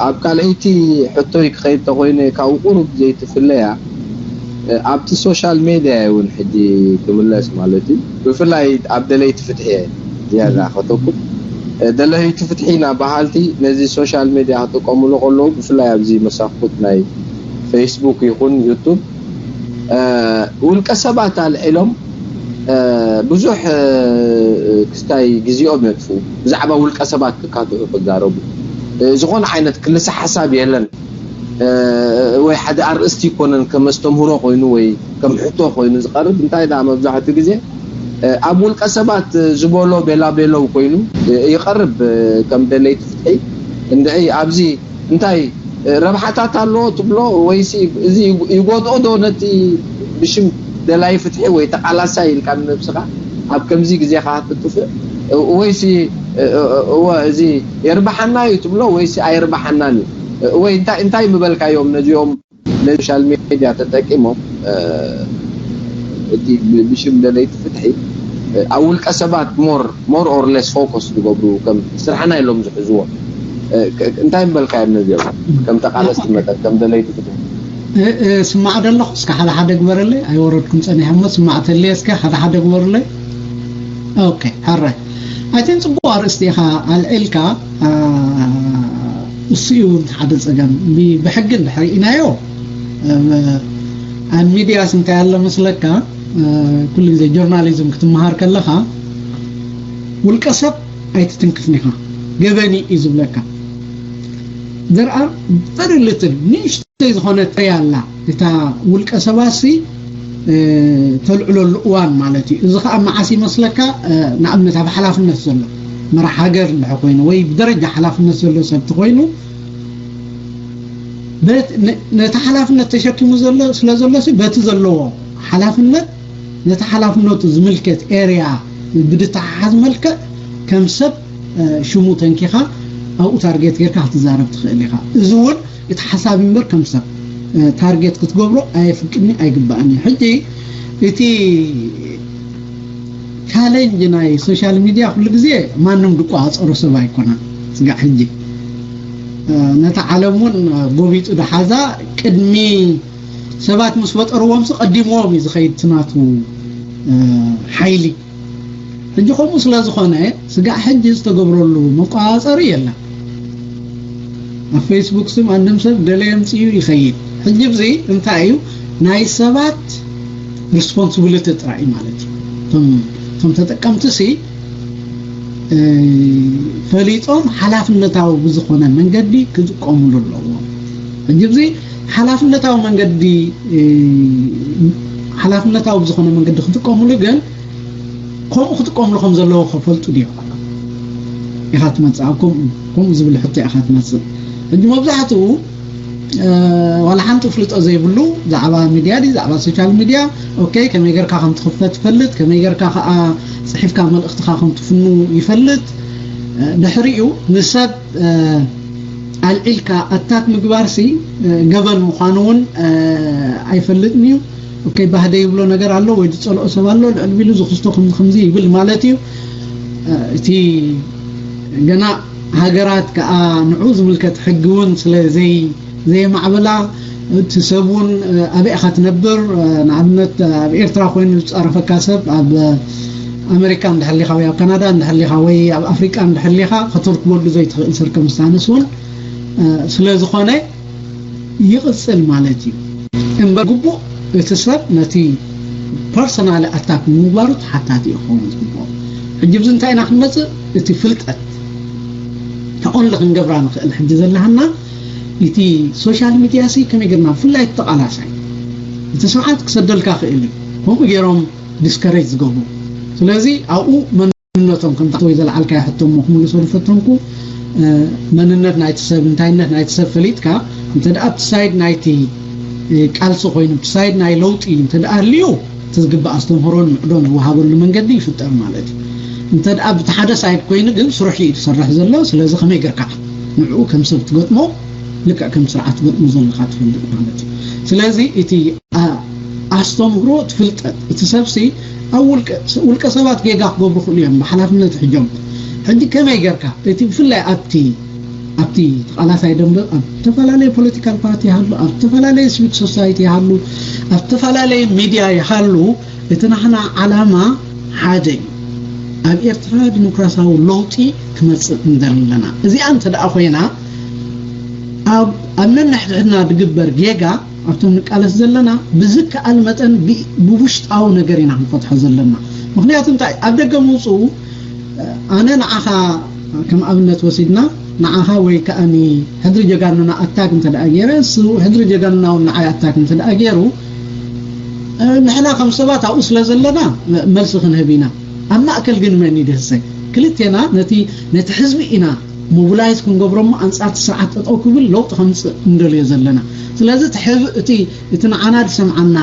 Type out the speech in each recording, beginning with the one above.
ኣብ ካልኣይቲ ሕቶይ ክኸይድ ተኾይነ ካብኡ ቁሩብ ዘይትፍለያ ኣብቲ ሶሻል ሜድያ እውን ሕጂ ክምለስ ማለት እዩ። ብፍላይ ኣብ ደለይቲ ፍትሒ እየ ዝያዳ ከተኩር። ደለይቲ ፍትሒ ኢና በሃልቲ ነዚ ሶሻል ሜድያ ክጥቀምሉ ከለዉ ብፍላይ ኣብዚ መሳኩት ናይ ፌስቡክ ይኹን ዩቱብ ውልቀ ሰባት ኣልዒሎም ብዙሕ ክስታይ ግዜኦም የጥፉ ብዛዕባ ውልቀ ሰባት ክካትዑ ክዛረቡ ዝኾነ ዓይነት ክልሰ ሓሳብ የለን። ወይ ሓደ ኣርእስቲ ይኮነን ከም ኣስተምህሮ ኮይኑ ወይ ከም ሕቶ ኮይኑ ዝቀርብ እንታይ ዳ መብዛሕትኡ ግዜ ኣብ ውልቀ ሰባት ዝበሎ ቤላ ቤለው ኮይኑ ይቀርብ። ከም ደለይቲ ፍትሒ እንድዒ ኣብዚ እንታይ ረብሓታት ኣለዎ ትብሎ ወይሲ እዚ ይጎድኦ ዶ ነቲ ብሽም ደላይ ፍትሒ ወይ ተቃላሳይ ኢልካ ንነብስኻ ኣብ ከምዚ ግዜኻ ትጥፍእ ወይሲ እወ እዚ የርብሓና እዩ ትብሎ ወይሲ ኣየርብሓናን እዩ ወይ እንታይ እንታይ ምበልካዮም ነዚኦም ሶሻል ሜድያ ተጠቂሞም እቲ ብሽም ደለይቲ ፍትሒ ኣብ ውልቀ ሰባት more more or less focus ዝገብሩ ከም ስራሕና ኢሎም ዝሕዝዎ እንታይ ምበልካዮም ነዚኦም ከም ተቃለስቲ መጠን ከም ደለይቲ ፍትሒ ስማዕ ደለኹ እስከ ሓደ ሓደ ግበረለይ ኣይወረድኩም ፀኒሐ እሞ ስማዕ ተልየ እስከ ሓደ ሓደ ግበሩለይ ኦኬ ሕራይ ኣይተን ፅቡቅ ኣርእስቲ ኢኻ ኣልዒልካ እሱ እዩ ሓደ ፀገም ብሕጊ እንድሕር ኢናዮ ኣብ ሚድያስ እንታይ ኣሎ መስለካ ኩሉ ግዜ ጆርናሊዝም ክትመሃር ከለኻ ውልቀ ሰብ ኣይትትንክፍን ኢኻ ገበን እዩ ዝብለካ there are very little ንእሽተይ ዝኾነ ተይ ኣላ እታ ውልቀ ሰባሲ ተልዕለሉ እዋን ማለት እዩ እዚ ከዓ መዓስ ይመስለካ ንኣብነት ኣብ ሓላፍነት ዘሎ መራሕ ሃገር እንድሕ ኮይኑ ወይ ብደረጃ ሓላፍነት ዘሎ ሰብ ተኮይኑ ነቲ ሓላፍነት ተሸኪሙ ዘሎ ስለ ዘሎ በቲ ዘለዎ ሓላፍነት ነቲ ሓላፍነቱ ዝምልከት ኤርያ ብድተሓሓዝ መልክዕ ከም ሰብ ሽሙ ተንኪኻ ኣብኡ ታርጌት ጌርካ ክትዛረብ ትኽእል ኢኻ እዚ እውን እቲ ሓሳብ እምበር ከም ሰብ ታርጌት ክትገብሮ ኣየፍቅድኒ ኣይግባእን እዩ ሕጂ እቲ ቻሌንጅ ናይ ሶሻል ሚድያ ኩሉ ግዜ ማንም ድቋፀሮ ሰብ ኣይኮነን ስጋዕ ሕጂ ነታ ዓለም እውን ጎቢጡ ድሓዛ ቅድሚ ሰባት ምስ ፈጠርዎም ሲ ቀዲምዎም እዩ ዝኸይድ ትናቱ ሓይሊ ሕጂ ከምኡ ስለ ዝኾነ ስጋዕ ሕጂ ዝተገብረሉ መቋፀሪ የለን ኣብ ፌስቡክ ሲ ማንም ሰብ ደለየ ምፅኡ ይኸይድ ሕጂ ብዚ እንታይ እዩ ናይ ሰባት ሪስፖንስብሊቲ ጥራይ ማለት እዩ እቶም ተጠቀምቲ ሲ ፈሊጦም ሓላፍነታዊ ብዝኾነ መንገዲ ክጥቀሙሉ ኣለዎም ሕጂ ብዚ ሓላፍነታዊ መንገዲ ሓላፍነታዊ ብዝኾነ መንገዲ ክጥቀሙሉ ግን ከምኡ ክጥቀምሉ ከም ዘለዎ ከፈልጡ ድዮም ኢኻ ትመፅእ ኣብ ከምኡ ከምኡ ዝብል ሕቶ ኢኻ ትመፅእ ሕጂ መብዛሕትኡ ዋላ ሓንቲ ፍልጦ ዘይብሉ ዛዕባ ሚድያ ድዩ ዛዕባ ሶሻል ሚድያ ኦኬ ከመይ ገርካ ከም ትኽፈት ትፈልጥ ከመይ ገርካ ከዓ ፅሒፍካ መልእኽትኻ ከም ትፍኑ ይፈልጥ ድሕሪኡ ንሰብ ኣልዒልካ ኣታክ ምግባር ሲ ገበን ምዃኑ እውን ኣይፈልጥን እዩ ኦኬ ባህደ ይብሎ ነገር ኣሎ ወይ ዝፀልኦ ሰብ ኣሎ ልዕል ቢሉ ዝክስቶ ከምዚ ከምዚ ይብል ማለት እዩ እቲ ገና ሃገራት ከዓ ንዑ ዝምልከት ሕጊ እውን ስለ ዘይ ዘየማዕበላ እቲ ሰብ እውን ኣበይ ኢኻ ትነብር ንኣብነት ኣብ ኤርትራ ኮይኑ ዝፃረፈካ ሰብ ኣብ ኣሜሪካ እንድሕሊኻ ወይ ኣብ ካናዳ እንድሕሊኻ ወይ ኣብ ኣፍሪቃ እንድሕሊኻ ከተርክበሉ ዘይትኽእል ሰርከምስታንስ እውን ስለ ዝኾነ ይቕፅል ማለት እዩ እምበር ግቡእ እቲ ሰብ ነቲ ፐርሰናል ኣታክ ንምግባሩ ተሓታቲ ይኸውን ዝግብኦ ሕጂ ብዚ እንታይ ኢና ክንመፅእ እቲ ፍልጠት ተቆንሊ ክንገብራ ንኽእል ሕጂ ዘለሃና እቲ ሶሻል ሚድያ ሲ ከመይ ገርና ብፍላይ ተቃላሳይ እቲ ስርዓት ክሰደልካ ክእል እዩ ከምኡ ገይሮም ዲስከሬጅ ዝገብሩ ስለዚ ኣብኡ መንነቶም ከምታ ወይ ዘለዓልካ ሕቶ እሞ ክምልሶ ዝፈተንኩ መንነት ናይቲ ሰብ እንታይነት ናይቲ ሰብ ፈሊጥካ እንተ ደኣ ብቲ ሳይድ ናይቲ ቃልሲ ኮይኑ ብቲ ሳይድ ናይ ለውጢ እንተ ደኣ ህልዩ እቲ ዝግባእ ኣስተምህሮን ምዕዶን ዝወሃበሉ መንገዲ ይፍጠር ማለት እዩ እንተ ደኣ ብቲ ሓደ ሳይድ ኮይኑ ግን ስርሑ እዩ ዝሰርሕ ዘሎ ስለዚ ከመይ ገርካ ንዕኡ ከም ሰብ ትገጥሞ ልክዕ ከም ስርዓት ትገጥሞ ዘለካ ትፈልጥ ማለት እዩ ስለዚ እቲ ኣስተምህሮ ትፍልጠት እቲ ሰብሲ ኣብ ውልቀ ሰባት ጌጋ ክገብሩ ክእሉ እዮም ብሓላፍነት ሕጆም ሕጂ ከመይ ገርካ እቲ ብፍላይ ኣብቲ ኣብቲ ተቓላሳይ ደንበ ኣብ ዝተፈላለየ ፖለቲካል ፓርቲ ይሃሉ፣ ኣብ ዝተፈላለየ ሲቪክ ሶሳይቲ ይሃሉ፣ ኣብ ዝተፈላለየ ሚድያ ይሃሉ፣ እቲ ናሕና ዓላማ ሓደ እዩ። ኣብ ኤርትራ ዲሞክራሲያዊ ለውጢ ክመፅእ እንደለና እዚኣ እንተ ደኣ ኮይና ኣብ ኣብ ነንሕድሕድና ዝግበር ጌጋ ኣብቶም ንቃለስ ዘለና ብዝከኣል መጠን ብውሽጣዊ ነገር ኢና ክንፈትሖ ዘለና። ምክንያቱ እንታይ ኣብ ደገ ምውፅኡ ኣነ ንዓኻ ከም ኣብነት ወሲድና ንዓኻ ወይ ከኣኒ ሕድሪ ጀጋኑና ኣታክ እንተ ደኣ ገይረ እሱ ሕድሪ ጀጋኑና እውን ንዓይ ኣታክ እንተ ደኣ ገይሩ ንሕና ከም ሰባት ኣብኡ ስለ ዘለና መልሲ ክንህብ ኢና። ኣብ ማእከል ግን መን ይድህሰ? ክልቴና ነቲ ነቲ ህዝቢ ኢና ሞቢላይዝ ክንገብሮ እሞ ኣንጻር እቲ ስርዓት ጠጠው ክብል ለውጢ ከምፅእ እንደልዮ ዘለና። ስለዚ እቲ ሕብእ እቲ እቲ ንዓና ዝሰምዓና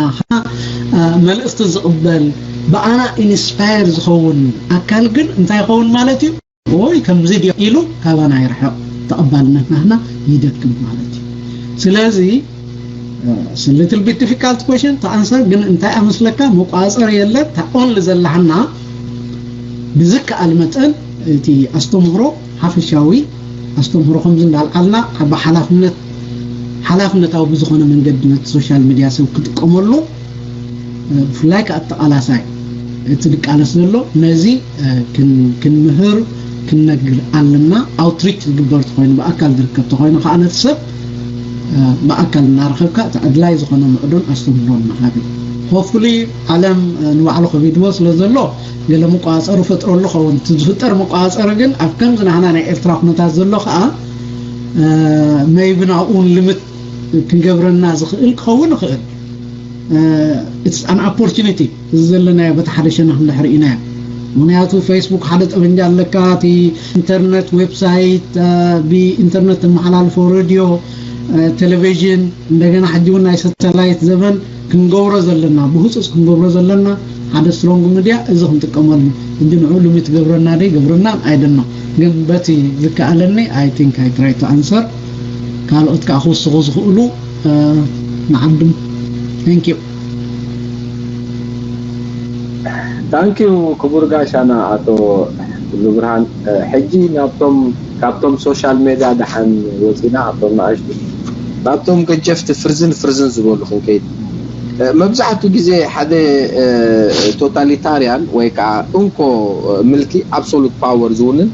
መልእኽቲ ዝቕበል ብኣና ኢንስፓየር ዝኸውን ኣካል ግን እንታይ ይኸውን ማለት እዩ? ወይ ከምዚ ድዮ ኢሉ ካባና ይርሕቕ ተቐባልነት ናህና ይደክም ማለት እዩ። ስለዚ it's a little bit difficult question to answer ግን እንታይ ኣመስለካ መቋፀር የለን። እታ ኦንሊ ዘለሃና ብዝከኣል መጠን እቲ ኣስተምህሮ ሓፈሻዊ ኣስተምህሮ ከምዚ እንዳልዓልና ኣብ ሓላፍነት ሓላፍነታዊ ብዝኾነ መንገዲ ነቲ ሶሻል ሚድያ ሰብ ክጥቀመሉ ብፍላይ ከዓ ተቓላሳይ እቲ ዝቃለስ ዘሎ ነዚ ክንምህር ክንነግር ኣለና። ኣውትሪች ዝግበር ተኮይኑ ብኣካል ዝርከብ ተኮይኑ ከዓ ነቲ ሰብ ብኣካል እናረኸብካ እቲ ኣድላይ ዝኾነ ምዕዶን ኣስተምህሮን ምሃብ እዩ። ሆፍሊ ዓለም ንባዕሉ ከቢድዎ ስለ ዘሎ ገለ መቋፀሪ ፈጥረሉ ኸውን። እቲ ዝፍጠር መቋፀሪ ግን ኣብ ከምዚ ናህና ናይ ኤርትራ ኩነታት ዘሎ ከዓ መይቢ ናብኡን ልምት ክንገብረና ዝኽእል ክኸውን ይኽእል። It's an opportunity። እዚ ዘለናዮ በቲ ሓደ ሸነኽ እንድሕር ኢናዮ። ምክንያቱ ፌስቡክ ሓደ ጠበንጃ ኣለካ፣ እቲ ኢንተርነት ዌብሳይት፣ ብኢንተርነት ተመሓላልፎ ሬድዮ፣ ቴሌቪዥን፣ እንደገና ሕጂ እውን ናይ ሳተላይት ዘመን ክንገብሮ ዘለና፣ ብህፁፅ ክንገብሮ ዘለና ሓደ ስትሮንግ ሚድያ እዚ ክንጥቀመሉ። ሕጂ ንዑ ሉሚ ትገብረና ዶ ይገብረና ኣይደኖ። ግን በቲ ዝከኣለኒ I think I try to answer። ካልኦት ከዓ ክውስኹ ዝኽእሉ ንዓድም። Thank you። ታንኪዩ ክቡር ጋሻና ኣቶ ብርሃን። ሕጂ ናብቶም ካብቶም ሶሻል ሜድያ ደሓን ወፂና ኣብቶም ንኣሽቱ ናብቶም ገጀፍቲ ፍርዝን ፍርዝን ዝበሉ ክንከይድ። መብዛሕትኡ ግዜ ሓደ ቶታሊታርያን ወይ ከዓ እንኮ ምልኪ ኣብሶሉት ፓወር ዝውንን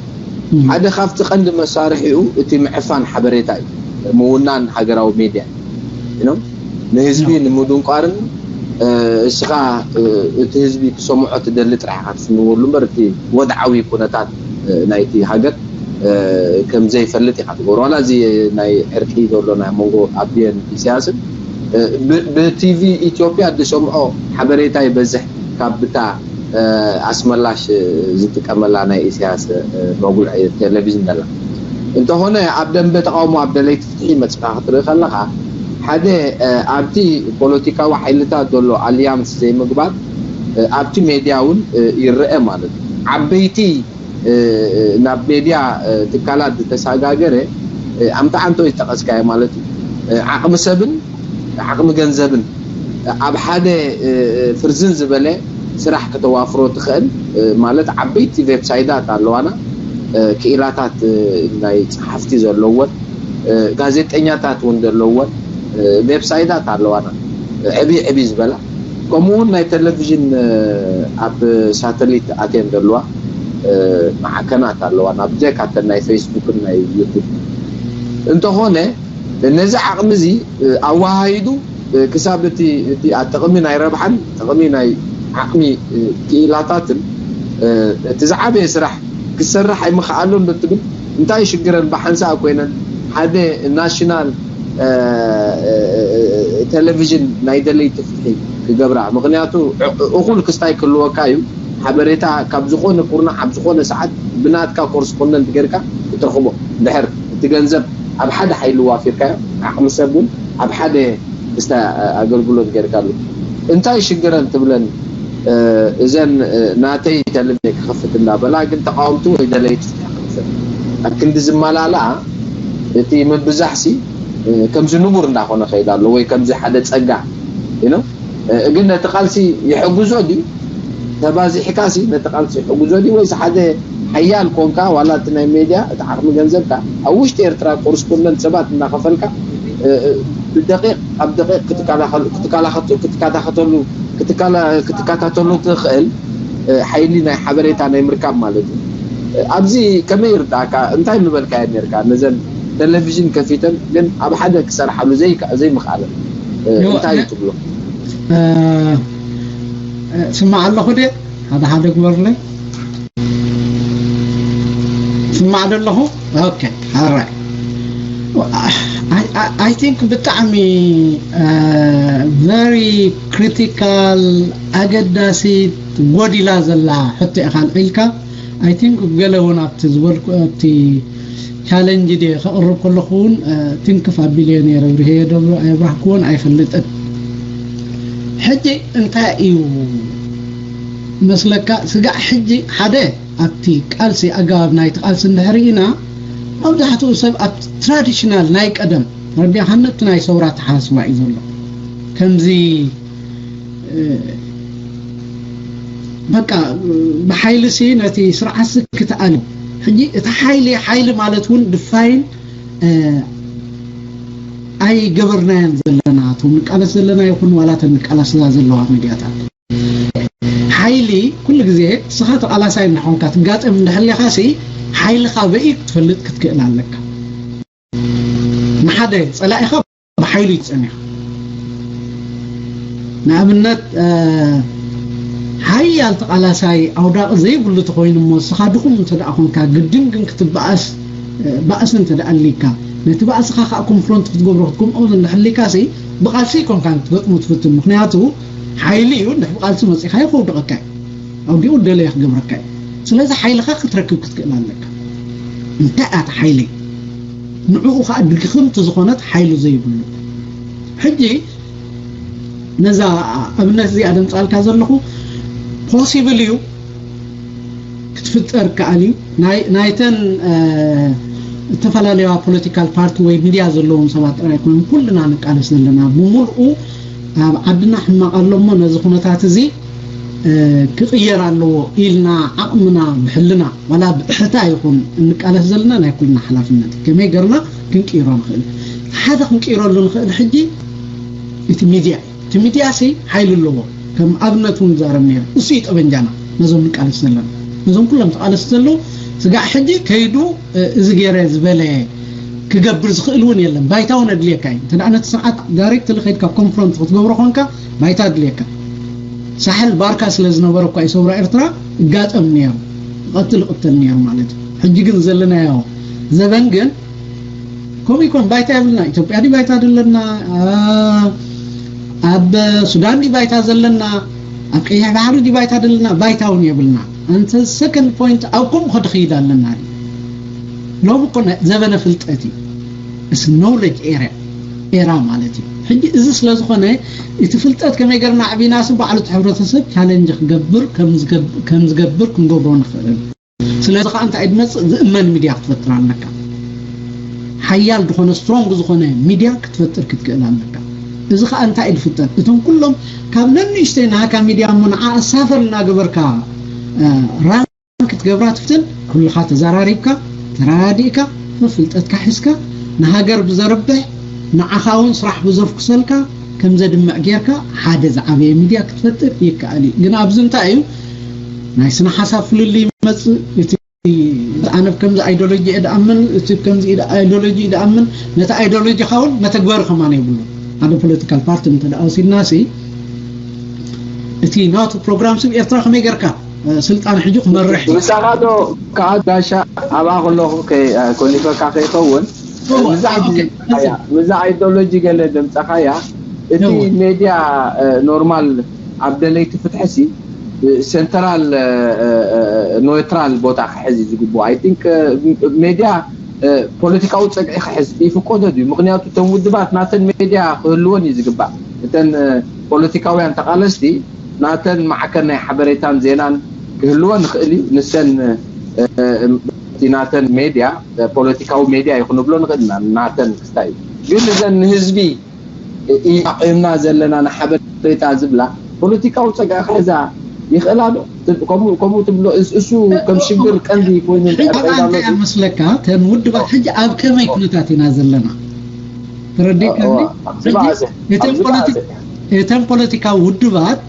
ሓደ ካብቲ ቀንዲ መሳርሒኡ እቲ ምዕፋን ሓበሬታ እዩ። ምውናን ሃገራዊ ሜድያ ንህዝቢ ንምድንቋርን እስኻ እቲ ህዝቢ ክሰምዖ ትደሊ ጥራሕ ኢኻ ትፍንወሉ እምበር እቲ ወድዓዊ ኩነታት ናይቲ ሃገር ከም ዘይፈልጥ ኢኻ ትገብሮ። ዋላ እዚ ናይ ዕርቂ ዘሎ ናይ መንጎ ኣቢየን ኢሳያስን ብቲቪ ኢትዮጵያ ዝሰምዖ ሓበሬታ ይበዝሕ ካብ ብታ ኣስመላሽ ዝጥቀመላ ናይ ኢሳያስ መጉልዒ ቴሌቪዥን ዘላ እንተኾነ ኣብ ደንበ ተቃውሞ ኣብ ደለይቲ ፍትሒ መፅኻ ክትርኢ ከለኻ ሓደ ኣብቲ ፖለቲካዊ ሓይልታት ዘሎ ኣልያንስ ዘይምግባር ኣብቲ ሜድያ እውን ይረአ ማለት እዩ። ዓበይቲ ናብ ሜድያ ትካላት ዝተሰጋገረ ኣምታዓንቶ ዝጠቐስካዮ ማለት እዩ። ዓቕሚ ሰብን ዓቕሚ ገንዘብን ኣብ ሓደ ፍርዝን ዝበለ ስራሕ ከተዋፍሮ ትኽእል ማለት ዓበይቲ ዌብሳይታት ኣለዋና፣ ክኢላታት ናይ ፀሓፍቲ ዘለወን ጋዜጠኛታት እውን ዘለወን ዌብሳይታት ኣለዋና ዕብይ ዕብይ ዝበላ ከምኡ እውን ናይ ቴሌቪዥን ኣብ ሳተሊት ኣትየን ዘለዋ ማዕከናት ኣለዋና ብጀካ እተን ናይ ፌስቡክን ናይ ዩቱብ እንተኾነ ነዚ ዓቕሚ እዚ ኣወሃሂዱ ክሳብ እቲ እቲ ጥቕሚ ናይ ረብሓን ጥቕሚ ናይ ዓቕሚ ክኢላታትን እቲ ዝዓበየ ስራሕ ክሰርሕ ኣይምኽኣሎን ዶ ትብል እንታይ ሽግረን ብሓንሳእ ኮይነን ሓደ ናሽናል ቴሌቪዥን ናይ ደለይቲ ፍትሒ ክገብራ ምክንያቱ እኹል ክስታይ ክህልወካ እዩ ሓበሬታ ካብ ዝኾነ ኩርናዕ ኣብ ዝኾነ ሰዓት ብናትካ ኮርስፖንደንት ጌርካ ክትረኽቦ ድሕር እቲ ገንዘብ ኣብ ሓደ ሓይሊ ዋፊርካዮ ዓቕሚ ሰብ እውን ኣብ ሓደ ክስታይ ኣገልግሎት ጌርካሉ እንታይ ሽግረን ትብለን እዘን ናተይ ተልሜ ክኸፍት እንዳበላ ግን ተቃወምቲ ወይ ደለይቲ ፍትሒ ክኸፍት ኣብ ክንዲ ዝመላልኣ እቲ ምብዛሕሲ ከምዚ ንቡር እንዳኾነ ከይድ ኣሎ ወይ ከምዚ ሓደ ፀጋ you know ግን ነቲ ቃልሲ ይሕግዞ ድዩ ተባዚሕካሲ ነቲ ቃልሲ ይሕግዞ ድዩ ወይስ ሓደ ሓያል ኮንካ ዋላ እቲ ናይ ሜድያ እቲ ዓቕሚ ገንዘብካ ኣብ ውሽጢ ኤርትራ ኮርስፖንደንት ሰባት እናኸፈልካ ብደቂቕ ኣብ ደቂቕ ክትከታተሉ ትኽእል ሓይሊ ናይ ሓበሬታ ናይ ምርካብ ማለት እዩ። ኣብዚ ከመይ ይርዳእካ? እንታይ ምበልካዮ ነርካ? ነዘን ቴሌቪዥን ከፊተን ግን ኣብ ሓደ ክሰርሓሉ ዘይምኽኣለን እንታይ እዩ ትብሎ? ስማዕ ኣለኹ ደ ሓደ ሓደ ግበርለይ ስማዕ ደለኹ okay all right I think ብጣዕሚ very critical ኣገዳሲት ጎዲላ ዘላ ሕቶ ኢኻ ኣልዒልካ I think ገለ እውን ኣብቲ ዝበልኩ ኣብቲ ቻለንጅ ድየ ከቕርብ ከለኹ እውን ትንክፍ ኣቢለዮ ነይረ ብርሄ ደብሩ ኣየብራህክዎን ኣይፈልጥን ሕጂ እንታይ እዩ መስለካ ስጋዕ ሕጂ ሓደ ኣብቲ ቃልሲ ኣገባብ ናይቲ ቃልሲ እንድሕር ኢና መብዛሕትኡ ሰብ ኣብ ትራዲሽናል ናይ ቀደም ረቢያ ሃነቲ ናይ ሰውራ ተሓስባ እዩ ዘሎ ከምዚ በቃ ብሓይሊ ሲ ነቲ ስርዓት ሲ ክትኣል ሕጂ እቲ ሓይሊ ሓይሊ ማለት እውን ድፋይን ኣይገበርናዮን ዘለና እቶም ንቃለስ ዘለና ይኹን ዋላ ተን ንቃለስላ ዘለዋ ሚድያታት ሓይሊ ኩሉ ግዜ ስኻ ተቓላሳይ እናኾንካ ትጋጠም እንድሕር ሌኻ ሲ ሓይልኻ በይ ክትፈልጥ ክትክእል ኣለካ ንሓደ ጸላኢኻ ብሓይሉ ይጸኒኻ ንኣብነት ሓያል ተቓላሳይ ኣውዳቂ ዘይብሉ ተኮይኑ እሞ ስኻ ድኹም እንተ ደኣ ኮንካ ግድን ግን ክትበኣስ ባእሲ እንተ ደኣ ኣሊካ ነቲ ባእስኻ ከዓ ኮንፍሮንት ክትገብሮ ክትገምኦ እንድሕሊካ ሲ ብቃልሲ ይኮንካ ክትገጥሞ ትፍትን ምክንያቱ ሓይሊ እዩ እንድሕ ብቃልሲ መፂኻ ይኸውድቐካ እዩ ኣውዲኡ ደለየ ክገብረካ እዩ ስለዚ ሓይልኻ ክትረክብ ክትክእል ኣለካ እንታይ ኣቲ ሓይሊ ንዕኡ ከዓ ድግኽምቲ ዝኾነት ሓይሉ ዘይብሉ ሕጂ ነዛ ኣብነት እዚኣ ደምፃልካ ዘለኹ ፖሲብል እዩ ክትፍጠር ከኣል እዩ ናይተን እተፈላለያ ፖለቲካል ፓርቲ ወይ ሚድያ ዘለዎም ሰባት ጥራይ ኮይኖም ኩልና ንቃለስ ዘለና ብምልኡ ኣብ ዓድና ሕማቕ ኣሎ እሞ ነዚ ኩነታት እዚ ክቕየር ኣለዎ ኢልና ዓቕምና ብሕልና ዋላ ብእሕታ ይኹን እንቃለስ ዘለና ናይ ኩልና ሓላፍነት ከመይ ገርና ክንቅይሮ ንኽእል ሓደ ክንቅይረሉ ንኽእል ሕጂ እቲ ሚድያ እቲ ሚድያ ሲ ሓይሊ ኣለዎ ከም ኣብነት እውን ዛረብ ነይረ እሱ እዩ ጠበንጃና ነዞም ንቃለስ ዘለና ነዞም ኩሎም ተቃለስ ዘለዉ ስጋዕ ሕጂ ከይዱ እዚ ገይረ ዝበለ ክገብር ዝኽእል እውን የለን ባይታ እውን ኣድልየካ እዩ እንተ ነቲ ስርዓት ዳይሬክት ልኸድካ ኮንፍሮንት ክትገብሮ ኮንካ ባይታ ኣድልየካ ሳሕል ባርካ ስለ ዝነበረ እኳ ሰውራ ኤርትራ እጋጠም ነይሩ ይቐትል ይቕተል ነይሩ ማለት እዩ ሕጂ ግን ዘለናዮ ዘበን ግን ከምኡ ይኮን ባይታ የብልና ኢትዮጵያ ዲ ባይታ ዘለና ኣብ ሱዳን ዲ ባይታ ዘለና ኣብ ቀይሕ ባሕሪ ዲ ባይታ ዘለና ባይታ እውን የብልና ኣንተ ሰከንድ ፖይንት ኣብ ከምኡ ከድኽይድ ኣለና ሎሚ እኮ ዘበነ ፍልጠት እዩ እስ ኖውለጅ ኤራ ኤራ ማለት እዩ ሕጂ እዚ ስለ ዝኾነ እቲ ፍልጠት ከመይ ገርና ኣዕቢናሲ ባዕሉ እቲ ሕብረተሰብ ቻለንጅ ክገብር ከም ዝገብር ክንገብሮ ንኽእል ስለዚ ከዓ እንታይ ድመፅእ ዝእመን ሚድያ ክትፈጥር ኣለካ ሓያል ዝኾነ ስትሮንግ ዝኾነ ሚድያ ክትፈጥር ክትክእል ኣለካ እዚ ከዓ እንታይ ድፍጠር እቶም ኩሎም ካብ ነንእሽተይ ናካ ሚድያ እሞ ንዓ ኣሳፈር እናገበርካ ራን ክትገብራ ትፍትን ኩልኻ ተዘራሪብካ ተረዳዲእካ ፍልጠትካ ሒዝካ ንሃገር ብዘርብሕ ንዓኻ እውን ስራሕ ብዘፍኩሰልካ ከም ዘድምዕ ጌርካ ሓደ ዝዓበየ ሚድያ ክትፈጥር ይከኣል እዩ ግን ኣብዚ እንታይ እዩ ናይ ስነ ሓሳብ ፍልልይ ይመፅእ እቲ ኣነ ከምዚ ኣይዶሎጂ እየ ድኣምን እቲ ከምዚ ኣይዶሎጂ እዩ ድኣምን ነቲ ኣይዶሎጂኻ እውን መተግበሪ ከማን የብሉ ሓደ ፖለቲካል ፓርቲ እንተ ደኣ ወሲድና ሲ እቲ ናቱ ፕሮግራም ስብ ኤርትራ ከመይ ጌርካ ስልጣን ሕጂ ክመርሕ እዩ። ምሳኻ ዶ ከዓ ጋሻ ኣብኣ ከለኹ ከይ- ኮሊፈካ ከይኸውን እዛ ሕጂ እያ፣ ምዛ ኣይዶሎጂ ገለ ደምፀኻያ እቲ ሜድያ ኖርማል ኣብ ደለይቲ ፍትሕሲ ሴንትራል ኖትራል ቦታ ክሕዝ እዩ ዝግብኦ። I think ሜድያ ፖለቲካዊ ፀግዒ ክሕዝ ይፍቀዶ ድዩ? ምክንያቱ እተን ውድባት ናተን ሜድያ ክህልወን እዩ ዝግባእ። እተን ፖለቲካውያን ተቃለስቲ ናተን ማዕከን ናይ ሓበሬታን ዜናን ክህልወን ይኽእል እዩ። ንሰን እቲ ናተን ሜድያ ፖለቲካዊ ሜድያ እዩ ክንብሎ ንኽእል ኢና። ናተን ክስታይ እዩ። ግን እዘን ንህዝቢ ኢና ቆይምና ዘለና ንሓበሬታ ዝብላ ፖለቲካዊ ፀግዒ ክሕዛ ይኽእላ ዶ? ከምኡ ትብሎ እሱ ከም ሽግር ቀንዲ ኮይኑ እንታይ መስለካ? ተን ውድባት ሕጂ ኣብ ከመይ ኩነታት ኢና ዘለና? ተረዲካ? እተን ፖለቲካዊ ውድባት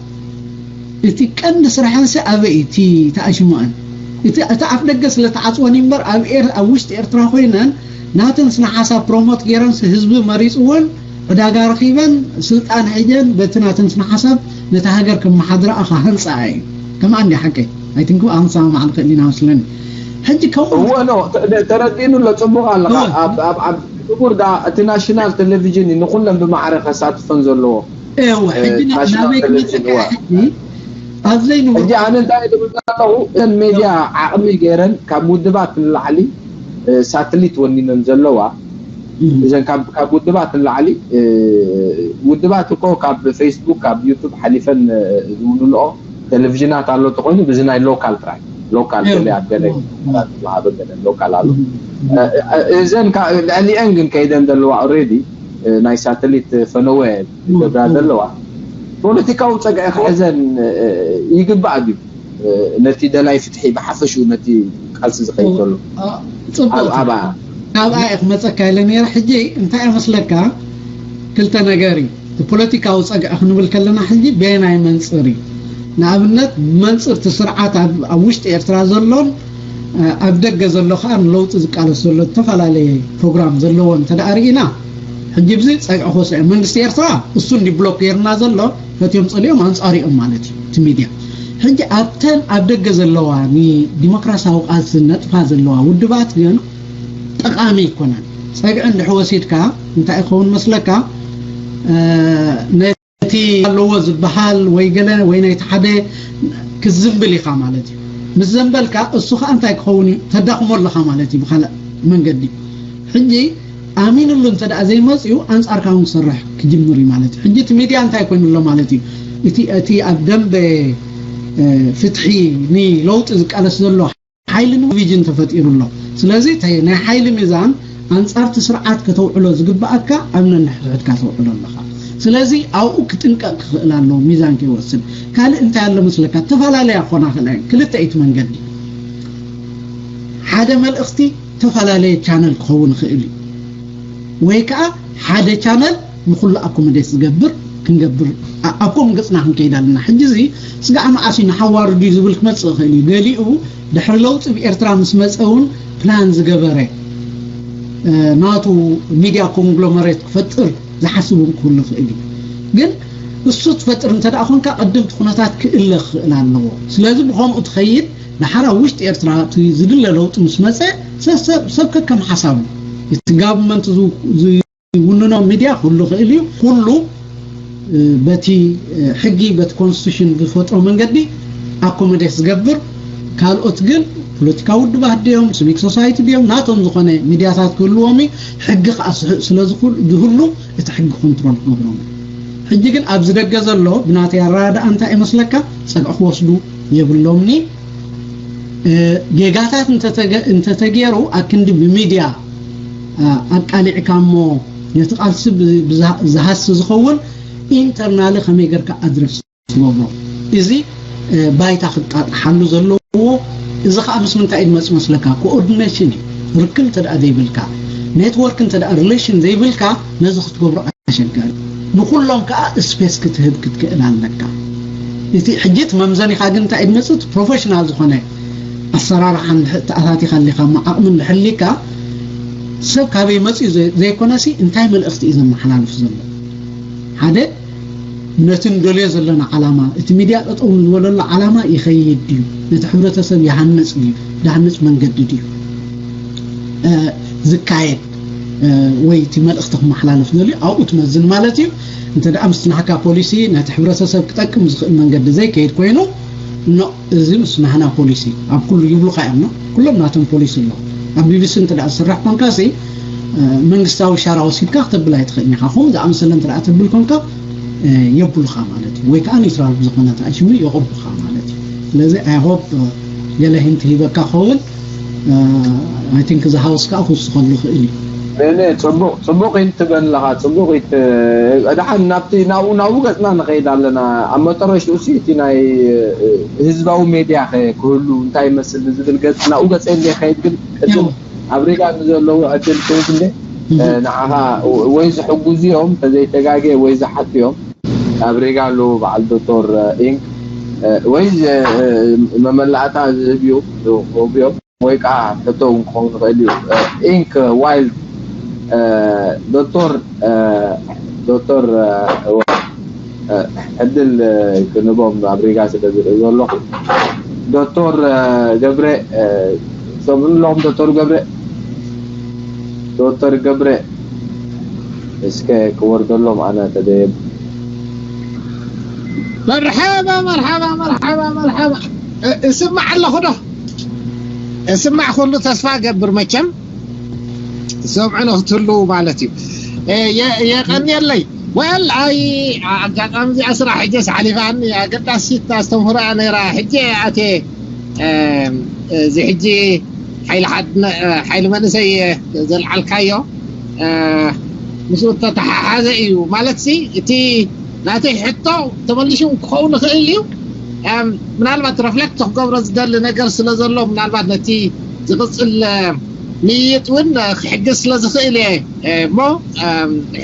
እቲ ቀንዲ ስራሕንሲ ኣበይ እቲ ተኣሽሞአን እቲ ኣፍ ደገ ስለ ተዓፅወን እምበር ኣብ ውሽጢ ኤርትራ ኮይነን ናተን ስነ ሓሳብ ፕሮሞት ገይረን ህዝቢ መሪፅወን ዕዳጋ ረኺበን ስልጣን ሒዘን በቲ ናተን ስነ ሓሳብ ነታ ሃገር ከመሓድራኣ ክሃንፃኣ እዩ። ከምኣ እንዲ ሓቀይ ኣይትንክብ ኣንሳማማዕ ንኽእል ኢና መስለኒ። ሕጂ ከምኡ እወ ኖ ተረዲኑ ኣሎ። ፅቡቕ ኣለኻ። ኣብ ኣብ ኣብ ክቡር ዳ እቲ ናሽናል ቴሌቪዥን እዩ ንኹለን ብማዕረ ከሳትፈን ዘለዎ። እወ ሕጂ ናበይ ክመፀካ ሕጂ ኣብዘይ ንወ ሕጂ ኣነ እንታይ ዝብል ኣለኹ እተን ሜድያ ዓቕሚ ገይረን ካብ ውድባት ንላዕሊ ሳትሊት ወኒነን ዘለዋ እዘን ካብ ውድባት ንላዕሊ ውድባት እኮ ካብ ፌስቡክ ካብ ዩቱብ ሓሊፈን ዝውንንኦ ቴሌቪዥናት ኣሎ ተኮይኑ ብዚ ናይ ሎካል ጥራይ ሎካል ገለ ኣብ ገለ ዝበሃሉ ገለ ሎካል ኣሎ እዘን ልዕሊአን ግን ከይደን ዘለዋ ኦሬዲ ናይ ሳተሊት ፈነወ ዝገብራ ዘለዋ ፖለቲካዊ ፀግዒ ክሕዘን ይግባእ ድዩ ነቲ ደላይ ፍትሒ ብሓፈሽኡ ነቲ ቃልሲ ዝኸይድ ዘሎ ኣብኣ ኣብኣ ክመፀካ ኢለ ነረ ሕጂ እንታይ መስለካ ክልተ ነገር እዩ እቲ ፖለቲካዊ ፀግዒ ክንብል ከለና ሕጂ በየናይ መንፅር እዩ ንኣብነት መንፅርቲ ስርዓት ኣብ ውሽጢ ኤርትራ ዘሎን ኣብ ደገ ዘሎ ከዓ ንለውጢ ዝቃለስ ዘሎ ዝተፈላለየ ፕሮግራም ዘለዎ እንተ ርኢና ሕጂ ብዚ ፀግዒ ክወስድ መንግስቲ ኤርትራ እሱ እንዲ ብሎክ ገይርና ዘሎ ፈትዮም ፀሊኦም ኣንፃሪኦም ማለት እዩ እቲ ሚድያ ሕጂ ኣብተን ኣብ ደገ ዘለዋ ንዲሞክራሲያዊ ቃልሲ ነጥፋ ዘለዋ ውድባት ግን ጠቃሚ ኣይኮነን ፀግዒ እንድሕ ወሲድካ እንታይ ይኸውን መስለካ ነቲ ኣለዎ ዝበሃል ወይ ገለ ወይ ናይቲ ሓደ ክዝንብል ኢኻ ማለት እዩ ምስ ዘንበልካ እሱ ከዓ እንታይ ክኸውን እዩ ተዳኽሞ ኣለኻ ማለት እዩ ብካልእ መንገዲ ሕጂ ኣሚንሉ እንተ ደኣ ዘይመፅኡ ኣንፃርካ እውን ክሰርሕ ክጅምር እዩ ማለት እዩ ሕጂ እቲ ሚድያ እንታይ ኮይኑ ኣሎ ማለት እዩ እቲ እቲ ኣብ ደንበ ፍትሒ ንለውጢ ዝቃለስ ዘሎ ሓይሊ ን ቪዥን ተፈጢሩ ኣሎ ስለዚ ናይ ሓይሊ ሚዛን ኣንፃርቲ ስርዓት ከተውዕሎ ዝግባኣካ ኣብ ነንሕድሕድካ ተውዕሎ ኣለካ ስለዚ ኣብኡ ክጥንቀቅ ክኽእል ኣለዎ ሚዛን ከይወስድ ካልእ እንታይ ኣሎ መስለካ ተፈላለያ ክኾና ክእላ ክልተ እቲ መንገዲ ሓደ መልእኽቲ ዝተፈላለየ ቻነል ክኸውን ይኽእል እዩ ወይ ከዓ ሓደ ቻነል ንኩሉ ኣኮመዴት ዝገብር ክንገብር ኣብ ከምኡ ገፅና ክንከይድ ኣለና ሕጂ እዚ ስጋዕ መዓስ እዩ ንሓዋርድ እዩ ዝብል ክመፅእ ይኽእል እዩ ገሊኡ ድሕሪ ለውጢ ብኤርትራ ምስ መፀ እውን ፕላን ዝገበረ ናቱ ሚድያ ኮንግሎመሬት ክፈጥር ዝሓስብ እውን ክህሉ ይኽእል እዩ ግን እሱ ትፈጥር እንተ ደኣ ኮንካ ቀደምቲ ኩነታት ክእለ ክኽእል ኣለዎ ስለዚ ብከምኡ ትኸይድ ደሓር ኣብ ውሽጢ ኤርትራ እቲ ዝድለ ለውጢ ምስ መፀ ሰብ ከከም ሓሳቡ እቲ ጋቨርንመንት ዝውንኖ ሚድያ ክህሉ ይኽእል እዩ ኩሉ በቲ ሕጊ በቲ ኮንስቲቱሽን ዝፈጥሮ መንገዲ ኣኮመዴት ዝገብር ካልኦት ግን ፖለቲካዊ ውድባት ድዮም ሲቪክ ሶሳይቲ ድዮም ናቶም ዝኾነ ሚድያታት ክህልዎም እዩ ሕጊ ከዓ ስለ ዝህሉ እቲ ሕጊ ኮንትሮል ክገብሮም ሕጂ ግን ኣብዚ ደገ ዘሎ ብናተይ ኣረዳድኣ እንታይ ይመስለካ ፀግዒ ክወስዱ የብሎምኒ ጌጋታት እንተተገይሩ ኣክንዲ ብሚድያ ኣቃሊዕካ እሞ ነቲ ቃልሲ ዝሃሲ ዝኸውን ኢንተርናሊ ከመይ ገርካ ኣድረስ ትገብሮ እዚ ባይታ ክጣጣሓሉ ዘለዎ እዚ ከዓ ምስ ምንታይ እዩ ዝመፅ መስለካ ኮኦርዲኔሽን እዩ ርክብ እንተ ዘይብልካ ኔትወርክ እንተ ሪሌሽን ዘይብልካ ነዚ ክትገብሮ ኣሸጋሪ ንኩሎም ከዓ ስፔስ ክትህብ ክትክእል ኣለካ እቲ ሕጂ እቲ መምዘኒኻ ግን እንታይ እዩ ዝመፅእ ፕሮፌሽናል ዝኾነ ኣሰራርሓ ተኣታቲኻ ኣሊካ ዓቕሚ እንድሕሊካ ሰብ ካበይ መፅኡ ዘይኮነሲ እንታይ መልእኽቲ እዩ ዘመሓላልፍ ዘሎ ሓደ ነቲ ንደልዮ ዘለና ዓላማ እቲ ሚድያ ጠጠው ንዝበለሉ ዓላማ ይኸይድ ድዩ ነቲ ሕብረተሰብ ይሃንፅ ድዩ ዳህንፅ መንገዲ ድዩ ዝካየድ ወይ እቲ መልእኽቲ ክመሓላለፍ ደልዩ ኣብኡ ትመዝን ማለት እዩ እንተ ደኣ ምስ ናህካ ፖሊሲ ነቲ ሕብረተሰብ ክጠቅም ዝኽእል መንገዲ ዘይከይድ ኮይኑ ኖ እዚ ምስ ናህና ፖሊሲ ኣብ ኩሉ ይብሉካ እዮም ኩሎም ናቶም ፖሊሲ ኣሎ ኣብ ቢቢሲ እንተ ደኣ ዝስራሕ ኮንካሲ መንግስታዊ ሻራ ወሲድካ ክተብል ኣይትኽእል ኢኻ ከምኡ ዝኣመሰለ እንተ ደኣ ተብል ኮንካ የብሉኻ ማለት እዩ ወይ ከዓ ኒውትራል ብዝኾነ ተኣሽሙ የቕቡኻ ማለት እዩ ስለዚ ኣይሆፕ ገለ ሂንት ሂበካ ክኸውን ኣይ ቲንክ እዚ ሃውስ ከዓ ክውስኸሉ ይኽእል እዩ እኔ ጽቡቕ ጽቡቕ ኢል ትበል ኣለኻ። ጽቡቕ ኢት ደሓን ናብቲ ናብኡ ናብኡ ገጽና ንኸይድ ኣለና። ኣብ መጠረሽትኡ ሲ እቲ ናይ ህዝባዊ ሜድያ ከ ክህሉ እንታይ ይመስል ዝብል ገጽ ናብኡ ገጸ እንደ ከይድ ግን ቅድም ኣብ ሪጋ ንዘለዉ ዕድል ክህብ እንደ ንዓኻ ወይ ዝሕጉዙ እዮም ተዘይተጋገ ወይ ዝሓቱ እዮም። ኣብ ሪጋ ኣለዉ በዓል ዶክተር ኢንክ ወይ መመላእታ ዝህብ እዩ ክህቡ እዮም። ወይ ከዓ ሕቶ እውን ክኸውን ይኽእል እዩ። ኢንክ ዋይልድ ዶክተር ዶክተር ዕድል ክንቦም ኣብ ሪጋ ስለ ዝርኢ ዘለኹ ዶክተር ገብረ ሰምዑ ኣለኹም ዶክተር ገብረ ዶክተር ገብረ እስከ ክወርደሎም ኣነ ተደየብ መርሓባ መርሓባ መርሓባ መርሓባ። እስማዕ ኣለኹ ዶ? እስማዕ ኩሉ ተስፋ ገብር መቸም ሰምዑ ንክትህልዉ ማለት እዩ። የቀንየለይ ወል ኣይ ኣጋጣሚ እዚኣ ስራሕ ሕጀስ ሓሊፋኒ ኣገዳሲት ኣስተምህሮ እያ ነይራ። ሕጂ ኣቴ እዚ ሕጂ ሓይሊ ሓድነ- ሓይሊ መንእሰይ ዘልዓልካዮ ምስኡ ተተሓሓዘ እዩ ማለት ሲ እቲ ናተይ ሕቶ ተመሊሹ ክኸውን ይኽእል እዩ። ምናልባት ረፍለክት ክገብሮ ዝደሊ ነገር ስለ ዘሎ ምናልባት ነቲ ዝቕፅል ምይይጥ እውን ክሕግዝ ስለ ዝኽእል እየ እሞ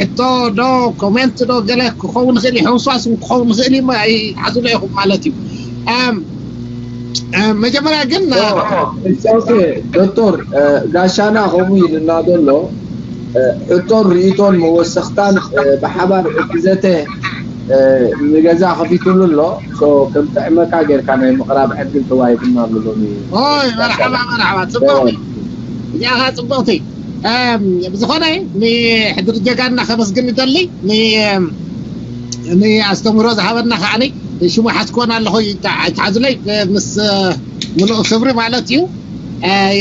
ሕቶ ዶ ኮሜንት ዶ ገለ ክኸውን ይኽእል እዩ ሕውስዋስ ክኸውን ይኽእል እዩ ኣይሓዙሎ ኢኹም ማለት እዩ። መጀመርያ ግን ዶክተር ጋሻና ከምኡ ኢልና ዘሎ ሕቶን ርእቶን መወሰኽታን ብሓባር ክዘተ ንገዛ ከፊትሉ ኣሎ። ከም ጥዕመካ ጌርካ ናይ ምቕራብ ዕድል ተዋሂብና ኣሎ ሎሚ። ኦይ መርሓባ መርሓባ ጽቡቕ እዚኣ ኸዓ ጽቡቕቲ። ብዝኾነ ንሕድሪ ጀጋንና ከመስግን ይደሊ ንኣስተምህሮ ዝሃበና ከዓኒ ሽሙ ሓዝኮን ኣለኹ ይትሓዙለይ ምስ ምሉእ ክብሪ ማለት እዩ።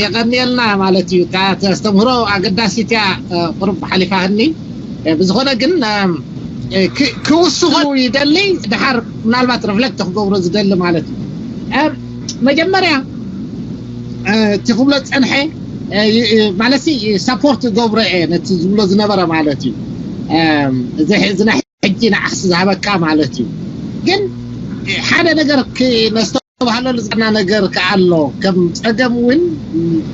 የቐንየልና ማለት እዩ። እታ ተስተምህሮ ኣገዳሲት እያ። ቁሩብ ሓሊፋህኒ። ብዝኾነ ግን ክውስኹ ይደሊ ድሓር ምናልባት ሪፍለክት ክገብሮ ዝደሊ ማለት እዩ። መጀመርያ እቲ ክብሎ ዝፀንሐ ማለት ሳፖርት ገብሮ እየ ነቲ ዝብሎ ዝነበረ ማለት እዩ። እዚ ናይ ሕጂ ንዓኽሲ ዝሃበካ ማለት እዩ። ግን ሓደ ነገር ክነስተባህለሉ ዝና ነገር ከዓ ኣሎ። ከም ፀገም እውን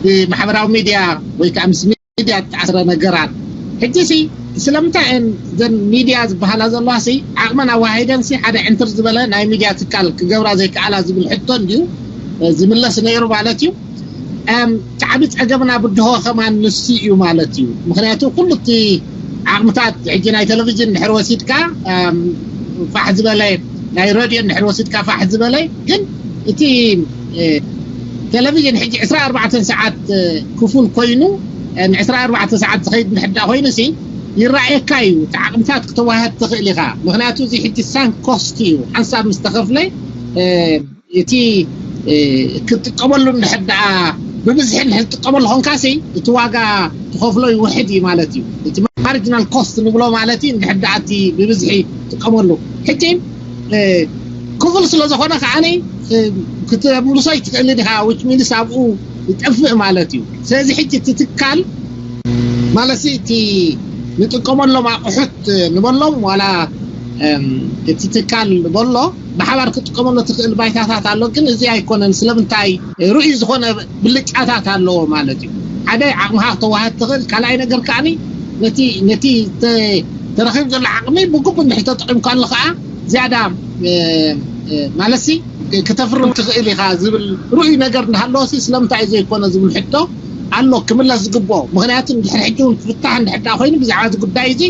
ብማሕበራዊ ሚድያ ወይ ከዓ ምስ ሚድያ ዝተኣሰረ ነገራት ሕጂ ሲ ስለምንታይ እየን ዘን ሚድያ ዝበሃላ ዘለዋ ሲ ዓቕመን ኣዋሂደን ሲ ሓደ ዕንትር ዝበለ ናይ ሚድያ ትካል ክገብራ ዘይከኣላ ዝብል ሕቶ እንድዩ ዝምለስ ነይሩ ማለት እዩ። እቲ ዓቢ ጸገምና ብድሆ ከማን ንሱ እዩ ማለት እዩ። ምኽንያቱ ኩሉ እቲ ዓቕምታት ሕጂ ናይ ቴሌቪዥን ድሕር ወሲድካ ፋሕ ዝበለ ናይ ሬድዮ ድሕር ወሲድካ ፋሕ ዝበለ ግን እቲ ቴሌቪዥን ሕጂ ዕስራ ኣርባዕተ ሰዓት ክፉል ኮይኑ ን ዕስራ ኣርባዕተ ሰዓት ዝኸይድ ንሕዳ ኮይኑ ሲ ይረኣየካ እዩ። እቲ ዓቕምታት ክተዋሃድ ትኽእል ኢኻ። ምኽንያቱ እዚ ሕጂ ሳንክ ኮስት እዩ። ሓንሳብ ምስ ተኸፍለ እቲ ክትጥቀመሉ እንድሕር ደኣ ብብዝሒ እንድሕር ትጥቀመሉ ኾንካሲ እቲ ዋጋ ትኸፍሎ ይውሕድ እዩ ማለት እዩ። እቲ ማርጂናል ኮስት ንብሎ ማለት እዩ እንድሕር ደኣ እቲ ብብዝሒ ትጥቀመሉ። ሕጂ ክፉል ስለ ዝኾነ ከዓኒ ክትምልሶ ይትኽእልን ኢኻ which means ኣብኡ ይጠፍእ ማለት እዩ። ስለዚ ሕጂ እቲ ትካል ማለት እቲ ንጥቀመሎም ኣቑሑት ንበሎም ዋላ እቲ ትካል ንበሎ ብሓባር ክትጥቀመሉ ትኽእል ባይታታት ኣሎ። ግን እዚ ኣይኮነን። ስለምንታይ ርኡይ ዝኾነ ብልጫታት ኣለዎ ማለት እዩ። ሓደ ዓቕምኻ ክተዋህድ ትኽእል። ካልኣይ ነገር ከዓኒ ነቲ ነቲ ተረኺቡ ዘሎ ዓቕሚ ብግቡእ እንድሕር ተጠቒምካሉ ከዓ ዝያዳ ማለትሲ ክተፍርም ትኽእል ኢኻ ዝብል ርኡይ ነገር እናሃለወሲ ስለምንታይ ዘይኮነ ዝብል ሕቶ ኣሎ ክምለስ ዝግብኦ። ምኽንያቱ እንድሕር ሕጂ እውን ክፍታሕ እንድሕር ደኣ ኮይኑ ብዛዕባ እዚ ጉዳይ እዚ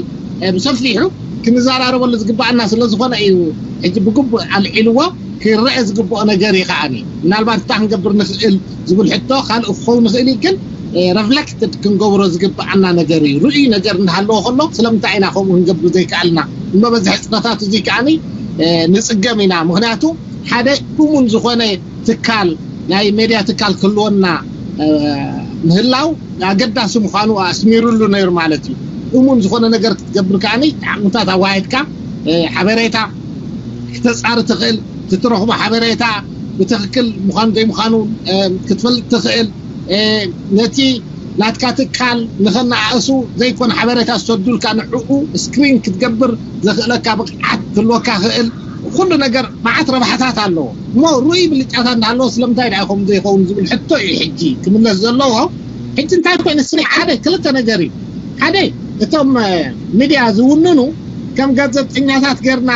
ብሰፊሑ ክንዘራረበሉ ዝግባኣና ስለ ዝኾነ እዩ ሕጂ ብግቡእ ኣልዒልዎ ክረአ ዝግብኦ ነገር እዩ ከዓኒ ምናልባት እንታይ ክንገብር ንኽእል ዝብል ሕቶ ካልእ ክኸውን ይኽእል እዩ ግን ረፍለክትድ ክንገብሮ ዝግብኣና ነገር እዩ። ርኡይ ነገር እናሃለዎ ከሎ ስለምንታይ ኢና ከምኡ ክንገብር ዘይከኣልና? እሞ በዚ ሕፅረታት እዙይ ከዓኒ ንፅገም ኢና። ምኽንያቱ ሓደ እሙን ዝኾነ ትካል ናይ ሜድያ ትካል ክህልወና ምህላው ኣገዳሲ ምዃኑ ኣስሚሩሉ ነይሩ ማለት እዩ። እሙን ዝኾነ ነገር ክትገብር ከዓኒ ዓቕምታት ኣዋሂድካ ሓበሬታ ክተፃሪ ትኽእል፣ ትትረኽቦ ሓበሬታ ብትኽክል ምዃኑ ዘይምዃኑ ክትፈልጥ ትኽእል፣ ነቲ ናትካ ትካል ንኸነኣእሱ ዘይኮነ ሓበሬታ ዝሰዱልካ ንዕኡ ስክሪን ክትገብር ዘኽእለካ ብቕዓት ክህልወካ ክእል። ኩሉ ነገር መዓት ረብሓታት ኣለዎ። እሞ ርኡይ ብልጫታት እንዳሃለዎ ስለምንታይ ደኣ ከምኡ ዘይኸውን ዝብል ሕቶ እዩ ሕጂ ክምለስ ዘለዎ። ሕጂ እንታይ ኮይኑ ስኒ ሓደ ክልተ ነገር እዩ። ሓደ እቶም ሚድያ ዝውንኑ ከም ጋዜጠኛታት ገርና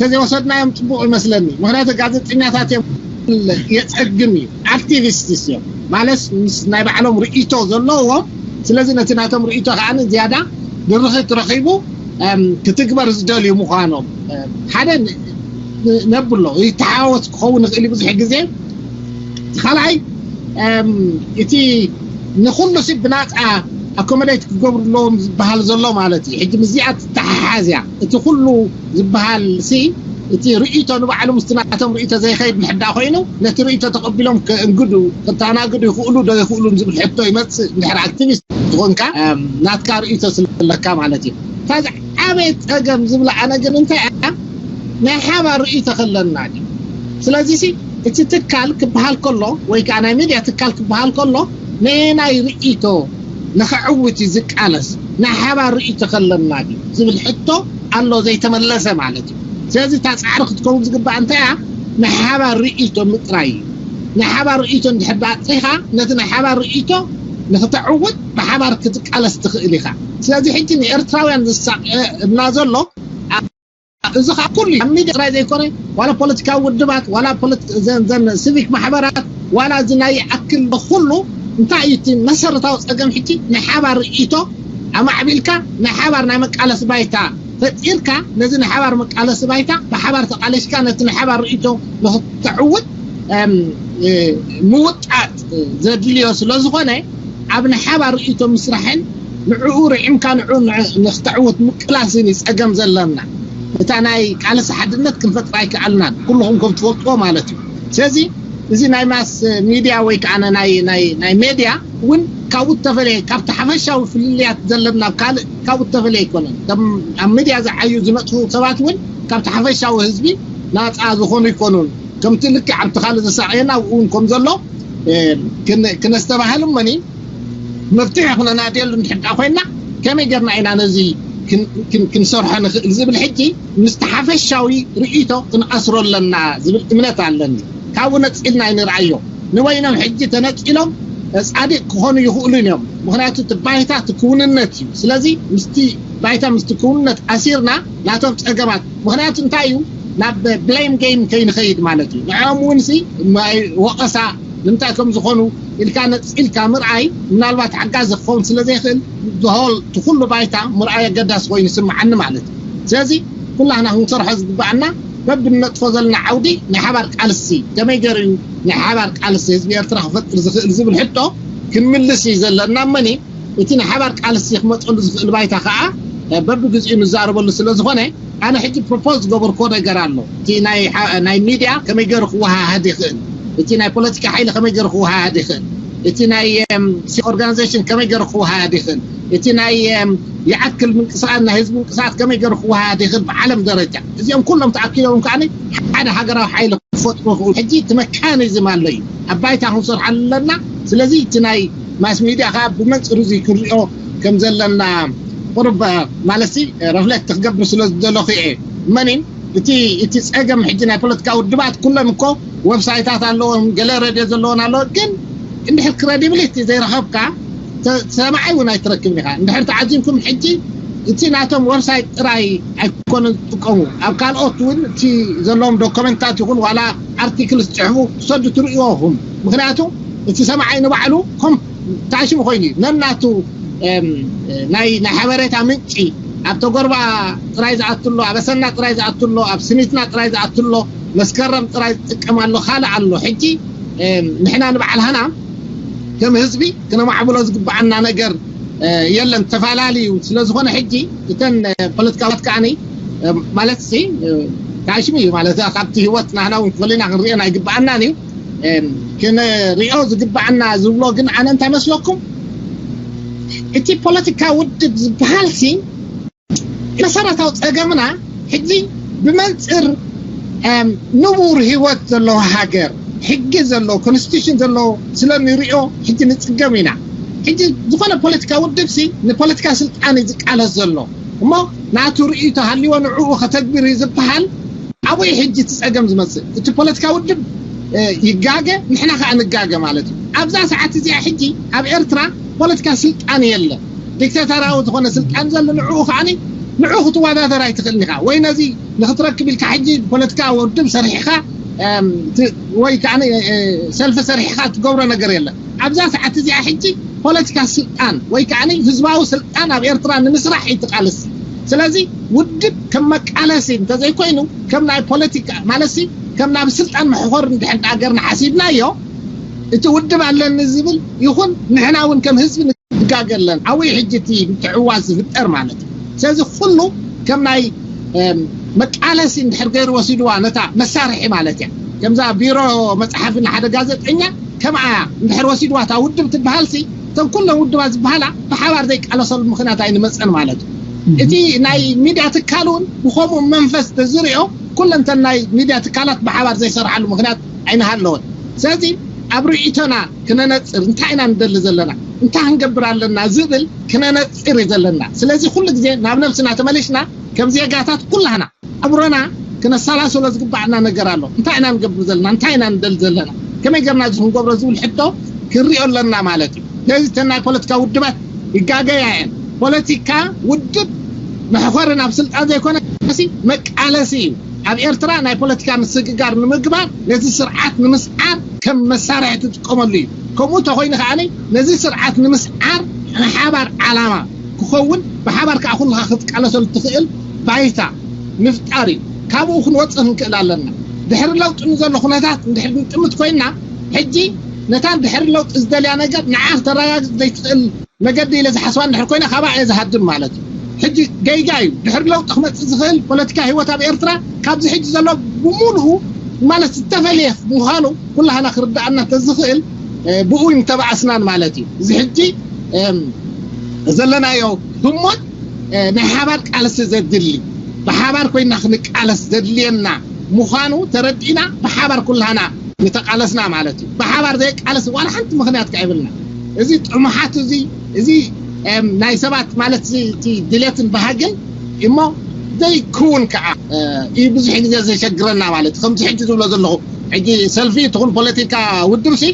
ተዘይወሰድናዮም ፅቡቕ ይመስለኒ። ምክንያቱ ጋዜጠኛታት እዮም የፀግም እዩ። ኣክቲቪስትስ እዮም ማለት ምስ ናይ ባዕሎም ርእይቶ ዘለዎም። ስለዚ ነቲ ናቶም ርእይቶ ከዓ ዝያዳ ድርኺት ረኺቡ ክትግበር ዝደልዩ ምዃኖም ሓደ ነብሎ ይተሓወስ ክኸውን ይኽእል እዩ ብዙሕ ግዜ። ካልኣይ እቲ ንኩሉ ሲ ብናፃ ኣኮመዴት ክገብሩ ኣለዎም ዝበሃል ዘሎ ማለት እዩ። ሕጂ ምስዚኣ ትተሓሓዝ እያ። እቲ ኩሉ ዝበሃል ሲ እቲ ርእይቶ ንባዕሉ ምስቲ ናቶም ርእይቶ ዘይኸይድ ንሕዳ ኮይኑ ነቲ ርእይቶ ተቐቢሎም ከእንግዱ ክተኣናግዱ ይኽእሉ ዶ ይኽእሉን ዝብል ሕቶ ይመፅእ። እንድሕር ኣክቲቪስት ዝኾንካ ናትካ ርእይቶ ስለለካ ማለት እዩ። ካዚ ዓበይ ፀገም ዝብላ ኣነ ግን እንታይ እያ ናይ ሓባር ርእይቶ ከለና እዩ። ስለዚ ሲ እቲ ትካል ክበሃል ከሎ ወይ ከዓ ናይ ሚድያ ትካል ክበሃል ከሎ ነየናይ ርእይቶ ንኽዕውት እዩ ዝቃለስ ናይ ሓባር ርእይቶ ከለና ድዩ ዝብል ሕቶ ኣሎ ዘይተመለሰ ማለት እዩ። ስለዚ እታ ፃዕሪ ክትከውን ዝግባእ እንታይ እያ ናይ ሓባር ርእይቶ ምጥራይ እዩ። ናይ ሓባር ርእይቶ እንድሕር ኣጥሪኻ ነቲ ናይ ሓባር ርእይቶ ንክተዕውት ብሓባር ክትቃለስ ትኽእል ኢኻ። ስለዚ ሕጂ ንኤርትራውያን ዝሳቀ እና ዘሎ እዚ ከዓ ኩሉ ኣብ ሚድያ ጥራይ ዘይኮነ ዋላ ፖለቲካዊ ውድባት ዋላ ዘን ሲቪክ ማሕበራት ዋላ እዚ ናይ ኣክል ኩሉ እንታይ እዩ እቲ መሰረታዊ ፀገም ሕጂ ናይ ሓባር ርእይቶ ኣማዕቢልካ ናይ ሓባር ናይ መቃለሲ ባይታ ፈጢርካ ነዚ ናይ ሓባር መቃለሲ ባይታ ብሓባር ተቃሊስካ ነቲ ናይ ሓባር ርእይቶ ንክተዕውት ምውጣጥ ዘድልዮ ስለዝኾነ ኣብ ናይ ሓባር ርእይቶ ምስራሕን ንዕኡ ርዒምካ ንዕኡ ንክተዕውት ምቅላስን እዩ ፀገም ዘለና። እታ ናይ ቃልሲ ሓድነት ክንፈጥር ኣይከኣልናን ኩልኹም ከም ትፈልጥዎ ማለት እዩ። ስለዚ እዚ ናይ ማስ ሚድያ ወይ ከዓ ናይ ሜድያ እውን ካብኡ ተፈለየ ካብቲ ሓፈሻዊ ፍልልያት ዘለና ካልእ ካብኡ ተፈለየ ኣይኮነን። ኣብ ሚድያ ዝዓዩ ዝነጥፉ ሰባት እውን ካብቲ ሓፈሻዊ ህዝቢ ናፃ ዝኾኑ ይኮኑን። ከምቲ ልክዕ ኣብቲ ካልእ ዘሳቀየና ኣብኡ እውን ከም ዘሎ ክነስተባህል እመኒ መፍትሒ ክነናድየሉ እንድሕዳ ኮይና ከመይ ጌርና ኢና ነዚ ክንሰርሖ ንኽእል ዝብል ሕጂ ምስቲ ሓፈሻዊ ርእይቶ ክንኣስሮ ኣለና ዝብል እምነት ኣለኒ። ካብኡ ነፂልና ይንርኣዮ። ንበይኖም ሕጂ ተነፂሎም ፃዲቅ ክኾኑ ይኽእሉን እዮም። ምክንያቱ እቲ ባይታ እቲ ክውንነት እዩ። ስለዚ ምስቲ ባይታ ምስቲ ክውንነት ኣሲርና ናቶም ፀገማት ምክንያቱ እንታይ እዩ ናብ ብሌም ጌም ከይንኸይድ ማለት እዩ። ንዕኦም እውን ሲ ወቀሳ ንምንታይ ከም ዝኾኑ ኢልካ ነፂልካ ምርኣይ ምናልባት ሓጋዚ ክኸውን ስለ ዘይኽእል ዝሆል እቲ ኩሉ ባይታ ምርኣይ ኣገዳሲ ኮይኑ ይስምዓኒ ማለት እዩ። ስለዚ ኩላህና ክንሰርሖ ዝግባኣና በብንነጥፎ ዘለና ዓውዲ ናይ ሓባር ቃልሲ ከመይ ገይሩ እዩ ናይ ሓባር ቃልሲ ህዝቢ ኤርትራ ክፈጥር ዝኽእል ዝብል ሕቶ ክንምልስ እዩ ዘለና እመኒ እቲ ናይ ሓባር ቃልሲ ክመፀሉ ዝኽእል ባይታ ከዓ በብግዚኡ ንዛረበሉ ስለ ዝኾነ ኣነ ሕጂ ፕሮፖዝ ዝገበርክዎ ነገር ኣሎ። እቲ ናይ ሚድያ ከመይ ገይሩ ክወሃሃድ ይኽእል፣ እቲ ናይ ፖለቲካ ሓይሊ ከመይ ገይሩ ክወሃሃድ ይኽእል፣ እቲ ናይ ኦርጋናይዜሽን ከመይ ገይሩ ክወሃሃድ ይኽእል፣ እቲ ናይ ይኣክል ምንቅስቃስ ናይ ህዝቢ ምንቅስቃስ ከመይ ገይሩ ክወሃሃድ ይኽእል ብዓለም ደረጃ እዚኦም ኩሎም ተኣኪቦም ከዓ ሓደ ሃገራዊ ሓይሊ ክፈጥሩ ይኽእሉ። ሕጂ እቲ መካኒዝም ኣሎ እዩ ኣብ ባይታ ክንሰርሓሉ ኣለና። ስለዚ እቲ ናይ ማስ ሚድያ ከዓ ብመንፅር እዚ ክንሪኦ ከም ዘለና ቁሩብ ማለት ሲ ረፍሌክት ክገብር ስለ ዝደለኹ እየ። መኒን እቲ እቲ ፀገም ሕጂ ናይ ፖለቲካ ውድባት ኩለን እኮ ዌብሳይታት ኣለዎም ገለ ሬድዮ ዘለዎን ኣለዎ ግን እንድሕር ክሬዲብሊቲ ዘይረኸብካ ሰማዓይ እውን ኣይትረክብን ኢኻ። እንድሕር ተዓዚምኩም ሕጂ እቲ ናቶም ዌብሳይት ጥራይ ኣይኮነን ዝጥቀሙ ኣብ ካልኦት እውን እቲ ዘለዎም ዶኮመንታት ይኹን ዋላ ኣርቲክል ዝፅሕፉ ክሰዱ ትርእይዎ ኹም ምክንያቱ እቲ ሰማዓይ ንባዕሉ ኮም ታሽም ኮይኑ እዩ ነናቱ ናይ ናይ ሓበሬታ ምንጪ ኣብ ተጎርባ ጥራይ ዝኣትሎ ኣብ ኣሰና ጥራይ ዝኣትሎ ኣብ ስኒትና ጥራይ ዝኣትሎ መስከረም ጥራይ ዝጥቀም ኣሎ ካልእ ኣሎ ሕጂ ንሕና ንባዕልሃና ከም ህዝቢ ክነማዕብሎ ዝግባኣና ነገር የለን ተፈላለዩ ስለ ዝኾነ ሕጂ እተን ፖለቲካላት ከዓኒ ማለት ሲ ታሽም እዩ ማለት ካብቲ ህይወት ናህና እውን ክፈሊና ክንሪኦ ኣይግባኣናን እዩ ክንሪኦ ዝግባኣና ዝብሎ ግን ኣነ እንታይ መስለኩም እቲ ፖለቲካ ውድብ ዝበሃል ሲ መሰረታዊ ፀገምና ሕጂ ብመንፅር ንቡር ህይወት ዘለዎ ሃገር ሕጊ ዘለዎ ኮንስቲቱሽን ዘለዎ ስለ ንሪኦ ሕጂ ንፅገም ኢና ሕጂ ዝኾነ ፖለቲካ ውድብ ሲ ንፖለቲካ ስልጣን እዩ ዝቃለስ ዘሎ እሞ ናቱ ርእይቶ ሃልዎ ንዕኡ ከተግብር እዩ ዝበሃል። ኣብኡ ሕጂ እቲ ጸገም ዝመጽእ እቲ ፖለቲካ ውድብ ይጋገ፣ ንሕና ከዓ ንጋገ ማለት እዩ። ኣብዛ ሰዓት እዚኣ ሕጂ ኣብ ኤርትራ ፖለቲካ ስልጣን የለ፣ ዲክታተራዊ ዝኾነ ስልጣን ዘሎ ንዕኡ ከዓ ንዑ ክትወዳደር ኣይትኽእልን ኢኻ። ወይ ነዚ ንክትረክብ ኢልካ ሕጂ ፖለቲካ ውድብ ሰሪሕኻ ወይ ከዓ ሰልፊ ሰሪሕኻ ትገብሮ ነገር የለን። ኣብዛ ሰዓት እዚኣ ሕጂ ፖለቲካ ስልጣን ወይ ከዓ ህዝባዊ ስልጣን ኣብ ኤርትራ ንምስራሕ እዩ ትቃለስ። ስለዚ ውድብ ከም መቃለሲ እንተዘይኮይኑ ከም ናይ ፖለቲካ ማለት ከም ናብ ስልጣን መሕኾር እንድሕር ዳገርና ሓሲብናዮ እቲ ውድብ ኣለኒ ዝብል ይኹን ንሕና እውን ከም ህዝቢ ንጋገ ኣለና። ኣብኡ ሕጂ እቲ ምትዕውዋዝ ዝፍጠር ማለት እዩ። ስለዚ ኩሉ ከም ናይ መቃለሲ እንድሕር ገይሩ ወሲድዋ ነታ መሳርሒ ማለት እያ። ከምዛ ቢሮ መፅሓፊ ንሓደ ጋዜጠኛ ከምኣ እንድሕር ወሲድዋ እታ ውድብ ትበሃል ሲ እተን ኩለን ውድባት ዝበሃላ ብሓባር ዘይቃለሰሉ ምክንያት ኣይንመፀን ማለት እዩ። እቲ ናይ ሚድያ ትካል እውን ብከምኡ መንፈስ ተዝሪኦ ኩለንተን ናይ ሚድያ ትካላት ብሓባር ዘይሰርሓሉ ምክንያት ኣይንሃለወን። ስለዚ ኣብ ርእይቶና ክነነፅር እንታይ ኢና ንደሊ ዘለና እንታይ ክንገብር ኣለና ዝብል ክነነፅር እዩ ዘለና። ስለዚ ኩሉ ግዜ ናብ ነብስና ተመሊስና ከም ዜጋታት ኩላህና ኣብሮና ክነሰላስሎ ዝግባኣና ነገር ኣሎ። እንታይ ኢና ንገብር ዘለና እንታይ ኢና ንደሊ ዘለና ከመይ ገርና እዚ ክንገብሮ ዝብል ሕቶ ክንሪኦ ኣለና ማለት እዩ። ስለዚ እተን ናይ ፖለቲካ ውድባት ይጋገያ እየን። ፖለቲካ ውድብ መሕኮሪ ናብ ስልጣን ዘይኮነ መቃለሲ እዩ። ኣብ ኤርትራ ናይ ፖለቲካ ምስግጋር ንምግባር ነዚ ስርዓት ንምስዓር ከም መሳርሒ ትጥቀመሉ እዩ። ከምኡ ተኮይኑ ከዓ ነዚ ስርዓት ንምስዓር ናይ ሓባር ዓላማ ክኸውን ብሓባር ከዓ ኩልካ ክትቃለሰሉ ትኽእል ባይታ ምፍጣር እዩ። ካብኡ ክንወፅእ ክንክእል ኣለና። ድሕሪ ለውጢ ንዘሎ ኩነታት እንድሕር ንጥምት ኮይና ሕጂ ነታ ድሕሪ ለውጢ ዝደልያ ነገር ንዓ ክተረጋግፅ ዘይትኽእል መገዲ ኢለ ዝሓስባ እንድሕር ኮይና ካብኣ እየ ዝሃድም ማለት እዩ። ሕጂ ገይጋ እዩ ድሕሪ ለውጢ ክመፅእ ዝኽእል ፖለቲካ ህይወት ኣብ ኤርትራ ካብዚ ሕጂ ዘሎ ብምሉኡ ማለት ዝተፈለየ ምዃኑ ኩላህና ክርዳኣና ተዝኽእል ብኡ ይምተባኣስናን ማለት እዩ። እዚ ሕጂ ዘለናዮ ህሞት ናይ ሓባር ቃልሲ ዘድሊ ብሓባር ኮይና ክንቃለስ ዘድልየና ምዃኑ ተረዲእና ብሓባር ኩላህና ምተቃለስና ማለት እዩ። ብሓባር ዘይቃለስ ዋላ ሓንቲ ምክንያት ከ ኣይብልና። እዚ ጥሙሓት እዚ እዚ ናይ ሰባት ማለት እቲ ድሌትን ባህግን እሞ ዘይክውን ከዓ እዩ ብዙሕ ግዜ ዘሸግረና ማለት እዩ። ከምዚ ሕጂ ዝብሎ ዘለኹ ሕጂ ሰልፊ ትኹን ፖለቲካ ውድብ ሲ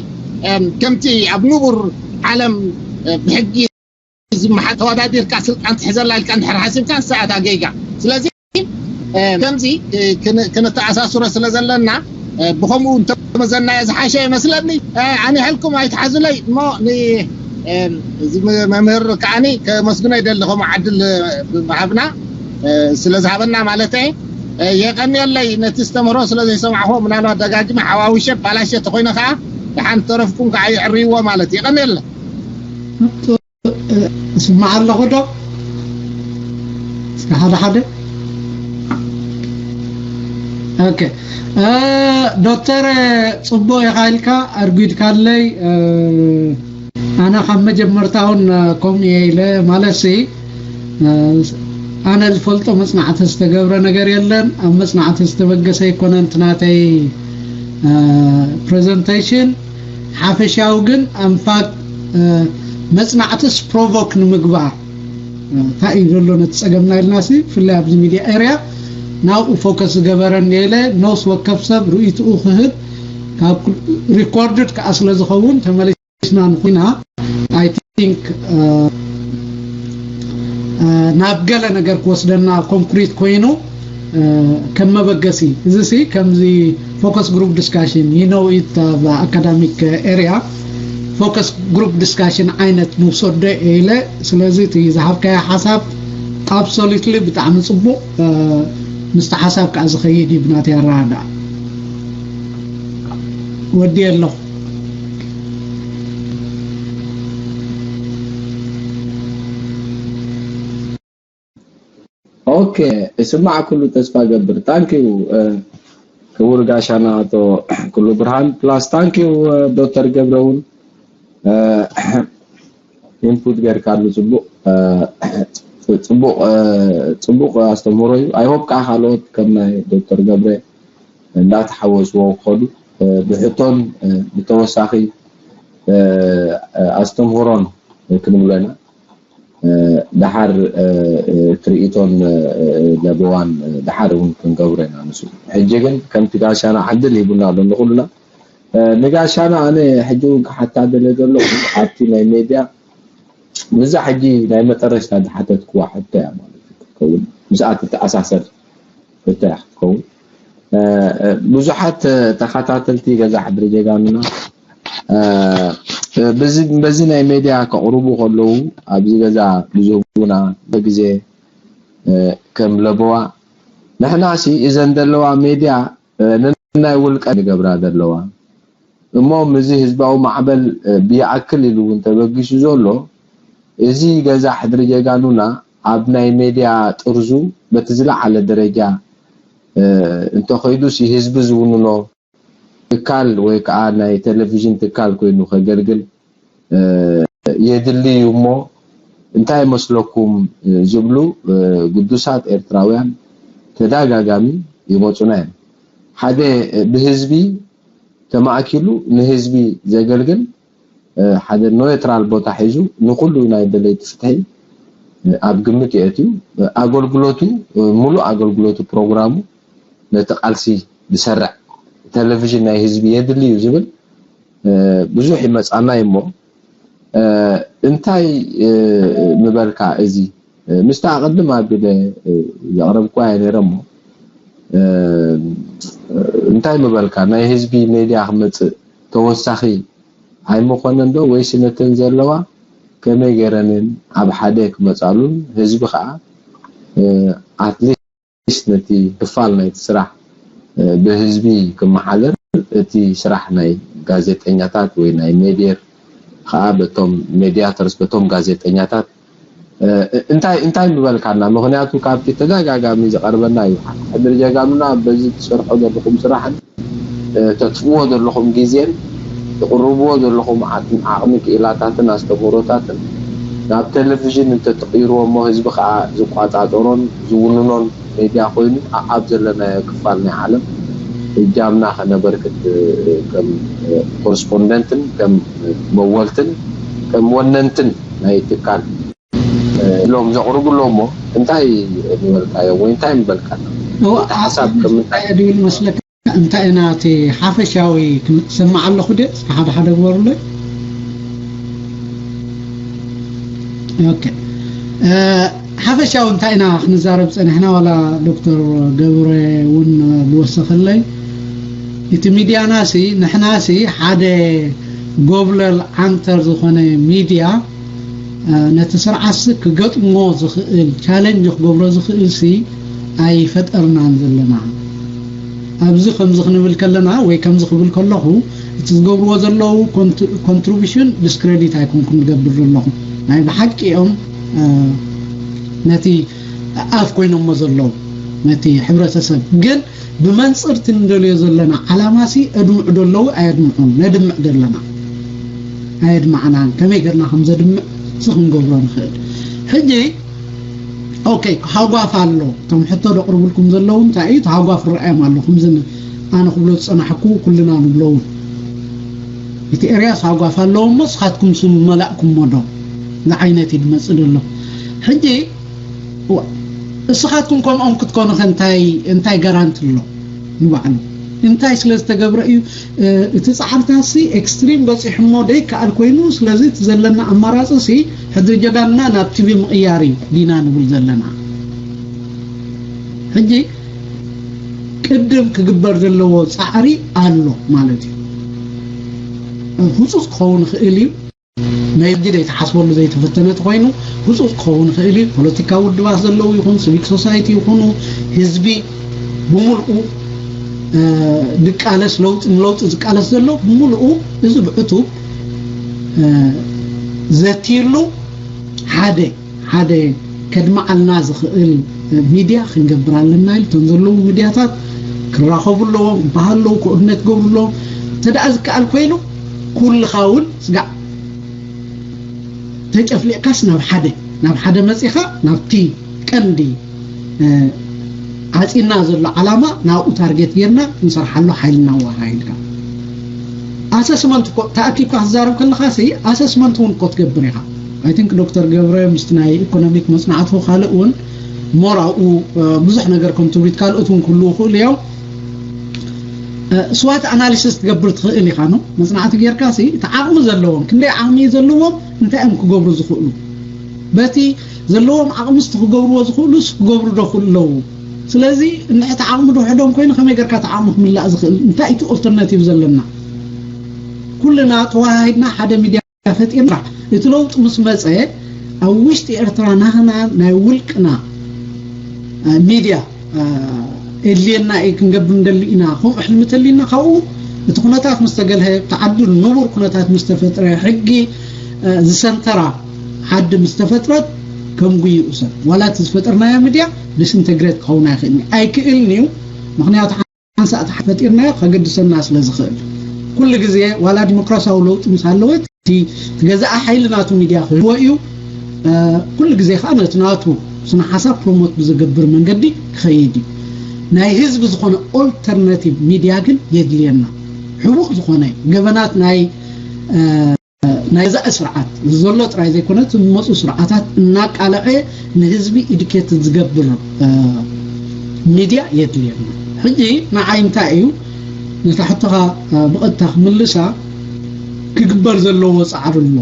ከምቲ ኣብ ንቡር ዓለም ብሕጊ ዝመሓ ተወዳዲርካ ስልጣን ትሕዘላ ኢልካ እንድሕር ሓሲብካ ንሳኣታ ጌጋ። ስለዚ ከምዚ ክነተኣሳስሮ ስለ ዘለና ብከምኡ እንተመዘናዮ ዝሓሸ ይመስለኒ። ኣነ ሕልኩም ኣይትሓዙለይ እሞ መምህር ከዓኒ ከመስግኖ ይደሊ ከምኡ ዓድል ምሃብና ስለ ዝሃበና ማለት የቀንየለይ ነቲ ዝተምህሮ ስለ ዘይሰማዕኹ ምናልባት ደጋጊመ ሓዋዊሸ ባላሸ ተኮይነ ከዓ ደሓን ተረፍኩም ከዓ ይዕርይዎ ማለት የቀንየለ። እስማዕ ኣለኹ ዶ? እስከ ሓደ ሓደ። ኦኬ ዶክተር፣ ፅቡቅ ኢኻ ኢልካ ኣርጉድካለይ። ኣነ ካብ መጀመርታውን ከምኡ እየ ኢለ ማለት ሲ ኣነ ዝፈልጦ መፅናዕቲ ዝተገብረ ነገር የለን። ኣብ መፅናዕቲ ዝተበገሰ ኣይኮነን እቲ ናተይ ፕሬዘንቴሽን። ሓፈሻዊ ግን ኣንፋት መፅናዕትስ ፕሮቮክ ንምግባር እንታይ እዩ ዘሎ ነቲ ፀገምና ኢልና ሲ ብፍላይ ኣብዚ ሚድያ ኤርያ ናብኡ ፎከስ ዝገበረ እኒኤለ። ነውስ ወከፍ ሰብ ርእይትኡ ክህብ ካብ ሪኮርድድ ከዓ ስለ ዝኸውን ተመሊስና ንኩና ኣይ ቲንክ ናብ ገለ ነገር ክወስደና ኮንክሪት ኮይኑ ከም መበገሲ እዚ ሲ ከምዚ focus group discussion you know it ኣብ academic area focus group discussion ዓይነት ንውሰዶ ኢለ። ስለዚ እቲ ዝሃብካዮ ሓሳብ absolutely ብጣዕሚ ፅቡቅ ምስቲ ሓሳብ ከዓ ዝኸይድ እዩ ብናተይ ኣረዳድኣ። ወዲ ኣለኹ። ኦኬ፣ እስማዕ ኩሉ ተስፋ ገብር። ታንኪዩ ክቡር ጋሻና ኣቶ ኩሉ ብርሃን plus ታንኪዩ ዶክተር ገብረ እውን ኢንፑት ገርካሉ ጽቡቅ ጽቡቅ ጽቡቅ ኣስተምህሮ እዩ። I hope ከዓ ካልኦት ከም ናይ ዶክተር ገብረ እንዳተሓወስዎ ክኸዱ ብሕቶን ብተወሳኺ ኣስተምህሮን ክንብሎ ኢና። ደሓር ትርኢቶን ለበዋን ደሓር እውን ክንገብሮ ኢና። ንሱ ሕጂ ግን ከምቲ ጋሻና ዕድል ሂቡና ኣሎ ንኩልና። ንጋሻና ኣነ ሕጂ እውን ክሓታ ደለ ዘለኹ ኣብቲ ናይ ሜድያ፣ ንዛ ሕጂ ናይ መጠረሽታ ዝሓተትክዋ ሕቶ እያ ማለት እዩ ክትከውን፣ ምስኣ ትተኣሳሰር ሕቶ እያ ክትከውን። ብዙሓት ተኸታተልቲ ገዛ ሕድሪ ጀጋኑና በዚ ናይ ሜድያ ከቕርቡ ከለዉ ኣብዚ ገዛ ብዝህቡና ግዜ ከም ለበዋ፣ ንሕናሲ እዘን ዘለዋ ሜድያ ንናይ ውልቀ ንገብራ ዘለዋ፣ እሞ ምስዚ ህዝባዊ ማዕበል ብይኣክል ኢሉ እውን ተበጊሱ ዘሎ፣ እዚ ገዛ ሕድሪ ጀጋኑና ኣብ ናይ ሜድያ ጥርዙ በቲ ዝለዓለ ደረጃ እንተኸይዱሲ ህዝቢ ዝውንኖ ትካል ወይ ከዓ ናይ ቴሌቪዥን ትካል ኮይኑ ከገልግል የድሊ እዩ። እሞ እንታይ መስለኩም ዝብሉ ግዱሳት ኤርትራውያን ተደጋጋሚ ይመፁና እዮም። ሓደ ብህዝቢ ተማእኪሉ ንህዝቢ ዘገልግል ሓደ ኖትራል ቦታ ሒዙ ንኩሉ ናይ ደለይቲ ፍትሒ ኣብ ግምት የእትዩ። ኣገልግሎቱ፣ ሙሉእ ኣገልግሎቱ፣ ፕሮግራሙ ነቲ ቃልሲ ዝሰርዕ ቴሌቪዥን ናይ ህዝቢ የድሊ እዩ ዝብል ብዙሕ ይመፃና እዩ። እሞ እንታይ ምበልካ? እዚ ምስታ ቅድም ኣቢለ ዘቕረብኳ እየ ነይረ። እሞ እንታይ ምበልካ? ናይ ህዝቢ ሜድያ ክመፅእ ተወሳኺ ኣይምኾነን ዶ? ወይስ ነተን ዘለዋ ከመይ ገይረንን ኣብ ሓደ ክመፃሉን ህዝቢ ከዓ ኣትሊስት ነቲ ክፋል ናይቲ ስራሕ ብህዝቢ ክመሓደር፣ እቲ ስራሕ ናይ ጋዜጠኛታት ወይ ናይ ሜድየር ከዓ በቶም ሜድያተርስ፣ በቶም ጋዜጠኛታት እንታይ እንታይ ምበልካና? ምኽንያቱ ካብቲ ተደጋጋሚ ዝቐርበና እዩ። ሕድሪ ጀጋኑና በዚ ትሰርሖ ዘለኹም ስራሕን ተጥፍዎ ዘለኹም ግዜን ትቕርብዎ ዘለኹም ዓቕሚ፣ ክኢላታትን ኣስተምህሮታትን ናብ ቴሌቪዥን እንተትቕይርዎ እሞ ህዝቢ ከዓ ዝቋፃፀሮን ዝውንኖን ሜድያ ኮይኑ ኣብ ዘለናዮ ክፋል ናይ ዓለም እጃምና ከነበርክት ከም ኮረስፖንደንትን ከም መወልትን ከም ወነንትን ናይ ትካል ኢሎም ዘቕርቡ ኣሎ። እሞ እንታይ ምበልካዮም ወይ እንታይ ምበልካ? እቲ ሓሳብ ከም እንታይ ድብል መስለካ? እንታይ ኢና እቲ ሓፈሻዊ ክሰማዕ ኣለኹ ደ ሓደ ሓደ ግበሩለይ። ኦኬ፣ ሓፈሻዊ እንታይ ኢና ክንዛረብ ፀኒሕና? ዋላ ዶክተር ገብረ እውን ዝወሰኸለይ፣ እቲ ሚድያና ሲ ንሕና ሲ ሓደ ጎብለል ዓንተር ዝኾነ ሚድያ ነቲ ስርዓትሲ ክገጥሞ ዝኽእል ቻለንጅ ክገብሮ ዝኽእል ሲ ኣይፈጠርናን ዘለና። ኣብዚ ከምዚ ክንብል ከለና ወይ ከምዚ ክብል ከለኹ እቲ ዝገብርዎ ዘለዉ ኮንትሪቢሽን ዲስክሬዲት ኣይኮንኩን ዝገብር ዘለኹ። ናይ ብሓቂ እዮም ነቲ ኣፍ ኮይኖሞ ዘለዉ ነቲ ሕብረተሰብ ግን ብመንፅር እቲ ንደልዮ ዘለና ዓላማ ሲ እድምዑ ዶ ኣለዉ ኣየድምዑን? ነድምዕ ዶ ኣለና ኣየድማዕናን? ከመይ ገርና ከም ዘድምዕ ሲ ክንገብሮ ንኽእል። ሕጂ ኦኬ፣ ሃጓፍ ኣሎ። እቶም ሕቶ ደቕርብልኩም ዘለዉ እንታይ እዩ? እቲ ሃጓፍ ረኣዮም ኣሎ። ከምዚ ኣነ ክብሎ ዝፀናሕኩ ኩልና ንብሎ እውን እቲ ኤርያስ ሃጓፍ ኣለዎ እሞ ንስኻትኩም ስም መላእኩሞ ዶ ዝዓይነት እዩ ዝመፅእ ዘሎ። ሕጂ እዋ፣ እስኻትኩም ከምኦም ክትኮኑ ከ እንታይ እንታይ ጋራንቲ ኣሎ ንባዕሉ? እንታይ ስለ ዝተገብረ እዩ እቲ ፃዕርታት ሲ ኤክስትሪም በፂሑ እሞ ደይከኣል ኮይኑ? ስለዚ እቲ ዘለና ኣማራፂ ሲ ሕድሪ ጀጋንና ናብ ቲቪ ምቕያር እዩ ዲና ንብል ዘለና። ሕጂ ቅድም ክግበር ዘለዎ ፃዕሪ ኣሎ ማለት እዩ። ህፁፅ ክኸውን ይኽእል እዩ። መይቢ ዘይተሓስበሉ ዘይተፈተነ ተኮይኑ ህፁፅ ክኸውን ይኽእል እዩ። ፖለቲካዊ ውድባት ዘለዉ ይኹን ሲቪክ ሶሳይቲ ይኹኑ ህዝቢ ብምልኡ ድቃለስ ለውጢ ንለውጢ ዝቃለስ ዘሎ ብምልኡ እዚ ብዕቱብ ዘትይሉ ሓደ ሓደ ከድመዓልና ዝኽእል ሚድያ ክንገብር ኣለና ኢሉ እቶም ዘለዉ ሚድያታት ክራኸቡ ኣለዎም ክበሃሉ ኣለዉ ኮኦርዲኔት ክገብሩ ኣለዎም። እንተ ደኣ ዝከኣል ኮይኑ ኩልኻ እውን ስጋዕ ተጨፍሊቕካስ ናብ ሓደ ናብ ሓደ መፂኻ ናብቲ ቀንዲ ዓፂና ዘሎ ዓላማ ናብኡ ታርጌት ጌርና ክንሰርሓሉ ሓይሊ እናዋሃሃድካ ኣሰስመንት እኮ ተኣኪብካ ክትዛረብ ከለኻ ሲ ኣሰስመንት እውን እኮ ትገብር ኢኻ። I think ዶክተር ገብረ ምስቲ ናይ ኢኮኖሚክ መፅናዕቱ ካልእ እውን ሞር ኣብኡ ብዙሕ ነገር ኮንትሪቢዩት ካልኦት እውን ክህልዉ ይኽእሉ እዮም። ስዋት ኣናሊሲስ ትገብር ትኽእል ኢኻ ነው መፅናዕቲ ጌርካ ሲ እቲ ዓቕሚ ዘለዎም ክንደይ ዓቕሚ እዩ ዘለዎም እንታይ እዮም ክገብሩ ዝኽእሉ በቲ ዘለዎም ዓቕምስ ክገብርዎ ዝኽእሉስ ክገብሩ ዶ ኣለዉ? ስለዚ እንድሕቲ ዓቕሚ ድውሕዶም ኮይኑ ከመይ ጌርካ እቲ ዓቕሚ ክምላእ ዝኽእል እንታይ እቲ ኦልተርናቲቭ ዘለና ኩልና ተዋሃሂድና ሓደ ሚድያ ፈጢርና እቲ ለውጢ ምስ መፀ ኣብ ውሽጢ ኤርትራ ናህና ናይ ውልቅና ሚድያ የድልየና እዩ ክንገብር እንደሊ ኢና ከምኡ ሕልሚ ተሊና ካብኡ እቲ ኩነታት ምስ ተገልሀ እቲ ዓዲ ንቡር ኩነታት ምስ ተፈጥረ ሕጊ ዝሰንተራ ዓዲ ምስ ተፈጥረት ከም ጉይኡ ሰብ ዋላ እቲ ዝፈጠርናዮ ሚድያ ዲስኢንተግሬት ክኸውን ኣይኽእልን ኣይክእልን እዩ ምክንያቱ ሓንሳእ እቲ ፈጢርናዮ ከገድሰና ስለ ዝኽእል ኩሉ ግዜ ዋላ ዲሞክራሲያዊ ለውጢ ምስ ኣለወ እቲ ትገዛእ ሓይሊ ናቱ ሚድያ ክህልዎ እዩ ኩሉ ግዜ ከዓ ነቲ ናቱ ስነ ሓሳብ ፕሮሞት ብዝገብር መንገዲ ክኸይድ እዩ ናይ ህዝቢ ዝኾነ ኦልተርናቲቭ ሚድያ ግን የድልየና ሕቡእ ዝኾነ ገበናት ናይ ናይ ገዛእ ስርዓት ዘሎ ጥራይ ዘይኮነ ዝመፁ ስርዓታት እናቃለዐ ንህዝቢ ኢዱኬት ዝገብር ሚድያ የድልየና ሕጂ ንዓይ እንታይ እዩ ነታ ሕቶኻ ብቐጥታ ክምልሳ ክግበር ዘለዎ ፃዕሪ ኣሎ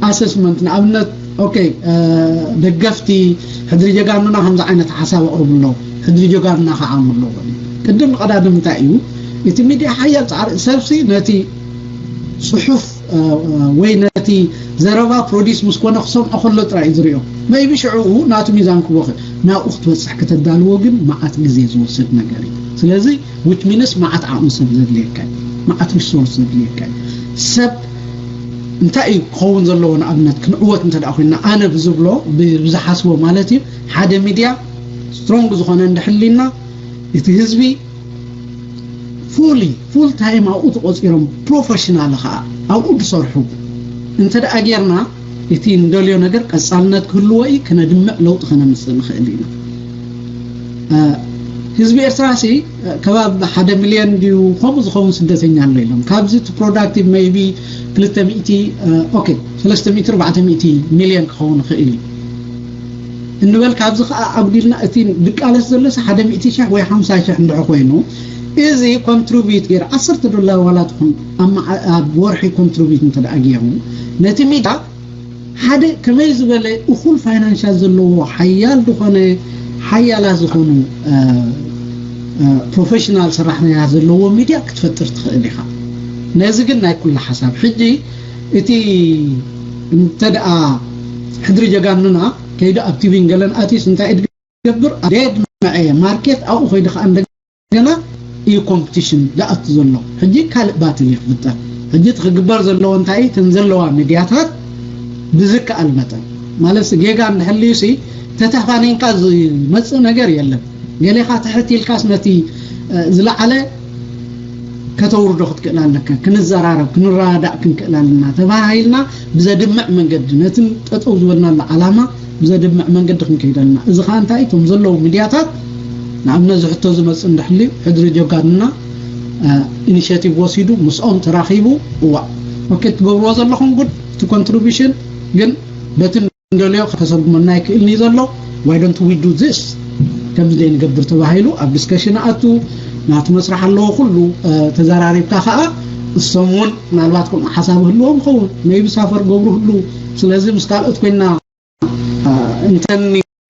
ኣሰስመንት ንኣብነት ኦኬ ደገፍቲ ሕድሪ ጀጋኑና ከምዚ ዓይነት ሓሳብ ኣቕርቡ ኣለዉ ሕድሪ ጀጋኑና ከዓሙ ኣለዎ ቅድም ንቐዳድም እንታይ እዩ እቲ ሚድያ ሓያል ፃዕሪ ሰብሲ ነቲ ፅሑፍ ወይ ነቲ ዘረባ ፕሮዲስ ምስ ኮነ ክሰምዖ ከሎ ጥራይ እዩ ዝሪኦ maybe ሽዕኡ ናቱ ሚዛን ክቦ ናብኡ ክትበፅሕ ከተዳልዎ ግን መዓት ግዜ ዝወስድ ነገር እዩ ስለዚ which means መዓት ዓቕሚ ሰብ ዘድልየካ እዩ መዓት ሪሶርስ ዘድልየካ እዩ ሰብ እንታይ እዩ ክኸውን ዘለዎ ንኣብነት ክንዕወት እንተ ኮይንና ኣነ ብዝብሎ ብዝሓስቦ ማለት እዩ ሓደ ሚድያ ስትሮንግ ዝኾነ እንድሕሊና እቲ ህዝቢ ፉሊ ፉል ታይም ኣብኡ ተቆፂሮም ፕሮፌሽናል ከዓ ኣብኡ ዝሰርሑ እንተ ደኣ ጌርና እቲ እንደልዮ ነገር ቀፃልነት ክህልዎ እዩ ክነድምዕ ለውጢ ከነምፅእ ንኽእል ኢና ህዝቢ ኤርትራ ሲ ከባቢ ሓደ ሚልዮን ድዩ ከምኡ ዝኸውን ስደተኛ ኣሎ ኢሎም ካብዚ እቲ ፕሮዳክቲቭ maybe ክልተ ሚእቲ ኦኬ ሰለስተ ሚእቲ ኣርባዕተ ሚእቲ ሚልዮን ክኸውን ይኽእል እዩ እንበል ካብዚ ከዓ ኣጉዲልና እቲ ዝቃለስ ዘሎ ሓደ ሚእቲ ሽሕ ወይ ሓምሳ ሽሕ እንድሕር ኮይኑ እዚ ኮንትሪቢዩት ገይሩ ዓሰርተ ዶላር ዋላ ትኹን ኣብ ወርሒ ኮንትሪቢዩት እንተ ገይሩ ነቲ ሚድያ ሓደ ከመይ ዝበለ እኹል ፋይናንሻል ዘለዎ ሓያል ዝኾነ ሓያላት ዝኾኑ ፕሮፌሽናል ሰራሕተኛ ዘለዎ ሚድያ ክትፈጥር ትኽእል ኢኻ ነዚ ግን ናይ ኩሉ ሓሳብ ሕጂ እቲ እንተ ደኣ ሕድሪ ጀጋኑና ከይዱ ኣብ ቲቪን ገለን ኣትዩስ እንታይ እዩ ዝገብር ኣደድ መዐየ ማርኬት ኣብኡ ከይዱ ከዓ እንደገና እዩ ኮምፒቲሽን ዝኣቱ ዘሎ ሕጂ ካልእ ባትል እዩ ክፍጠር ሕጂ እቲ ክግበር ዘለዎ እንታይ እዩ እተን ዘለዋ ሚድያታት ብዝከኣል መጠን ማለት ጌጋ እንድሕልዩሲ ተተፋኒንካ ዝመፅእ ነገር የለን ገሌኻ ትሕት ኢልካስ ነቲ ዝለዓለ ከተውርዶ ክትክእል ኣለካ ክንዘራረብ ክንረዳእ ክንክእል ኣለና ተባሂልና ብዘድምዕ መንገዲ ነትን ጠጠው ዝበልናሉ ዓላማ ብዘድምዕ መንገዲ ክንከይድ ኣለና እዚ ከዓ እንታይ እቶም ዘለዉ ሚድያታት ንኣብነት ዝሕቶ ዝመፅእ እንድሕልዩ ሕድሪ ጀጋኑና ኢኒሽቲቭ ወሲዱ ምስኦም ተራኺቡ እዋ ኦኬ ትገብርዎ ዘለኹም ጉድ እቲ ኮንትሪቢሽን ግን በቲ እንደልዮ ከተሰጉመና ይክእልኒ ዘሎ why don't we do this ከምዚ ዘይንገብር ተባሂሉ ኣብ ዲስከሽን ኣቱ ናቱ መስራሕ ኣለዎ ኩሉ ተዘራሪብካ ከዓ እሶም እውን ምናልባት ከምኡ ሓሳብ ህልዎም ኸውን maybe ሳፈር ገብሩ ህሉ ስለዚ ምስ ካልኦት ኮይና እንተን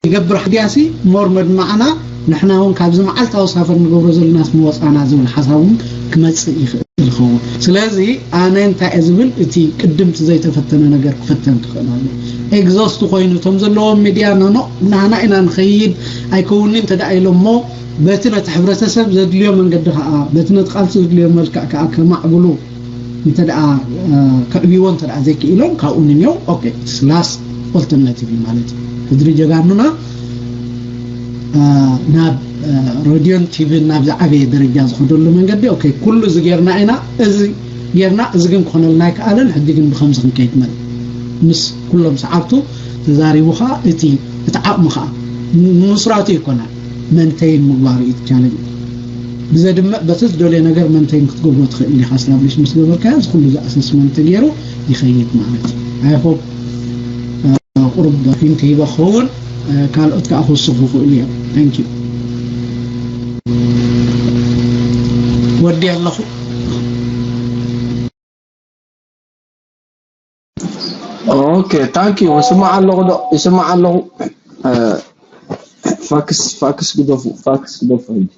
ይገብር ሓዲያሲ ሞር መድማዕና ንሕና እውን ካብዚ መዓልታዊ ሳፈር ንገብሮ ዘለናስ ምወፃና ዝብል ሓሳብ እውን ክመፅእ ይኽእል ይኸውን ስለዚ ኣነ እንታይ እየ ዝብል እቲ ቅድምቲ ዘይተፈተነ ነገር ክፈተን ክኽእል ኣሎ ኤግዞስት ኮይኑ እቶም ዘለዎም ሚድያ ነኖ ናህና ኢና ንኸይድ ኣይከውንን እንተ ደኣ ኢሎሞ በቲ ነቲ ሕብረተሰብ ዘድልዮ መንገዲ ከዓ በቲ ነቲ ቃልሲ ዘድልዮ መልክዕ ከዓ ከማዕብሉ እንተ ደኣ ከዕብይዎ እንተ ደኣ ዘይክኢሎም ካብኡ ንንዮ okay ላስ ኦልተርናቲቭ ማለት እዩ ሕድሪ ጀጋኑና ናብ ሬድዮን ቲቪን ናብ ዝዓበየ ደረጃ ዝኸደሉ መንገዲ okay ኩሉ እዚ ጌርና ኢና እዚ ጌርና እዚ ግን ክኾነልና ኣይከኣለን ሕጂ ግን ብከምዚ ክንከይድ መን ምስ ኩሎም ሰዓብቱ ተዛሪቡ ከዓ እቲ እቲ ዓቕሚ ከዓ ምስራቱ ይኮና መንተይን ምግባሩ እዩ ቻለንጅ ብዘድምዕ በቲ ዝደልዮ ነገር መንተይን ክትገብሮ ትኽእል ኢኻ ስታብሊሽ ምስ ገበርካዮ እዚ ኩሉ እዚ ኣሰስመንት ተገይሩ ይኸይድ ማለት እዩ I hope ቁሩብ ሂንት ሂበ ክኸውን ካልኦት ከዓ ክውስኹ ይኽእሉ እዮም። Thank you። ወዲ ኣለኹ። Okay, thank you። ይስማዕ ኣለኹ ዶ? ይስማዕ ኣለኹ። ፋክስ ፋክስ ግደፉ፣ ፋክስ ግደፉ፣ ሕጂ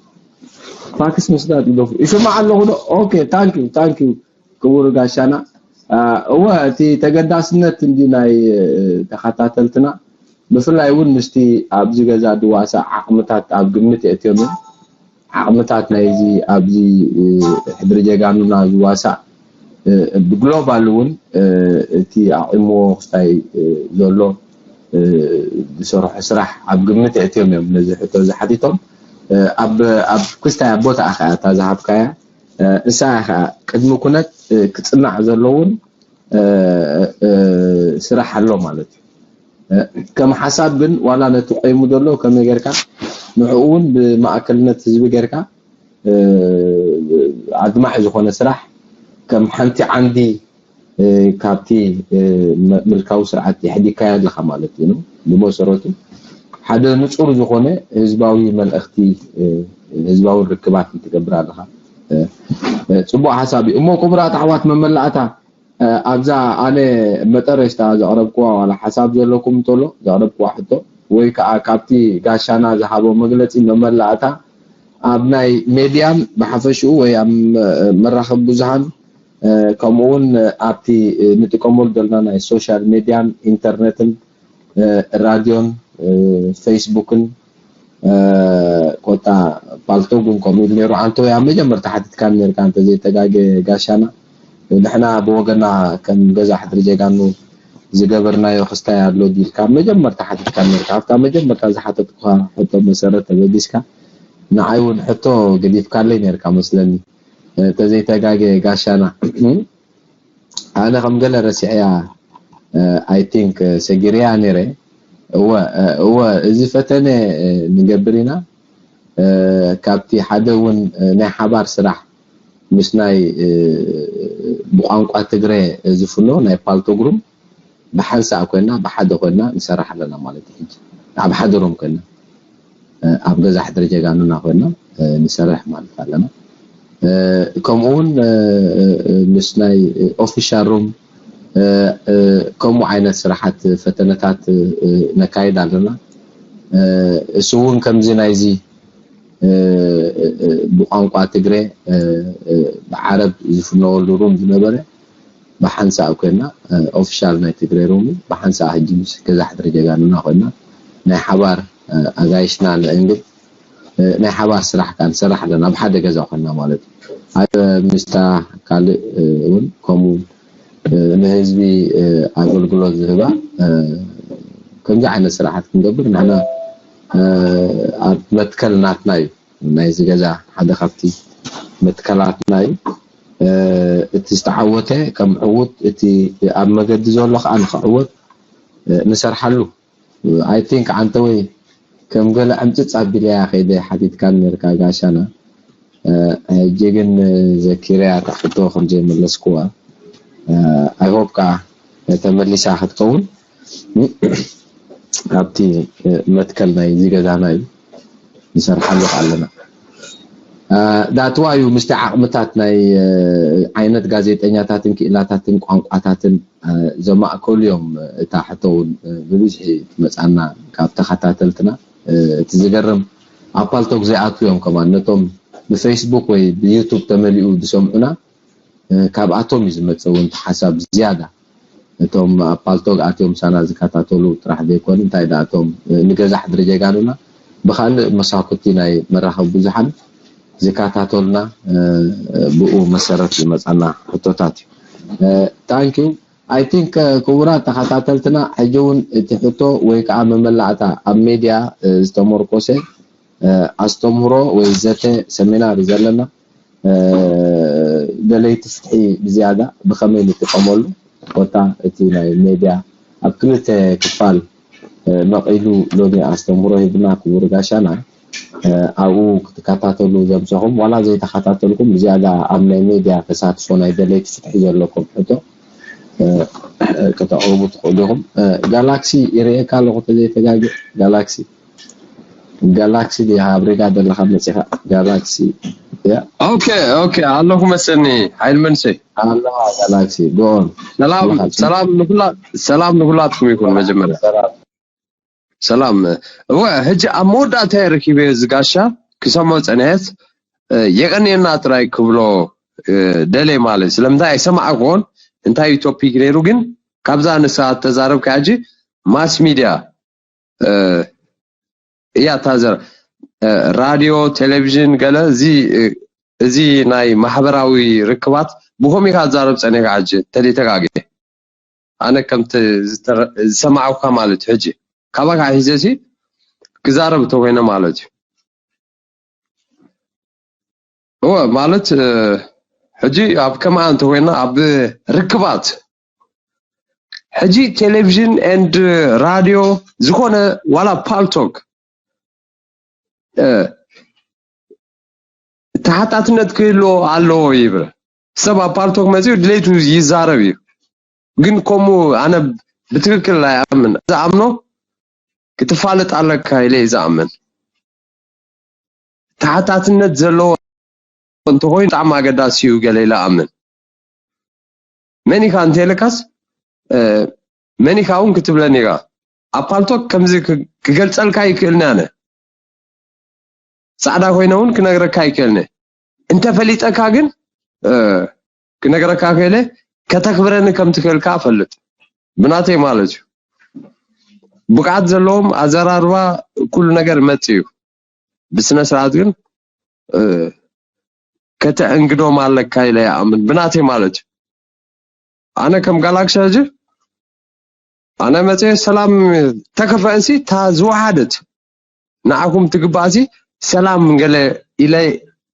ፋክስ ምስዳድ ግደፉ። ይስማዕ ኣለኹ ዶ? Okay, thank you, thank you። ክቡር ጋሻና፣ እወ፣ እቲ ተገዳስነት እንዲ ናይ ተኸታተልትና፣ ብፍላይ እውን ምስቲ ኣብዚ ገዛ ድዋሳ ዓቕምታት ኣብ ግምት የእትዮም እዮም። ዓቕምታት ናይዚ ኣብዚ ሕድሪ ጀጋኑና ዝዋሳእ፣ ብግሎባል እውን እቲ ኣቑሞ ክስታይ ዘሎ ዝሰርሖ ስራሕ ኣብ ግምት የእትዮም እዮም። ነዚ ሕቶ እዚ ሓቲቶም፣ ኣብ ክስታይ ኣብ ቦታ ኣኸ እታ ዝሃብካያ፣ ንሳ ከዓ ቅድሚ ኩነት ክፅናዕ ዘለውን ስራሕ ኣሎ ማለት እዩ። ከም ሓሳብ ግን ዋላ ነቲ ቆይሙ ዘሎ ከመይ ጌርካ ንዕኡ እውን ብማእከልነት ህዝቢ ጌርካ ኣድማዒ ዝኾነ ስራሕ ከም ሓንቲ ዓንዲ ካብቲ ምልካዊ ስርዓት የሕዲካያ ኣለኻ ማለት እዩ። ብመሰረቱ ሓደ ንፁር ዝኾነ ህዝባዊ መልእኽቲ፣ ህዝባዊ ርክባት ትገብር ኣለኻ። ፅቡቅ ሓሳብ እዩ እሞ ክቡራት ኣሕዋት መመላእታ ኣብዛ ኣነ መጠረሽታ ዘቕረብኩዋ ዋላ ሓሳብ ዘለኩም እንተሎ ዘቕረብኩዋ ሕቶ ወይ ከዓ ካብቲ ጋሻና ዝሃቦ መግለፂ መመላእታ ኣብ ናይ ሜድያን ብሓፈሽኡ ወይ ኣብ መራኸቢ ብዙሃን ከምኡ እውን ኣብቲ ንጥቀመሉ ዘለና ናይ ሶሻል ሜድያን ኢንተርነትን ራድዮን ፌስቡክን ኮታ ፓልቶግ እውን ከምኡ ኢሉ ነይሩ። ኣንተ ወይ ኣብ መጀመርታ ሓቲትካን ነርካ እንተዘይተጋገ ጋሻና ንሕና ብወገና ከም ገዛ ሕድሪ ጀጋኑ ዝገበርናዮ ክስታይ ኣሎ ዲልካ መጀመርታ ሓቲትካን ነርካ። ኣብታ መጀመርታ ዝሓተትኩኻ ሕቶ መሰረት ተበጊስካ ንዓይ እውን ሕቶ ገዲፍካለይ ነርካ መስለኒ። ተዘይተጋገ ጋሻና ኣነ ከም ገለ ረሲዐያ I think ሰጊረያ ነይረ። እወ እወ እዚ ፈተነ ንገብር ኢና ካብቲ ሓደ እውን ናይ ሓባር ስራሕ ምስ ናይ ብቋንቋ ትግረ ዝፍኖ ናይ ፓልቶግሩም ብሓንሳእ ኮይና ብሓደ ኮይና ንሰራሕ ኣለና ማለት እዩ። ሕጂ ኣብ ሓደ ሮም ኮይና ኣብ ገዛ ሕድሪ ጀጋኑና ኮይና ንሰርሕ ማለት ኣለና። ከምኡ እውን ምስ ናይ ኦፊሻል ሩም ከምኡ ዓይነት ስራሓት ፈተነታት ነካይድ ኣለና። እሱ እውን ከምዚ ናይዚ ብቋንቋ ትግረ ብዓረብ ዝፍነወሉ ሩም ዝነበረ ብሓንሳእ ኮይና ኦፊሻል ናይ ትግረ ሩም ብሓንሳእ ሕጂ ምስ ገዛ ሕድሪ ጀጋኑና ኮይና ናይ ሓባር ኣጋይሽና ንእንግድ ናይ ሓባር ስራሕ ከዓ ንሰርሕ ኣለና ኣብ ሓደ ገዛ ኮይና ማለት እዩ። ኣብ ምስታ ካልእ እውን ከምኡ ንህዝቢ ኣገልግሎት ዝህባ ከምዚ ዓይነት ስራሓት ክንገብር ንሕና ኣብ መትከል ናትና እዩ። ናይዚ ገዛ ሓደ ካብቲ መትከላትና እዩ። እቲ ዝተዓወተ ከም ዕዉት እቲ ኣብ መገዲ ዘሎ ከዓ ንክዕወት ንሰርሓሉ። I think ዓንተ ወይ ከም ገለ ዕምፅፅ ኣቢለያ ከይደ ሓቲትካ ነርካ ጋሻና። ሕጂ ግን ዘኪረያ እታ ሕቶ ከም ዘይመለስኩዋ I hope ከዓ ተመሊሳ ክትከውን ኣብቲ መትከል ናይ እዚ ገዛና እዩ ንሰርሓሉ ኣለና። ዳትዋ እዩ ምስቲ ዓቕምታት ናይ ዓይነት ጋዜጠኛታትን ክኢላታትን ቋንቋታትን ዘማእከሉ እዮም። እታ ሕቶ እውን ብብዝሒ ትመፃና ካብ ተኸታተልትና እቲ ዝገርም ኣብ ፓልቶክ ዘይኣትዉ እዮም ከማን ነቶም ብፌስቡክ ወይ ብዩቱብ ተመሊኡ ዝሰምዑና ካብኣቶም እዩ ዝመፅእ እውን ሓሳብ ዝያዳ እቶም ኣብ ፓልቶክ ኣትዮም ሳና ዝከታተሉ ጥራሕ ዘይኮኑ እንታይ ደኣ እቶም ንገዛ ሕድሪ ጀጋኑና ብካልእ መሳኩቲ ናይ መራኸቢ ብዙሓን ዝከታተሉና ብኡ መሰረት ዝመፃና ሕቶታት እዩ። Thank you። I think ክቡራት ተኸታተልትና ሕጂ እውን እቲ ሕቶ ወይ ከዓ መመላእታ ኣብ ሜድያ ዝተመርኮሰ ኣስተምህሮ ወይ ዘተ ሰሚናር እዩ ዘለና። ደለይቲ ፍትሒ ብዝያዳ ብኸመይ ንጥቀመሉ ኮታ እቲ ናይ ሜድያ ኣብ ክልተ ክፋል መቒሉ ሎሚ ኣስተምህሮ ሂብና ክቡር ጋሻና ኣብኡ ክትከታተሉ ዘምሰኹም ዋላ ዘይተኸታተልኩም ብዝያዳ ኣብ ናይ ሜድያ ተሳትፎ ናይ ደለይቲ ፍትሒ ዘለኩም ሕቶ ከተቕርቡ ትኽእሉ ኢኹም። ጋላክሲ ይርእየካ ኣለኹ ተዘይተጋግእ። ጋላክሲ ጋላክሲ ዲኻ ኣብሪጋ ዘለኻ መፂኻ? ጋላክሲ ያ። ኦኬ፣ ኦኬ፣ ኣለኹ መሰኒ። ሓይል መንሰይ። ኣለኻ ጋላክሲ ጎን። ሰላም፣ ሰላም ንኩላ-፣ ሰላም ንኩላትኩም ይኹን። መጀመርያ ሰላም። እወ፣ ሕጂ ኣብ መወዳእታ ረኪበ ዝጋሻ ክሰሞ ጸንሐት። የቀንየና ጥራይ ክብሎ ደሌ ማለት ስለምንታይ ኣይሰማዕኮን? እንታይ ቶፒክ ነይሩ ግን? ካብዛ ንሳ ተዛረብካ ሕጂ ማስ ሚድያ እያ ታዘር፣ ራድዮ፣ ቴሌቪዥን፣ ገለ፣ እዚ እዚ ናይ ማሕበራዊ ርክባት ብኸም ኢኻ ትዛረብ ጸኒሕካ ሕጂ ተደይተጋግየ። ኣነ ከምቲ ዝተረ-፣ ዝሰማዕኩካ ማለት እዩ። ሕጂ ካባካ ሒዘ ሲ ክዛረብ እንተኮይነ ማለት እዩ። እወ፣ ማለት ሕጂ ኣብ ከምኣ እንተኮይና ኣብ ርክባት ሕጂ ቴሌቪዥን ኤንድ ራድዮ ዝኾነ ዋላ ፓልቶክ ተሓታትነት ክህልዎ ኣለዎ ይብል። ሰብ ኣብ ፓልቶክ መጺኡ ድሌቱ ይዛረብ እዩ። ግን ከምኡ ኣነ ብትክክል ኣይኣምን። ዝኣምኖ ክትፋለጥ ኣለካ ኢለ እየ ዝኣምን። ተሓታትነት ዘለዎ እንተኾይኑ ብጣዕሚ ኣገዳሲ እዩ ገለ ኢለ ኣምን። መን ኢኻ እንተይለካስ፣ እ፣ መን ኢኻ እውን ክትብለኒ ኢኻ። ኣብ ፓልቶክ ከምዚ ክ-፣ ክገልጸልካ ይክእልኒ ኣነ። ጻዕዳ ኮይነ እውን ክነግረካ ይክእልኒ። እንተፈሊጠካ ግን፣ እ፣ ክነግረካ ክእለ ከተክብረኒ ከም ትክእልካ እፈልጥ። ብናተይ ማለት እዩ። ብቕዓት ዘለዎም ኣዘራርባ ኩሉ ነገር መጽእ እዩ። ብስነ ስርዓት ግን፣ እ፣ ከተእንግዶም ኣለካ ኢለ ይኣምን። ብናተይ ማለት እዩ። ኣነ ከም ጋላክሲ ሕጂ ኣነ መጽየ ሰላም ተከፈእንሲ እታ ዝወሓደት ንዓኹም ትግባእሲ ሰላም ገለ ኢለ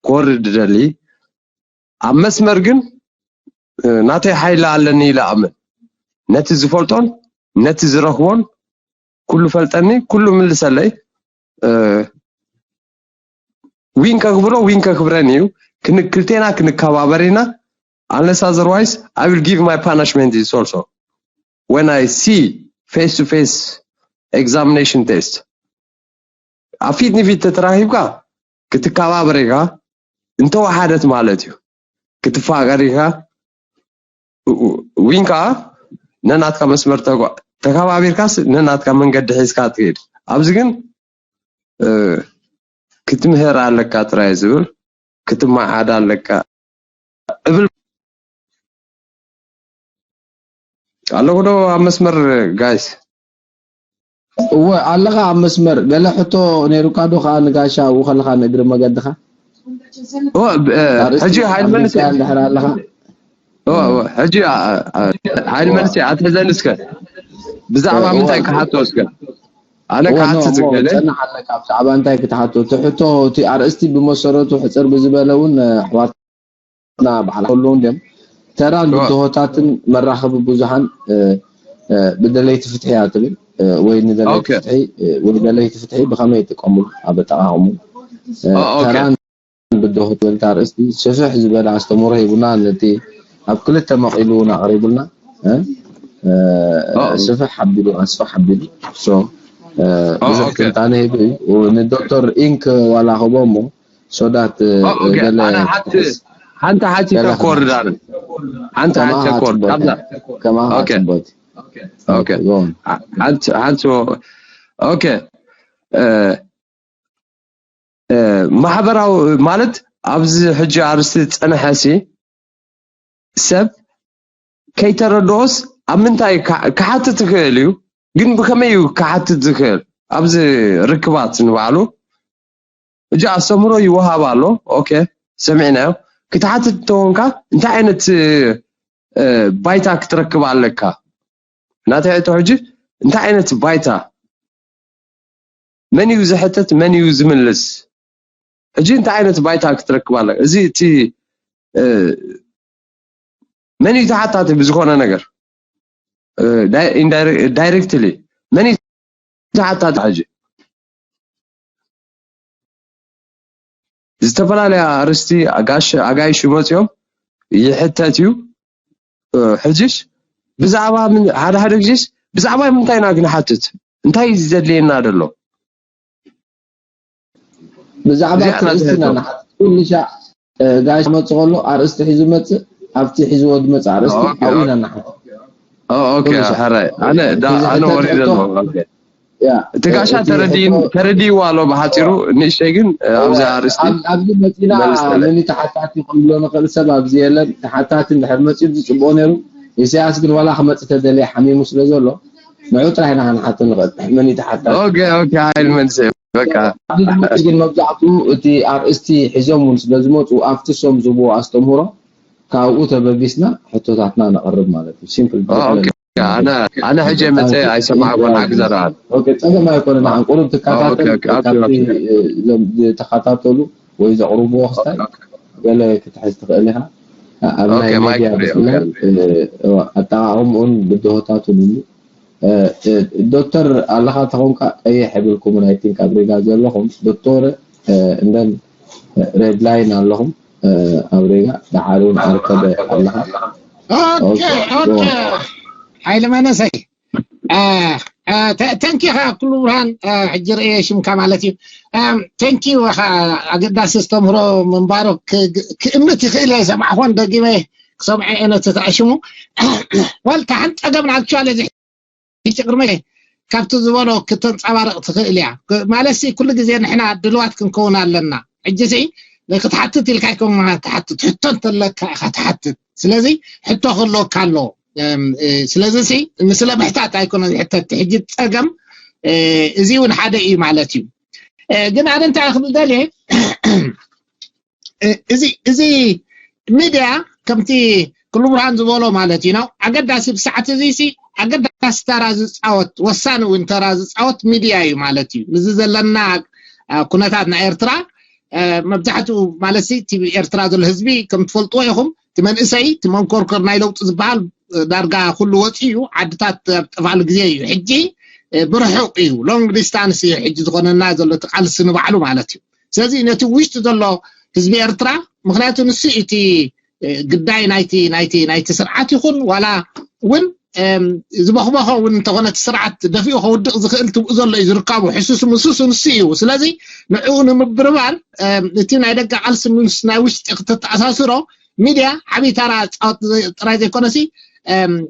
ክወርድ ደሊ። ኣብ መስመር ግን፣ እ፣ ናተይ ሓይሊ ኣለኒ ኢለ ኣምን። ነቲ ዝፈልጦን ነቲ ዝረኽቦን ኩሉ ፈልጠኒ፣ ኩሉ ምልሰለይ። እ፣ ዊን ከክብሮ፣ ዊን ከክብረን እዩ። ክን-፣ ክልቴና ክንከባበር ኢና። Unless otherwise, I will give my punishment is also when I see face to face examination test። ኣብ ፊት ንፊት ተተራኺብካ ክትከባበር ኢኻ። እንተወሓደት ማለት እዩ። ክትፋቀር ኢኻ። ዊን ከዓ ነናትካ መስመር ተጓ-፣ ተከባቢርካስ ነናትካ መንገዲ ሒዝካ ትሄድ። ኣብዚ ግን፣ እ፣ ክትምህር ኣለካ ጥራይ ዝብል፣ ክትመዓድ ኣለካ እብል። ኣለኹ ዶ ኣብ መስመር ጋይስ? እወ፣ ኣለኻ ኣብ መስመር። ገለ ሕቶ ነይሩካ ዶ ከኣ ንጋሻ ኣብኡ ከለኻ ንእግሪ መገድኻ? እወ፣ ብ-፣ እ፣ ኣርእስቲ ሕጂ ሓይል መልሲ ኣንቢብካያ እንድሕር ኣለኻ? እወ፣ እወ፣ ሕጂ፣ አ፣ አ፣ ሓይል እወ። መልሲ ኣትሕዘኒ እስከ። ብዛዕባ እወ። ምንታይ ክሓቶ እስከ? ኣነ እወ፣ ክሓትት ኖ፣ እሞ ዝደለ። ጸንሕ ኣለካ። ብዛዕባ እንታይ ክትሓቶ? እቲ ሕቶ፣ እቲ ኣርእስቲ ብመሰረቱ ሕጽር ብዝበለ እውን፣ እ፣ ኣሕዋት ና ባዕላ ከለዉ እንድዮም ተራን እወ። ብድሆታትን መራኸቢ ብዙሓን፣ እ፣ እ፣ ብደለይቲ ፍትሒ እያ ትብል፣ እ፣ ወይ ንደለይቲ ኦኬ። ፍትሒ፣ እ፣ ወይ ደለይቲ ፍትሒ ብኸመይ ይጥቀሙሉ ኣብ ኣጠቓቕሙ? እ፣ ኦ፣ ኦኬ። ተራን ብድሆ ትብል እታ ኣርእስቲ ስፍሕ ዝበለ ኣስተምህሮ ሂቡና፣ ነቲ ኣብ ክልተ መቒሉ እውን ኣቕሪቡልና፣ እ፣ እ፣ ኦ፣ ኦ። ስፍሕ ኣቢሉ፣ ኣስፍሕ ኣቢሉ። ሶ፣ እ፣ ኦ፣ ብዙሕ ኦኬ። ትንታነ ሂቡ እዩ። ንዶክተር ኢንክ ዋላ ክቦ እሞ፣ ሶ ዳት፣ ኦ፣ ኦኬ። ገለ ኣነ ሓንቲ፣ ሓንቲ ሓንቲ ገለ ተኮር ክመልስ። ዳር። ሓንቲ ሓንቲ ከማኣ ተኮር። ጽቡቅ። ካብዛ። ከማኣ ኦኬ። ጽቡቅ። ኦኬ። ኦኬ፣ ጎ ኦን። ሓ-፣ ሓንቲ፣ ሓንቲ፣ ኦኬ። እ፣ እ፣ ማሕበራዊ ማለት ኣብዚ ሕጂ ኣርስቲ ዝጸንሐ ሲ ሰብ ከይተረድኦስ ኣብ ምንታይ ክሓ-፣ ክሓትት ይኽእል እዩ? ግን ብኸመይ እዩ ክሓትት ዝኽእል? ኣብዚ ርክባት ንባዕሉ ሕጂ ኣስተምህሮ ይወሃብ ኣሎ። ኦኬ፣ ሰሚዕናዮ። ክትሓትት እንተኾንካ እንታይ ዓይነት፣ እ፣ ባይታ ክትረክብ ኣለካ? ናተይ ሕቶ ሕጂ እንታይ ዓይነት ባይታ? መን እዩ ዝሕተት? መን እዩ ዝምልስ? ሕጂ እንታይ ዓይነት ባይታ ክትረክብ ኣለካ? እዚ እቲ፣ እ፣ መን እዩ ተሓታቲ ብዝኾነ ነገር? እ፣ ዳይ-፣ ኢንዳይሬ-፣ ዳይሬክትሊ መን እዩ ተሓታቲ? ሕጂ ዝተፈላለያ ኣርስቲ ኣጋሽ-፣ ኣጋይሽ መፅዮም ይሕተት እዩ። እ፣ ሕጂሽ ብዛዕባ ሓደ ሓደ ግዜስ ብዛዕባ ምንታይ ኢና ክንሓትት? እንታይ እዩ ዘድልየና ዘሎ? ብዛዕባ ትእስትና ንሓትት። ኩሉ ሻዕ ጋሽ መጽእ ከሎ ኣርእስቲ ሒዙ መጽእ፣ ኣብቲ ሒዝዎ ዝመጽእ ኣርእስቲ ኣብኡ ኢና ንሓትት። ኦኬ፣ ሕራይ ኣነ ኣነ ወሪደ ኣለኹ። እቲ ጋሻ ተረዲእዎ ኣሎ ብሓፂሩ፣ ንእሽተይ ግን ኣብዚ ኣርእስቲ ኣብዚ መፂና መኒ ተሓታቲ ክንብሎ ንኽእል ሰብ ኣብዚ የለን። ተሓታቲ እንድሕር መፂኡ ዝፅብቆ ነይሩ። ኢሳያስ ግን ዋላ ክመፅእ ተደለየ ሓሚሙ ስለ ዘሎ ንዑ ጥራይ ኢና ክንሓቶ ንኽእል። መኒ ተሓታቲ ኦኬ ኦኬ፣ ሓይል መንሰ በቃ ግን መብዛሕትኡ እቲ ኣርእስቲ ሒዞም እውን ስለ ዝመፁ ኣብቲ ሶም ዝብዎ ኣስተምህሮ ካብኡ ተበጊስና ሕቶታትና ነቕርብ ማለት እዩ። ሲምፕል ኣነ ሕጂ መፀ ኣይሰማዕኩን ሓግዘና ጸገም ኣይኮነ ንዓን ቁሩብ ትከታተል ተከታተሉ ወይ ዘቕርብዎ ክስታይ ገለ ክትሕዝ ትኽእል ኢኻ። ኣብ ናይ ሜድያ ብፍላይ ኣጠቃቕምኡን ብድሆታቱን እዩ። ዶክተር ኣለኻ ተኾንካ ቀይሕ የብልኩምን። ኣይ ቲንክ ኣብ ሪጋ ዘለኹም ዶክተር እንደን ሬድ ላይን ኣለኹም ኣብ ሪጋ ደሓር እውን ኣርከበ ኣለኻ። ኦኬ ኦኬ ሓይለ መነሰይ ተንኪኻ ኩሉ ብርሃን ሕጂ ርእየ ሽምካ ማለት እዩ። ተንኪ ኣገዳሲ ዝተምህሮ ምንባሩ ክእምት ይኽእል እየ። ሰማዕኾን ደጊመ ክሰምዖ እየ ነቲ ተኣሽሙ ዋልታ ሓንቲ ጸገም ናብቻለ ሕጂ ቅድመ ካብቲ ዝበሎ ክተንጸባርቕ ትኽእል እያ። ማለት ኩሉ ግዜ ንሕና ድልዋት ክንከውን ኣለና። ሕጂ ሲ ክትሓትት ኢልካ ኣይኮን ትሓትት፣ ሕቶ እንተለካ ኢኻ ትሓትት። ስለዚ ሕቶ ክህልወካ ኣለዎ። ስለዚ ሲ ንስለ ምሕታት ኣይኮነ ዝሕተት ሕጂ ጸገም እዚ እውን ሓደ እዩ ማለት እዩ። ግን ኣነ እንታይ ክብል ደልየ እዚ እዚ ሚድያ ከምቲ ኩሉ ብርሃን ዝበሎ ማለት እዩ ነው ኣገዳሲ ብሰዓት እዚ ሲ ኣገዳሲ ተራ ዝፃወት ወሳኒ እውን ተራ ዝፃወት ሚድያ እዩ ማለት እዩ። እዚ ዘለና ኩነታት ናይ ኤርትራ መብዛሕትኡ ማለት ቲ ኤርትራ ዘሎ ህዝቢ ከም ትፈልጥዎ ኢኹም እቲ መንእሰይ እቲ መንኮርኮር ናይ ለውጢ ዝበሃል ዳርጋ ኩሉ ወፂኡ እዩ። ዓድታት ኣብ ጠፋሉ ግዜ እዩ። ሕጂ ብርሑቕ እዩ። ሎንግ ዲስታንስ እዩ ሕጂ ዝኾነና ዘሎ እቲ ቃልሲ ንባዕሉ ማለት እዩ። ስለዚ ነቲ ውሽጢ ዘሎ ህዝቢ ኤርትራ ምክንያቱ ንሱ እቲ ግዳይ ናይቲ ናይቲ ናይቲ ስርዓት ይኹን ዋላ እውን ዝበኽበኸ እውን እንተኾነ እቲ ስርዓት ደፊኡ ከውድቕ ዝኽእል ትብኡ ዘሎ እዩ ዝርካቡ ሕሱስ ምሱስ ንሱ እዩ። ስለዚ ንዕኡ ንምብርባር እቲ ናይ ደገ ቃልሲ ምስ ናይ ውሽጢ ክትተኣሳስሮ ሚድያ ዓብዪ ታራ ዝፃወት ጥራይ ዘይኮነሲ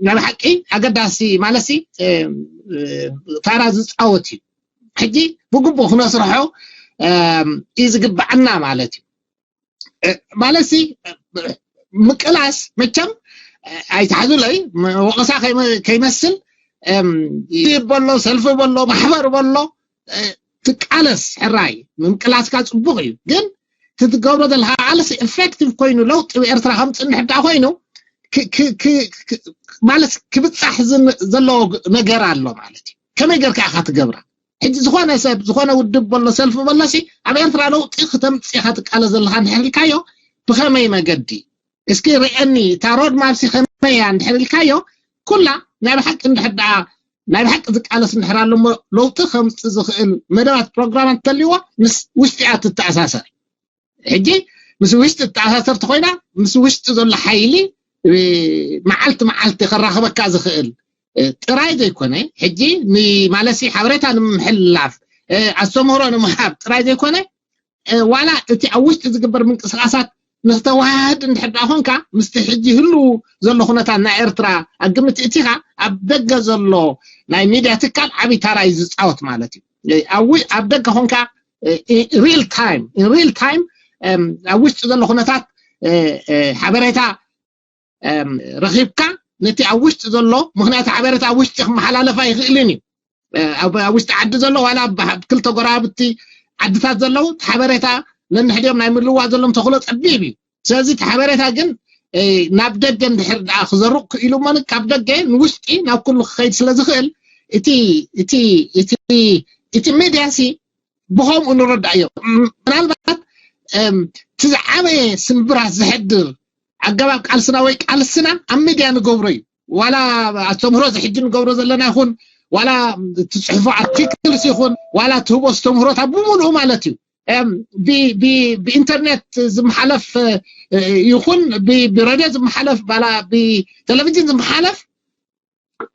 ናይ ብሓቂ ኣገዳሲ ማለትሲ ታራ ዝፃወት እዩ። ሕጂ ብግቡእ ክነስርሖ እዩ ዝግባዓና ማለት እዩ። ማለትሲ ምቅላስ መቸም ኣይትሓዙለይ ወቀሳ ከይመስል በሎ ሰልፊ በሎ ማሕበር በሎ ትቃለስ ሕራይ ምቅላስካ ፅቡቅ እዩ። ግን ትትገብሮ ዘለካ ቃልስ ኤፌክቲቭ ኮይኑ ለውጢ ኤርትራ ከምፅእ እንድሕር ኮይኑ ማለት ክብፃሕ ዘለዎ ነገር ኣሎ ማለት እዩ። ከመይ ገርካ ኢካ ትገብራ? ሕጂ ዝኾነ ሰብ ዝኾነ ውድብ በሎ ሰልፊ በሎሲ ኣብ ኤርትራ ለውጢ ክተምፅእ ኢካ ትቃለስ ዘለካ እንድሕር ኢልካዮ ብከመይ መገዲ እስኪ ርአኒ እታ ሮድ ማፕሲ ከመይ እያ እንድሕር ኢልካዮ ኩላ ናይ ብሓቂ እንድሕር ደኣ ናይ ብሓቂ ዝቃለስ እንድሕር ኣሎ እሞ ለውጢ ከምፅእ ዝኽእል መደባት ፕሮግራማት እንተልይዎ ምስ ውሽጢ እያ ትተኣሳሰር። ሕጂ ምስ ውሽጢ እተኣሳሰር ተኮይና ምስ ውሽጢ ዘሎ ሓይሊ መዓልቲ መዓልቲ ከራኽበካ ዝኽእል ጥራይ ዘይኮነ ሕጂ ማለትሲ ሓበሬታ ንምሕልላፍ ኣስተምህሮ ንምሃብ ጥራይ ዘይኮነ ዋላ እቲ ኣብ ውሽጢ ዝግበር ምንቅስቃሳት ንክተወሃህድ እንድሕር ደኣ ኮንካ ምስቲ ሕጂ ህልው ዘሎ ኩነታት ናይ ኤርትራ ኣብ ግምት እቲኻ ኣብ ደገ ዘሎ ናይ ሚድያ ትካል ዓብዪ ታራ እዩ ዝፃወት ማለት እዩ። ኣብ ደገ ኮንካ ሪል ታይም ሪል ታይም ኣብ ውሽጢ ዘሎ ኩነታት ሓበሬታ ረኺብካ ነቲ ኣብ ውሽጢ ዘሎ ምክንያቱ ሓበሬታ ኣብ ውሽጢ ክመሓላለፍ ኣይኽእልን እዩ። ኣብ ውሽጢ ዓዲ ዘሎ ዋላ ክልተ ጎረባብቲ ዓድታት ዘለዉ ሓበሬታ ነንሕድዮም ናይ ምልዋጥ ዘሎም ተኽእሎ ፀቢብ እዩ። ስለዚ እቲ ሓበሬታ ግን ናብ ደገ እንድሕር ደኣ ክዘርቕ ክኢሉ እሞ ካብ ደገ ንውሽጢ ናብ ኩሉ ክኸይድ ስለ ዝኽእል እቲ እቲ እቲ እቲ ሜድያ ሲ ብኸምኡ ንረዳእዮ። ምናልባት እቲ ዝዓበየ ስምብራት ዘሕድር ኣገባብ ቃልስና ወይ ቃልስና ኣብ ሚድያ ንገብሮ እዩ። ዋላ ኣስተምህሮ እዚ ሕጂ ንገብሮ ዘለና ይኹን ዋላ ትፅሕፎ ኣርቲክልስ ይኹን ዋላ ትህቦ ኣስተምህሮታት ብምሉኡ ማለት እዩ ብኢንተርኔት ዝመሓለፍ ይኹን ብሬድዮ ዝመሓለፍ ባላ ብቴሌቪዥን ዝመሓለፍ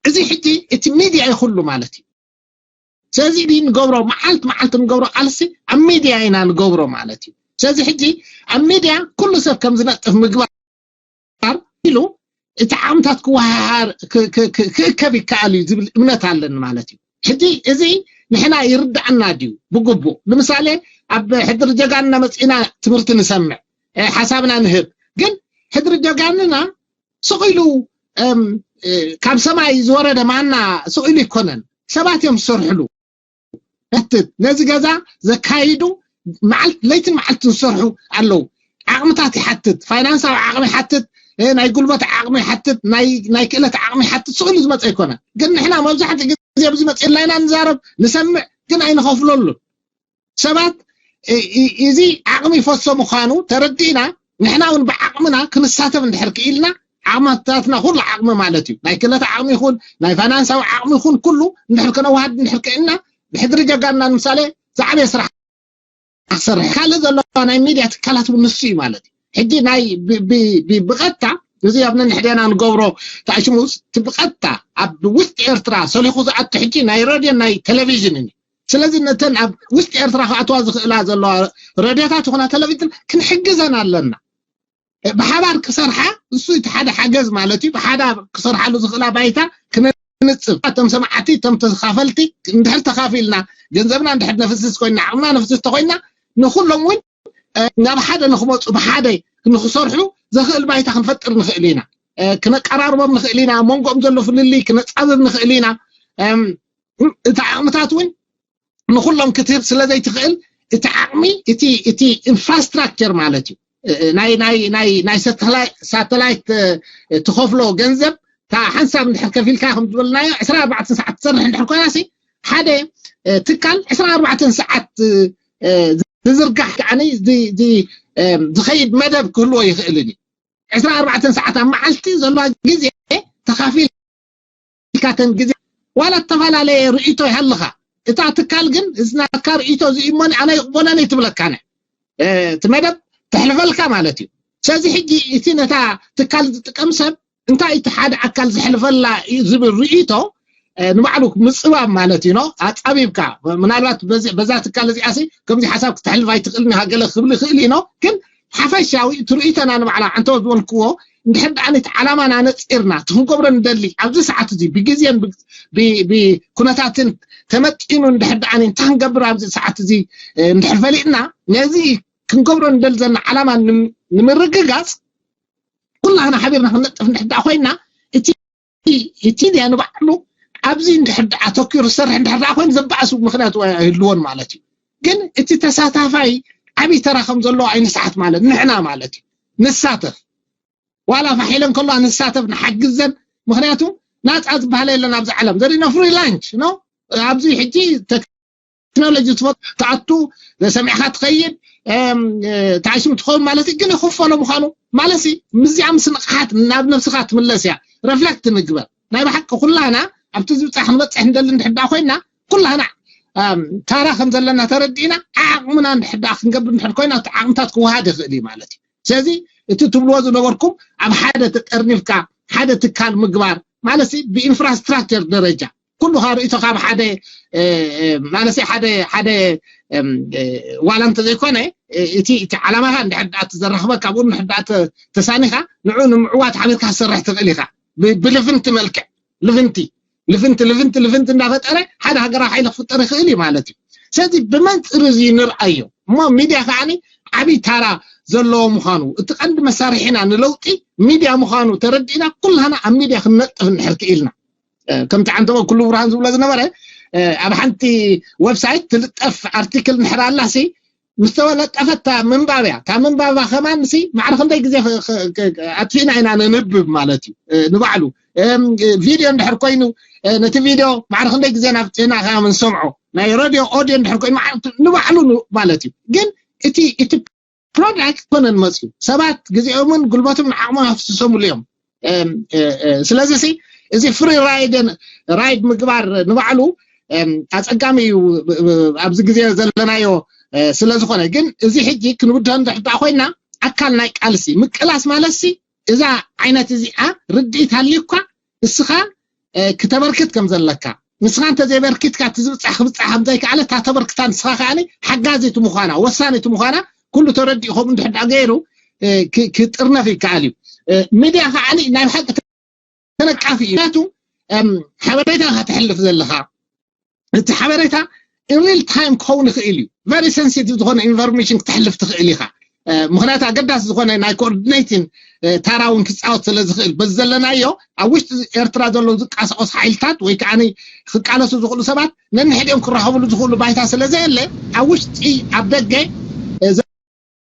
እዚ ሕጂ እቲ ሚድያ ይኹሉ ማለት እዩ። ስለዚ ንገብሮ መዓልት መዓልት ንገብሮ ቃልሲ ኣብ ሚድያ ኢና ንገብሮ ማለት እዩ። ስለዚ ሕጂ ኣብ ሚድያ ኩሉ ሰብ ከም ዝነጥፍ ምግባር ኢሉ እቲ ዓቕምታት ክወሃሃር ክእከብ ይከኣል እዩ ዝብል እምነት ኣለኒ ማለት እዩ። ሕጂ እዚ ንሕና ይርዳእና ድዩ ብግቡእ? ንምሳሌ ኣብ ሕድሪ ጀጋንና መፂእና ትምህርቲ ንሰምዕ፣ ሓሳብና ንህብ። ግን ሕድሪ ጀጋንና ስቕ ኢሉ ካብ ሰማይ ዝወረደ ማና ስቕ ኢሉ ኣይኮነን። ሰባት እዮም ዝሰርሕሉ። ሕትት ነዚ ገዛ ዘካይዱ መዓልት ለይትን መዓልትን ዝሰርሑ ኣለዉ። ዓቕምታት ይሓትት፣ ፋይናንሳዊ ዓቕሚ ይሓትት፣ ናይ ጉልበት ዓቕሚ ይሓትት፣ ናይ ክእለት ዓቕሚ ይሓትት። ስቕ ኢሉ ዝመፀ ኣይኮነን። ግን ንሕና መብዛሕትኡ ግዜ ኣብዚ መፅእና ኢና ንዛረብ፣ ንሰምዕ፣ ግን ኣይንኸፍለሉን። ሰባት እዚ ዓቕሚ ይፈሶ ምዃኑ ተረዲእና ንሕና እውን ብዓቕምና ክንሳተፍ እንድሕር ክኢልና ዓቕምታትና ኩሉ ዓቕሚ ማለት እዩ። ናይ ክእለት ዓቕሚ ይኹን ናይ ፋይናንሳዊ ዓቕሚ ይኹን ኩሉ እንድሕር ከነዋሃድ እንድሕር ክኢልና ብሕድሪ ጀጋንና ንምሳሌ ዝዓበየ ስራሕ ክሰርሕ ካልእ ዘሎ ናይ ሚድያ ትካላት እውን ንሱ እዩ ማለት እዩ። ሕጂ ናይ ብቐጥታ እዚ ኣብ ነንሕደና ንገብሮ ተኣሽሙስ ብቐጥታ ኣብ ውስጥ ኤርትራ ሰሊኹ ዝኣቱ ሕጂ ናይ ሬድዮን ናይ ቴሌቪዥንን እዩ። ስለዚ ነተን ኣብ ውስጢ ኤርትራ ክኣትዋ ዝኽእላ ዘለዋ ረድዮታት ይኹና ቴሌቪዥን ክንሕግዘን ኣለና። ብሓባር ክሰርሓ እሱ እቲ ሓደ ሓገዝ ማለት እዩ። ብሓዳ ክሰርሓሉ ዝኽእላ ባይታ ክነንጽብ፣ እቶም ሰማዕቲ፣ እቶም ተኻፈልቲ እንድሕር ተኻፊልና፣ ገንዘብና እንድሕር ነፍስስ ኮይና፣ ዓቕምና ነፍስስ ተኮይና፣ ንኹሎም እውን ናብ ሓደ ንክመፁ ብሓደ ንክሰርሑ ዘኽእል ባይታ ክንፈጥር ንኽእል ኢና። ክነቀራርቦም ንኽእል ኢና። መንጎኦም ዘሎ ፍልልይ ክነፃብብ ንኽእል ኢና። እቲ ዓቕምታት እውን ንኩሎም ክትህብ ስለ ዘይትኽእል እቲ ዓቕሚ እቲ እቲ ኢንፍራስትራክቸር ማለት እዩ ናይ ናይ ናይ ናይ ሳተላይት ትኸፍሎ ገንዘብ እታ ሓንሳብ እንድሕር ከፊልካ ከም ዝበልናዮ ዕስራ ኣርባዕተ ሰዓት ትሰርሕ እንድሕር ኮይና ሲ ሓደ ትካል ዕስራ ኣርባዕተ ሰዓት ዝዝርጋሕ ከዓኒ ዝኸይድ መደብ ክህልዎ ይኽእልን እዩ። ዕስራ ኣርባዕተ ሰዓት ኣብ መዓልቲ ዘለዋ ግዜ ተኻፊል ኢልካተን ግዜ ዋላ እተፈላለየ ርእይቶ ይሃልኻ እታ ትካል ግን እዚ ናትካ ርእይቶ እዚ እሞኒ ኣነ ይቕበሎን ኣይትብለካነ እቲ መደብ ተሕልፈልካ ማለት እዩ። ስለዚ ሕጂ እቲ ነታ ትካል ዝጥቀም ሰብ እንታይ እቲ ሓደ ኣካል ዘሕልፈላ ዝብል ርእይቶ ንባዕሉ ምፅባብ ማለት እዩ። ኣፃቢብካ ምናልባት በዛ ትካል እዚኣ ሲ ከምዚ ሓሳብ ክተሕልፍ ኣይትኽእልን ኢኻ ገለ ክብል ይኽእል እዩ። ግን ሓፈሻዊ እቲ ርእይቶና ንባዕላ ዓንተወት ዝበልክዎ እንድሕር ደኣ ነቲ ዓላማና ነፂርና እቲ ክንገብሮ ንደሊ ኣብዚ ሰዓት እዚ ብግዜን ብኩነታትን ተመጢኑ እንድሕር ደኣ እንታይ ክንገብር ኣብዚ ሰዓት እዚ እንድሕር ፈሊጥና ነዚ ክንገብሮ ንደሊ ዘለና ዓላማ ንምርግጋፅ ኩላህና ሓቢርና ክንነጥፍ እንድሕር ደኣ ኮይና እቲ እቲ ድያ ንባዕሉ ኣብዚ እንድሕር ደኣ ኣተኪሩ ዝሰርሕ እንድሕር ደኣ ኮይኑ ዘበኣሱ ምክንያት ኣይህልዎን ማለት እዩ። ግን እቲ ተሳታፋይ ዓብዪ ተራ ከም ዘለዎ ኣይንስሓት ማለት ንሕና ማለት እዩ ንሳተፍ ዋላ ፋሕ ኢለን ከለዋ ንሳተፍ ንሓግዘን። ምክንያቱ ናፃ ዝበሃል የለን ኣብዚ ዓለም ዘሪእና ፍሪላንች ኖ ኣብዚ ሕጂ ቴክኖሎጂ ትፈት ትኣቱ ሰሚዕካ ትኸይድ ታሽም ትኸውን ማለት ግን ይኽፈሎ ምዃኑ ማለት ምስዚኣ ምስ ንቕሓት ናብ ነብስኻ ትምለስ እያ። ረፍለክት ንግበር ናይ ብሓቂ ኩላና ኣብቲ ዝብፃሕ ክንበፅሕ ንደሊ እንድሕዳ ኮይና ኩላና ታራ ከም ዘለና ተረዲእና ዓቕምና እንድሕዳ ክንገብር እንድሕር ኮይና እቲ ዓቕምታት ክወሃድ ይኽእል እዩ ማለት እዩ። ስለዚ እቲ ትብልዎ ዝነበርኩም ኣብ ሓደ ተጠርኒፍካ ሓደ ትካል ምግባር ማለት ብኢንፍራስትራክቸር ደረጃ ኩሉ ካብ ርእይቶ ካብ ሓደ ማለት ሓደ ሓደ ዋላ እንተዘይኮነ እቲ እቲ ዓላማኻ እንድሕር ደኣ ትዘራኽበ ካብኡ እንድሕር ደኣ ተሳኒኻ ንዑ ንምዕዋት ሓቢርካ ክሰርሕ ትኽእል ኢኻ። ብልፍንቲ መልክዕ ልፍንቲ ልፍንቲ ልፍንቲ ልፍንቲ እንዳፈጠረ ሓደ ሃገራዊ ሓይሊ ክፍጠር ይኽእል እዩ ማለት እዩ። ስለዚ ብመንፅር እዚ ንርኣዮ እሞ ሚድያ ከዓኒ ዓብዪ ታራ ዘለዎ ምዃኑ እቲ ቀንዲ መሳርሒና ንለውጢ ሚድያ ምዃኑ ተረዲእና ኩላና ኣብ ሚድያ ክንነጥፍ እንድሕር ክኢልና ከምቲ ዓንተቦ ኩሉ ብርሃን ዝብሎ ዝነበረ ኣብ ሓንቲ ዌብሳይት ትልጠፍ ኣርቲክል እንድሕር ኣላሲ ምስ ተወለጠፈት እታ ምንባብ እያ። እታ ምንባባ ከማን ሲ ማዕረ ክንደይ ግዜ ኣጥፊእና ኢና ነንብብ ማለት እዩ። ንባዕሉ ቪድዮ እንድሕር ኮይኑ ነቲ ቪድዮ ማዕረ ክንደይ ግዜ ናብፅእና ከ ምንሰምዖ ናይ ሬድዮ ኦድዮ እንድሕር ኮይኑ ንባዕሉ ማለት እዩ። ግን እቲ እቲ ፕሮዳክት ኮነን መፅዩ ሰባት ግዜኦምን ጉልበቶምን ዓቕሞም ኣፍስሶምሉ እዮም። ስለዚ ሲ እዚ ፍሪ ራይድ ራይድ ምግባር ንባዕሉ ኣፀጋሚ እዩ ኣብዚ ግዜ ዘለናዮ ስለዝኾነ ግን እዚ ሕጂ ክንውድሆ እንድሕዳ ኮይና ኣካል ናይ ቃልሲ ምቅላስ ማለት ሲ እዛ ዓይነት እዚኣ ርድኢት ሃልዩካ እስኻ እ፣ ክተበርክት ከም ዘለካ፣ ንስኻ እንተዘይበርኪትካ እቲ ዝብጻሕ ክብጻሕ ከም ዘይከኣለ እታ ተበርክታ ንስኻ ከኣ ሓጋዚት ምዃና፣ ወሳኒት ምዃና ኩሉ ተረዲኡ ከምኡ እንድሕር ደኣ ገይሩ፣ እ፣ ክ-፣ ክጥርነፍ ይከኣል እዩ። እ፣ ሚድያ ከኣ ናይ ብሓቂ ተነቃፊ እዩ። ምክንያቱ፣ እም፣ ሓበሬታ ኢኻ ተሕልፍ ዘለኻ። እቲ ሓበሬታ ሪል ታይም ክኸውን ይኽእል እዩ። ቨሪ ሰንሲቲቭ ዝኾነ ኢንፎርሜሽን ክተሕልፍ ትኽእል ኢኻ። እ፣ ምኽንያቱ ኣገዳሲ ዝኾነ ናይ ኮኦርዲኔቲን፣ እ፣ ታራ እውን ክፃወት ስለ ዝኽእል፣ በዚ ዘለናዮ ኣብ ውሽጢ ኤርትራ ዘለዉ ዝቃሳቀሱ ሓይልታት ወይ ከዓ ክቃለሱ ዝኽእሉ ሰባት ነንሕድኦም ክራኸብሉ ዝኽእሉ ባይታ ስለ ዘየለ፣ ኣብ ውሽጢ ኣብ ደገ፣ እ፣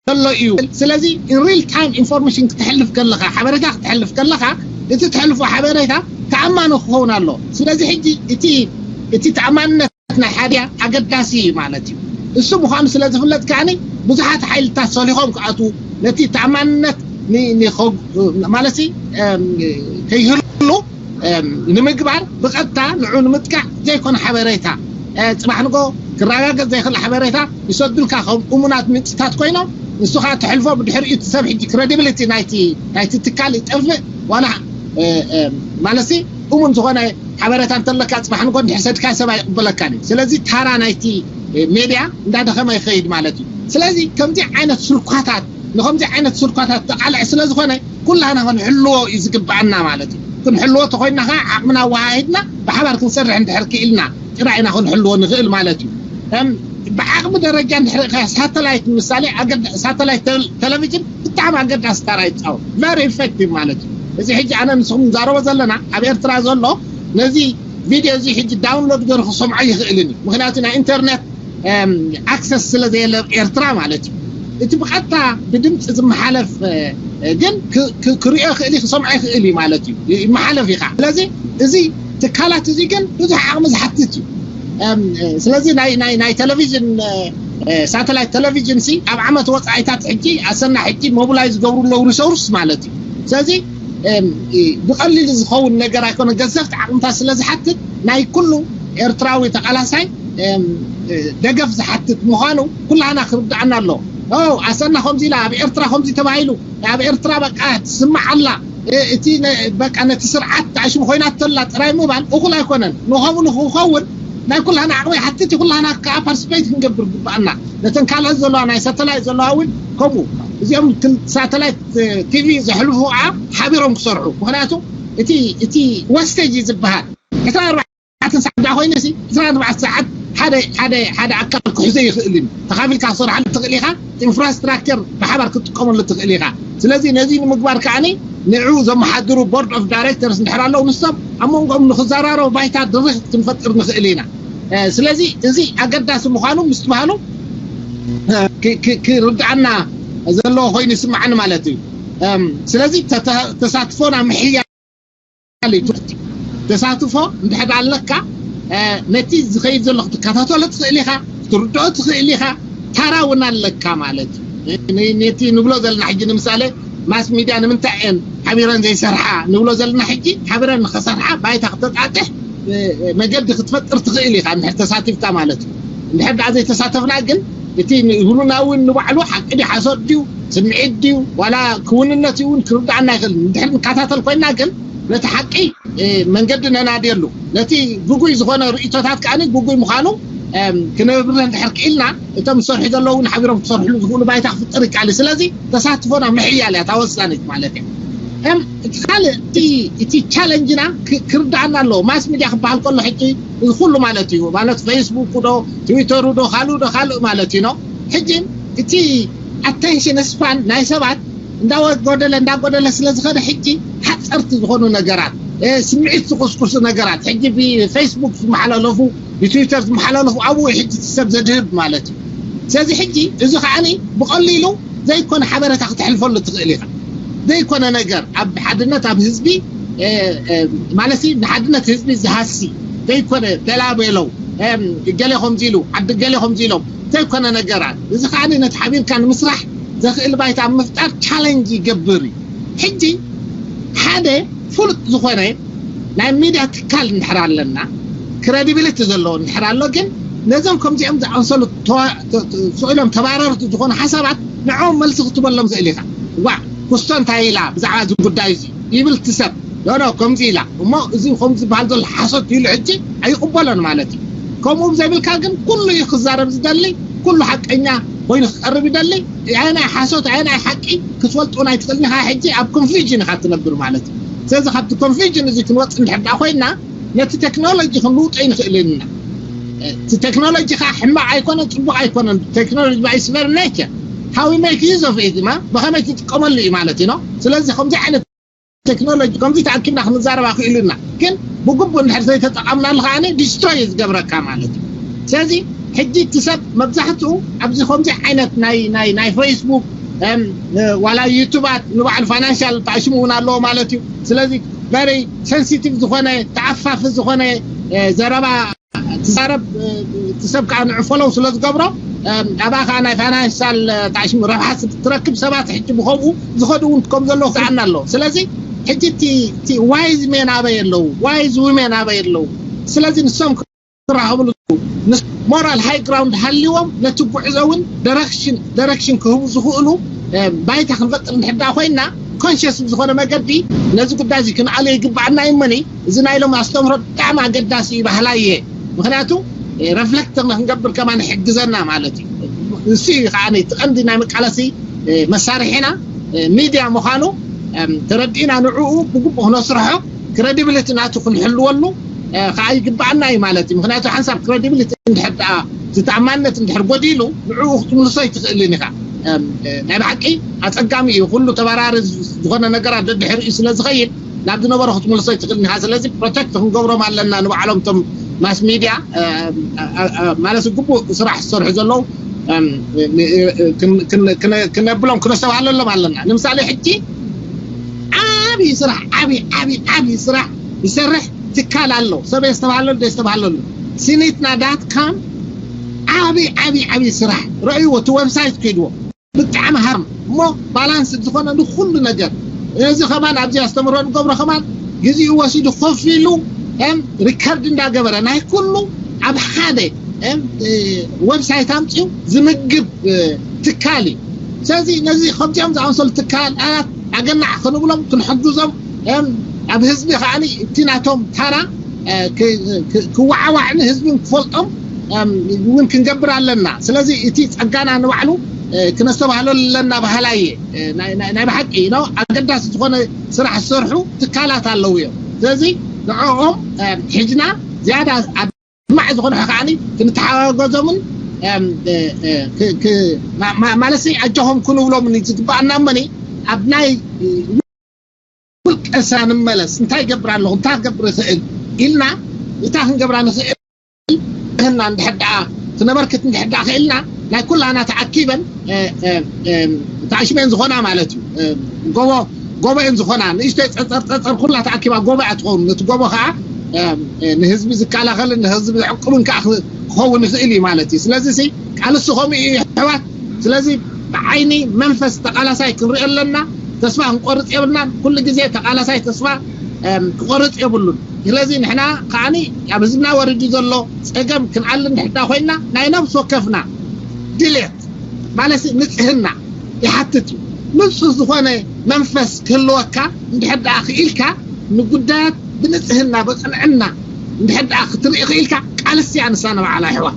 ዘሎ እዩ። ስለዚ ሪል ታይም ኢንፎርሜሽን ክተሕልፍ ከለኻ፣ ሓበሬታ ክተሕልፍ ከለኻ፣ እቲ ተሕልፎ ሓበሬታ ተኣማኒ ክኸውን ኣሎ። ስለዚ ሕጂ እቲ፣ እቲ ተኣማንነት ናይ ሓደ ኣገዳሲ እዩ ማለት እዩ። እሱ ምዃኑ ስለ ዝፍለጥ ከኣኒ ብዙሓት ሓይልታት ሰሊኾም ክኣትዉ፣ ነቲ ተኣማንነት ን-፣ ንኸ-፣ ማለት ሲ፣ እም፣ ከይህሉ፣ እም፣ ንምግባር ብቐጥታ ንዑ ንምጥቃዕ ዘይኮነ ሓበሬታ፣ እ፣ ጽባሕ ንጎ ክረጋገጽ ዘይክእል ሓበሬታ ይሰዱልካ ከም እሙናት ምንጭታት ኮይኖም፣ ንሱ ኸኣ ተሕልፎ ብድሕሪኡ እቲ ሰብ ሕጂ ክሬዲቢሊቲ ናይቲ፣ ናይቲ ትካል ይጠፍእ። ዋላ፣ እ፣ እ፣ ማለት ሲ እሙን ዝኾነ ሓበሬታ እንተለካ ጽባሕ ንጎ እንድሕር ሰድካ ሰብ ኣይቕበለካን እዩ። ስለዚ ታራ ናይቲ፣ እ፣ ሜድያ እንዳደኸመ ይኸይድ ማለት እዩ። ስለዚ ከምዚ ዓይነት ስልኳታት፣ ንኸምዚ ዓይነት ስልኳታት ተቓልዕ ስለ ዝኾነ ኩላህና ክንሕልዎ እዩ ዝግብኣና ማለት እዩ። ክንሕልዎ ተኾይንና ኸዓ ዓቕምና ኣወሃሂድና ብሓባር ክንሰርሕ እንድሕር ክኢልና ጥራይ ኢና ክንሕልዎ ንኽእል ማለት እዩ። እም፣ ብዓቕሚ ደረጃ እንድሕር ሪእኻ ሳተላይት ንምሳሌ ኣገዳ-፣ ሳተላይት ቴል-፣ ቴሌቪዥን ብጣዕሚ ኣገዳሲ ታራ ይጻወት። ቨሪ ኢፌክቲቭ ማለት እዩ። እዚ ሕጂ ኣነ ንስኹም ንዛረቦ ዘለና ኣብ ኤርትራ ዘሎ ነዚ ቪድዮ እዚ ሕጂ ዳውንሎድ ገይሩ ክሰምዖ ይኽእልን እዩ። ምኽንያቱ ናይ ኢንተርኔት፣ እም፣ ኣክሰስ ስለ ዘየለ ኣብ ኤርትራ ማለት እዩ። እቲ ብቐጥታ ብድምፂ ዝመሓለፍ፣ እ፣ እ፣ ግን ክ-፣ ክ-፣ ክሪኦ ይኽእል እዩ፣ ክሰምዖ ይኽእል እዩ ማለት እዩ። ይ-፣ ይመሓለፍ ኢኻ። ስለዚ እዚ ትካላት እዚ ግን ብዙሕ ዓቕሚ ዝሓትት እዩ። እም፣ እ፣ ስለዚ ናይ፣ ናይ፣ ናይ ቴሌቪዥን፣ እ፣ እ፣ ሳተላይት ቴሌቪዥን ሲ ኣብ ዓመት ወፃኢታት ሕጂ ኣሰና ሕጂ ሞቢላይዝ ዝገብሩ ኣለዉ ሪሶርስ ማለት እዩ። ስለዚ፣ እም፣ እ፣ ብቐሊሉ ዝኸውን ነገር ኣይኮነ፣ ገዘፍቲ ዓቕምታት ስለ ዝሓትት ናይ ኩሉ ኤርትራዊ ተቓላሳይ፣ እም፣ እ፣ ደገፍ ዝሓትት ምዃኑ ኩላህና ክርድኣና ኣለዎ። ኦ፣ ኣሰና ከምዚ ኢላ፣ ኣብ ኤርትራ ከምዚ ተባሂሉ፣ ኣብ ኤርትራ በቃ ትስማዕ ኣላ፣ እ፣ እቲ ነ-፣ በቃ ነቲ ስርዓት ተኣሽሙ ኮይናቶ ኣላ ጥራይ ምባል እኹል ኣይኮነን። ንኸምኡ ንክኸውን ናይ ኩላህና ዓቕሚ ይሓትት እዩ። ኩላህና ከዓ ፓርቲስፔት ክንገብር ግባኣና። ነተን ካልኦት ዘለዋ ናይ ሳተላይት ዘለዋ እውን ከምኡ። እዚኦም ክል-፣ ሳተላይት፣ እ፣ ቲቪ ዘሕልፉ ከዓ ሓቢሮም ክሰርሑ። ምኽንያቱ እቲ፣ እቲ ወስቴጅ እዩ ዝበሃል። ዕስራን ኣርባዕተን ሰዓት ደኣ ኮይኑ ሲ ዕስራን ኣርባዕተን ሰዓት ሓደ፣ ሓደ፣ ሓደ ኣካል ክሕዞ ይኽእል እዩ። ተኻፊልካ ክሰርሓሉ ትኽእል ኢኻ። ኢንፍራስትራክቸር ብሓባር ክትጥቀመሉ ትኽእል ኢኻ። ስለዚ ነዚ ንምግባር ከዓኒ ንዑ ዘመሓድሩ ቦርድ ኦፍ ዳይሬክተርስ እንድሕር ኣለዉ ንሶም ኣብ መንጎኦም ንክዘራረቡ ባይታ ድርኽ ክንፈጥር ንኽእል ኢና። እ፣ ስለዚ እዚ ኣገዳሲ ምዃኑ ምስትብሃሉ፣ እ፣ ክ-፣ ክ-፣ ክርድኣና ዘለዎ ኮይኑ ይስምዓኒ ማለት እዩ። እም፣ ስለዚ ተተ-፣ ተሳትፎና ምሕያል እዩ። ተሳትፎ እንድሕር ኣለካ፣ እ፣ ነቲ ዝኸይድ ዘሎ ክትከታተሎ ትኽእል ኢኻ፣ ክትርድኦ ትኽእል ኢኻ፣ ታራ እውን ኣለካ ማለት እዩ። ነ-፣ ነቲ ንብሎ ዘለና ሕጂ ንምሳሌ ማስ ሚድያ ንምንታይ እየን ሓቢረን ዘይሰርሓ ንብሎ ዘለና ሕጂ፣ ሓቢረን ንኸሰርሓ ባይታ ክተጣጥሕ፣ እ፣ መገዲ ክትፈጥር ትኽእል ኢኻ እንድሕር ተሳቲፍካ ማለት እዩ። እንድሕር ደኣ ዘይተሳተፍና ግን እቲ ንህሉና እውን ንባዕሉ ሓቂ ድዩ ሓሶት ድዩ ስምዒት ድዩ ዋላ ክውንነት እዩ እውን ክርድኣና ኣይኽእልን። እንድሕር ንከታተል ኮይንና ግን ነቲ ሓቂ፣ እ፣ መንገዲ ነናድየሉ፣ ነቲ ግጉይ ዝኾነ ርእይቶታት ከኣ ግጉይ ምዃኑ፣ እም፣ ክነብርህ እንድሕር ክኢልና እቶም ዝሰርሑ ዘለዉ እውን ሓቢሮም ክሰርሕሉ ዝኽእሉ ባይታ ክፍጠር ይከኣል እዩ። ስለዚ ተሳትፎና ምሕያል እያ እታ ወሳኒት ማለት እያ። እም፣ እቲ ካልእ እቲ፣ እቲ ቻለንጅና ክ-፣ ክርድኣና ኣለዎ። ማስ ሚድያ ክበሃል ከሎ ሕጂ እዚ ኩሉ ማለት እዩ። ማለት ፌስቡክ ዶ፣ ትዊተሩ ዶ፣ ካልእ ዶ፣ ካልእ ማለት እዩ ነው። ሕጂ እቲ ኣቴንሽን ስፓን ናይ ሰባት እንዳጎደለ፣ እንዳጎደለ ስለ ዝኸደ ሕጂ ሓፀርቲ ዝኾኑ ነገራት፣ እ፣ ስምዒት ዝቁስቁሱ ነገራት ሕጂ ብፌስቡክ ዝመሓላለፉ፣ ብትዊተር ዝመሓላለፉ ኣብኡ ሕጂ እቲ ሰብ ዘድህብ ማለት እዩ። ስለዚ ሕጂ እዚ ከዓኒ ብቐሊሉ ዘይኮነ ሓበሬታ ክተሕልፈሉ ትኽእል ኢኻ። ዘይኮነ ነገር ኣብ ሓድነት ኣብ ህዝቢ፣ እ፣ እ፣ ማለት ንሓድነት ህዝቢ ዝሃሲ ዘይኮነ በላቤለው፣ እም፣ ገሌ ከምዚ ኢሉ፣ ዓዲ ገሌ ከምዚ ኢሎም ዘይኮነ ነገራት። እዚ ከዓኒ ነቲ ሓቢርካ ንምስራሕ ዘኽእል ባይታ ኣብ ምፍጣር ቻለንጅ ይገብር እዩ። ሕጂ ሓደ ፍሉጥ ዝኾነ ናይ ሚድያ ትካል እንድሕር ኣለና፣ ክሬዲቢሊቲ ዘለዎ እንድሕር ኣሎ፣ ግን ነዞም ከምዚኦም ዝኣመሰሉ ተዋ-፣ ተ-፣ ተ-፣ ስቕ ኢሎም ተባረርቲ ዝኾኑ ሓሳባት ንዕኦም መልሲ ክትበሎም ዝእል ኢኻ። ዋዕ፣ ኩስቶ እንታይ ኢላ ብዛዕባ እዚ ጉዳይ እዚ ይብል እቲ ሰብ። ኖ ኖ፣ ከምዚ ኢላ እሞ፣ እዚ ከምዚ ዝበሃል ዘሎ ሓሶት ኢሉ ሕጂ ኣይቕበሎን ማለት እዩ። ከምኡ ዘይብልካ ግን፣ ኩሉ እዩ ክዛረብ ዝደሊ፣ ኩሉ ሓቀኛ ኮይኑ ክቐርብ ይደሊ። ኣየናይ ሓሶት ኣየናይ ሓቂ ክትፈልጡ ኣይትኽእልን ኢኻ። ሕጂ ኣብ ኮንፊውዥን ኢኻ ትነብር ማለት እዩ። ስለዚ ካብቲ ኮንፊውዥን እዚ ክንወፅእ እንድሕር ደኣ ኮይና፣ ነቲ ቴክኖሎጂ ክንልውጦ ኣይንኽእልን ኢና። እቲ ቴክኖሎጂ ከዓ ሕማቕ ኣይኮነን፣ ፅቡቕ ኣይኮነን። ቴክኖሎጂ by its very nature, how we make use of it፣ ማ ብኸመይ ትጥቀመሉ እዩ ማለት እዩ። ስለዚ ከምዚ ዓይነት ቴክኖሎጂ ከምዚ ተኣኪብና ክንዛረብ ክኢሉና፣ ግን ብግቡእ እንድሕር ዘይተጠቐምናሉ ከዓ ዲስትሮይ ዝገብረካ ማለት እዩ። ስለዚ ሕጂ እቲ ሰብ መብዛሕትኡ ኣብዚ ከምዚ ዓይነት ናይ ናይ ናይ ፌስቡክ፣ ዋላ ዩቱባት ንባዕሉ ፋይናንሻል ተኣሽሙ እውን ኣለዎ ማለት እዩ። ስለዚ ቨሪ ሴንሲቲቭ ዝኾነ፣ ተኣፋፊ ዝኾነ ዘረባ ትዛረብ፣ እቲ ሰብ ከዓ ንዕፈለው ስለ ዝገብሮ፣ ኣባ ከዓ ናይ ፋይናንሻል ተኣሽሙ ረብሓ ትረክብ ሰባት ሕጂ ብከምኡ ዝኸዱ እውን ከም ዘለዉ ክኣና ኣለዎ። ስለዚ ሕጂ እቲ ዋይዝ ሜን ኣበይ ኣለዉ? ዋይዝ ዊሜን ኣበይ ኣለዉ? ስለዚ ንሶም ክራኸብሉ፣ ሞራል ሃይ ግራውንድ ሃልዎም ነቲ ጉዕዞ እውን ደረክሽን ክህቡ ዝኽእሉ ባይታ ክንፈጥር እንድሕር ኮይና፣ ኮንሽስ ብዝኾነ መገዲ ነዚ ጉዳይ እዚ ክንኣልዮ ይግባኣና እዩ። እመኒ፣ እዚ ናይ ሎም ኣስተምህሮ ብጣዕሚ ኣገዳሲ እዩ፣ ባህላይ እየ። ምክንያቱ ረፍለክት ክንገብር ከማን ይሕግዘና ማለት እዩ። እሱ እዩ ከዓ እቲ ቀንዲ ናይ መቃለሲ መሳርሒና፣ ሚድያ ምዃኑ ተረዲእና ንዕኡ ብግቡእ ክነስርሖ፣ ክረዲብሊቲ ናቱ ክንሕልወሉ ከዓ ይግባኣና እዩ ማለት እዩ። ምክንያቱ ሓንሳብ ክረዲብሊቲ እንድሕር ደኣ፣ ዝተኣማንነት እንድሕር ጎዲሉ፣ ንዕኡ ክትምልሶ ኣይትኽእልን ኢኻ። ናይ ብሓቂ ኣፀጋሚ እዩ። ኩሉ ተበራሪ ዝኾነ ነገራት ደድሕሪኡ ስለ ዝኸይድ፣ ናብ ዝነበሮ ክትምልሶ ኣይትኽእልን ኢኻ። ስለዚ ፕሮቴክት ክንገብሮም ኣለና ንባዕሎም እቶም ማስ ሚድያ፣ ማለት ግቡእ ስራሕ ዝሰርሑ ዘለዉ ክነብሎም ክነስተባሃለሎም ኣለና። ንምሳሌ ሕጂ ዓብዪ ስራሕ፣ ዓብዪ ዓብዪ ዓብዪ ስራሕ ይሰርሕ ትካል ኣሎ። ሰብ የስተባሃለሉ ዘይስተባሃለሉ፣ ሲኒትና ዳት ካም ዓብዪ ዓብዪ ዓብዪ ስራሕ ረእይዎ፣ እቲ ዌብሳይት ከይድዎ ብጣዕሚ ሃርም እሞ ባላንስ ዝኾነ ንኩሉ ነገር። እዚ ከማን ኣብዚ ኣስተምህሮ ንገብሮ ከማን ግዜኡ ወሲዱ ኮፍ ኢሉ ም ሪከርድ እንዳገበረ ናይ ኩሉ ኣብ ሓደ ም ዌብሳይት ኣምፅኡ ዝምግብ ትካል እዩ። ስለዚ ነዚ ከምዚኦም ዝኣመሰሉ ትካላት ኣገናዕ ክንብሎም ክንሕግዞም፣ ኣብ ህዝቢ ከዓ እቲ ናቶም ታራ ክወዓዋዕን ህዝብን ክፈልጦም እውን ክንገብር ኣለና። ስለዚ እቲ ፀጋና ንባዕሉ ክነስተባህለሉ ኣለና ባህላ እየ። ናይ ብሓቂ ነው ኣገዳሲ ዝኾነ ስራሕ ዝሰርሑ ትካላት ኣለዉ እዮም። ስለዚ ንዕኦም ሒዝና ዝያዳ ኣድማዕ ዝኾነ ከዓ ክንተሓጋገዞምን ማለት ኣጆኹም ክንብሎምን ዝግባኣና እመኒ ኣብ ናይ ውልቀ ስራ ንመለስ፣ እንታይ ይገብር ኣለኹ፣ እንታይ ክገብር ይኽእል ኢልና፣ እንታይ ክንገብራ ንኽእል ህና እንድሕር ደኣ ክነበርክት እንድሕር ደኣ ክእልና፣ ናይ ኩላና ተኣኪበን ተኣሽመን ዝኾና ማለት እዩ። ጎቦ ጎቦ እየን ዝኾና፣ ንእሽተይ ፀፀር ፀፀር ኩላ ተኣኪባ ጎቦ እያ ትኸውን። ነቲ ጎቦ ከዓ ንህዝቢ ዝከላኸልን ንህዝቢ ዝዕቅብን ከዓ ክኸውን ይኽእል እዩ ማለት እዩ። ስለዚ ቃልሲ ከምኡ እዩ ኣሕዋት። ስለዚ ብዓይኒ መንፈስ ተቓላሳይ ክንሪኦ ኣለና። ተስፋ ክንቆርፅ የብልናን። ኩሉ ግዜ ተቓላሳይ ተስፋ ክቆርፅ የብሉን። ስለዚ ንሕና ከዓኒ ኣብ ህዝብና ወሪዱ ዘሎ ፀገም ክንኣሊ እንድሕዳ ኮይና ናይ ነብሲ ወከፍና ድሌት ማለት ንፅህና ይሓትት እዩ። ንፁህ ዝኾነ መንፈስ ክህልወካ እንድሕር ደኣ ክኢልካ ንጉዳያት ብንፅህና ብቅንዕና እንድሕር ደኣ ክትርኢ ክኢልካ ቃልሲ እያ ንሳ ንባዕላ ይሕዋ።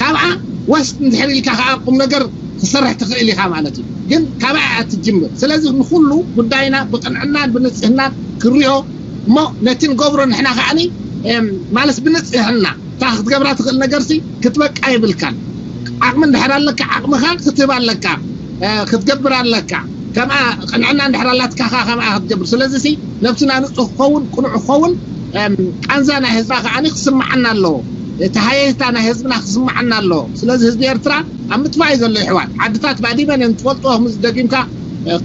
ካብኣ ወስድ እንድሕር ኢልካ ከዓ ቁም ነገር ክሰርሕ ትኽእል ኢኻ ማለት እዩ። ግን ካብኣ እያ ትጅምር። ስለዚ ንኩሉ ጉዳይና ብቅንዕናን ብንፅህናን ክሪኦ እሞ ነቲ ንገብሮ ንሕና ከዓኒ ማለት ብንፅህና እታ ክትገብራ ትኽእል ነገርሲ ክትበቃ የብልካን። ዓቕሚ እንድሕር ኣለካ ዓቕምኻ ክትህብ ኣለካ፣ ክትገብር ኣለካ። ከምኣ ቅንዕና እንድሕር ኣላትካ ከኣ ከምኣ ክትገብር። ስለዚ ሲ ነብስና ንጹህ ክኸውን ቅኑዕ ክኸውን ቃንዛ ናይ ህዝብና ከዓኒ ክስምዓና ኣለዎ። እቲ ሃየህታ ናይ ህዝብና ክስምዓና ኣለዎ። ስለዚ ህዝቢ ኤርትራ ኣብ ምጥፋእ እዩ ዘሎ ይሕዋት። ዓድታት ባዲመን እየን ትፈልጥዎ፣ ከምዚ ደጊምካ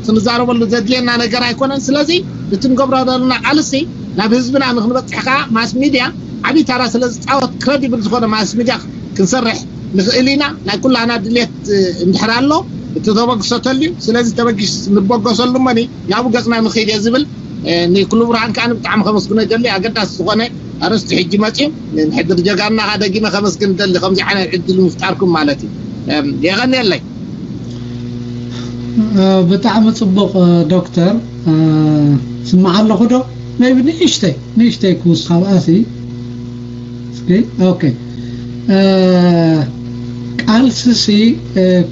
ክንዛረበሉ ዘድልየና ነገር ኣይኮነን። ስለዚ እቲ ንገብሮ ዘለና ቃልሲ ናብ ህዝብና ንክንበጽሕ ከኣ ማስ ሚድያ ዓብዪ ታራ ስለ ዝጻወት ክረዲብል ዝኾነ ማስ ሚድያ ክንሰርሕ ንኽእል ኢና። ናይ ኩላና ድሌት እንድሕር ኣሎ እቲ ተበግሶ ተልዩ። ስለዚ ተበጊስ ንበገሰሉ መኒ ናብኡ ገጽና ንኽእል እየ ዝብል ንኩሉ ብርሃን ከኣ ብጣዕሚ ከመስግኖ ይደሊ። ኣገዳሲ ዝኾነ ኣርእስቲ ሕጂ መጽዩ ንሕድር ጀጋንና ከኣ ደጊመ ከመስግን ይደሊ ከምዚ ዓይነት ዕድል ምፍጣርኩም ማለት እዩ። የቐንየለይ። ብጣዕሚ ጽቡቕ ዶክተር። ስማዕ ኣለኹ ዶ? maybe ንእሽተይ ንእሽተይ ክውስኽ ኣብኣሲ። እስኪ ኦኬ። ቃልስሲ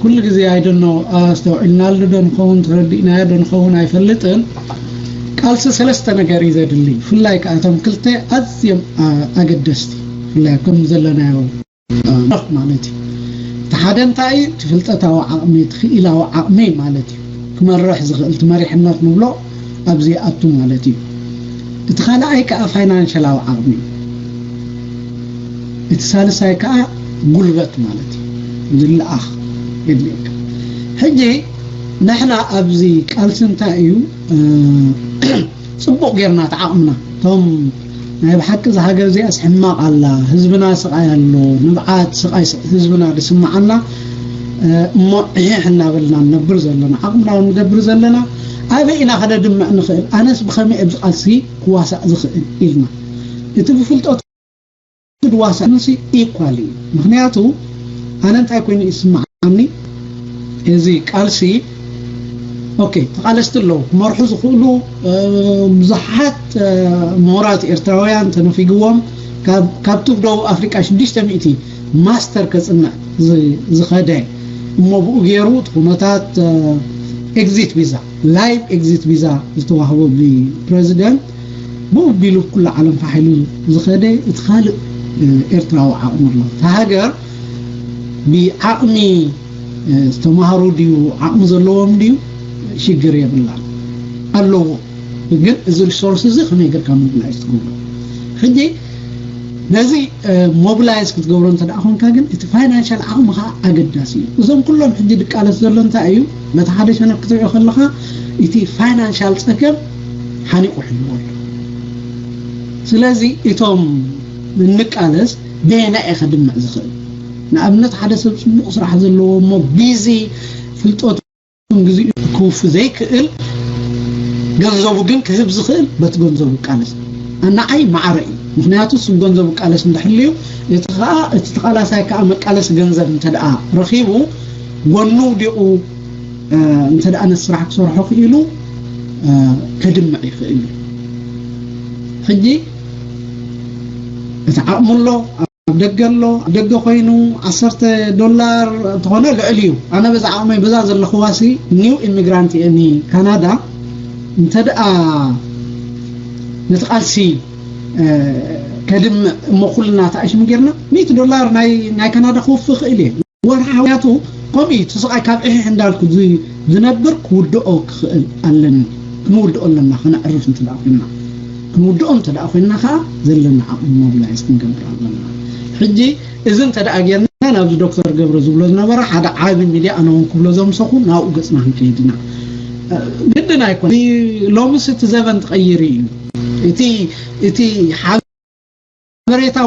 ኩሉ ግዜ ኣይደኖ ኣስተውዒልናሉ ዶ ንኸውን፣ ተረዲእናዮ ዶ ንኸውን ኣይፈልጥን። ቃልሲ ሰለስተ ነገር እዩ ዘድሊ፣ ብፍላይ ከኣቶም ክልተ ኣዝዮም ኣገደስቲ፣ ብፍላይ ከም ዘለናዮ ማለት እዩ። እቲ ሓደ እንታይ እዩ? እቲ ፍልጠታዊ ዓቕሚ፣ እቲ ክኢላዊ ዓቕሚ ማለት እዩ። ክመርሕ ዝኽእል፣ እቲ መሪሕነት ንብሎ ኣብዚ ይኣቱ ማለት እዩ። እቲ ካልኣይ ከዓ ፋይናንሻላዊ ዓቕሚ እዩ። እቲ ሳልሳይ ከዓ ጉልበት ማለት እዩ። ዝለኣኽ የድልየካ። ሕጂ ንሕና ኣብዚ ቃልሲ እንታይ እዩ? ጽቡቕ ጌርና ተዓቕምና። እቶም ናይ ብሓቂ እዛ ሃገር እዚኣስ ሕማቕ ኣላ፣ ህዝብና ስቓይ ኣሎ፣ ንብዓት ስቓይ ህዝብና ዝስምዓና እሞ እሕሕ እናበልና ንነብር ዘለና፣ ዓቕምና እውን ንገብር ዘለና፣ ኣበይ ኢና ከነድምዕ ንኽእል? ኣነስ ብኸመይ ኣብዚ ቃልሲ ክዋሳእ ዝኽእል? ኢልና እቲ ብፍልጠቱ ድዋሳ ንሲ ኢኳል እዩ። ምክንያቱ ኣነ እንታይ ኮይኑ ይስምዓኒ፣ እዚ ቃልሲ ኦኬ፣ ተቓለስቲ ኣለዉ ክመርሑ ዝኽእሉ ብዙሓት ምሁራት ኤርትራውያን ተነፊግዎም፣ ካብቲ ደቡብ ኣፍሪቃ ሽዱሽተ ሚእቲ ማስተር ከጽንዕ ዝኸደ እሞ ብኡ ገይሩ እቲ ኩነታት ኤግዚት ቪዛ፣ ላይቭ ኤግዚት ቪዛ ዝተዋህቦ ብፕረዚደንት ብኡ ቢሉ ኩሉ ዓለም ፋሒሉ ዝኸደ እቲ ካልእ ኤርትራዊ ዓቕሚ ኣሎ። እታ ሃገር ብዓቕሚ ዝተማሃሩ ድዩ ዓቕሚ ዘለዎም ድዩ ሽግር የብላን ኣለዎ። ግን እዚ ሪሶርስ እዚ ከመይ ጌርካ ሞቢላይዝ ትገብሮ? ሕጂ ነዚ ሞቢላይዝ ክትገብሮ እንተ ደኣ ኮንካ ግን እቲ ፋይናንሻል ዓቕሚ ከዓ ኣገዳሲ እዩ። እዞም ኩሎም ሕጂ ድቃለስ ዘሎ እንታይ እዩ? በቲ ሓደ ሸነክ ክትሪኦ ከለኻ እቲ ፋይናንሻል ፀገም ሓኒቑ ሕልዎ ኣሎ። ስለዚ እቶም እንቃለስ በየናይ እየ ከድምዕ ዝኽእል? ንኣብነት ሓደ ሰብ ፅቡቕ ስራሕ ዘለዎ እሞ ቢዚ ፍልጠቱ ግዜኡ ክውፊ ዘይክእል ገንዘቡ ግን ክህብ ዝኽእል በቲ ገንዘቡ ይቃለስ። ንዓይ ማዕረ እዩ። ምክንያቱ እሱ ገንዘቡ ይቃለስ እንድሕልዩ እቲ ከዓ እቲ ተቃላሳይ ከዓ መቃለሲ ገንዘብ እንተ ደኣ ረኺቡ ጎኑ ውዲቑ እንተ ደኣ ነቲ ስራሕ ክሰርሖ ክኢሉ ከድምዕ ይኽእል እዩ። ሕጂ እቲ ዓቕሚ ኣሎ ኣብ ደገ ኣሎ። ኣብ ደገ ኮይኑ ዓሰርተ ዶላር እንተኾነ ልዕል እዩ። ኣነ በዛ ዓቕመይ በዛ ዘለኽዋሲ ኒው ኢሚግራንት እየ ኒ ካናዳ። እንተ ደኣ ነቲ ቃልሲ ከድምዕ እሞ ኩልና ተኣሽሙ ጌርና ሚእቲ ዶላር ናይ ናይ ካናዳ ክውፍ ይኽእል እየ ወርሓዊ። ምክንያቱ ከምኡ እዩ እቲ ስቓይ ካብ ዕሕሕ እንዳልኩ ዝነብር ክውድኦ ክኽእል ኣለኒ። ክንውድኦ ኣለና ከነዕርፍ እንተ ደኣ ኮይንና። ክንውድኦ እንተ ደኣ ኮይንና ከዓ ዘለና ዓቕሚ ሞቢላይዝ ክንገብር ኣለና። ሕጂ እዚ እንተ ደኣ ጌርና ናብዚ ዶክተር ገብረ ዝብሎ ዝነበረ ሓደ ዓቢ ሚድያ ኣነ እውን ክብሎ ዘምሰኹ ናብኡ ገፅና ክንከይድ ኢና። ግድን ኣይኮነ ሎምስ እቲ ዘበን ትቐይር እዩ። እቲ እቲ ሓበሬታ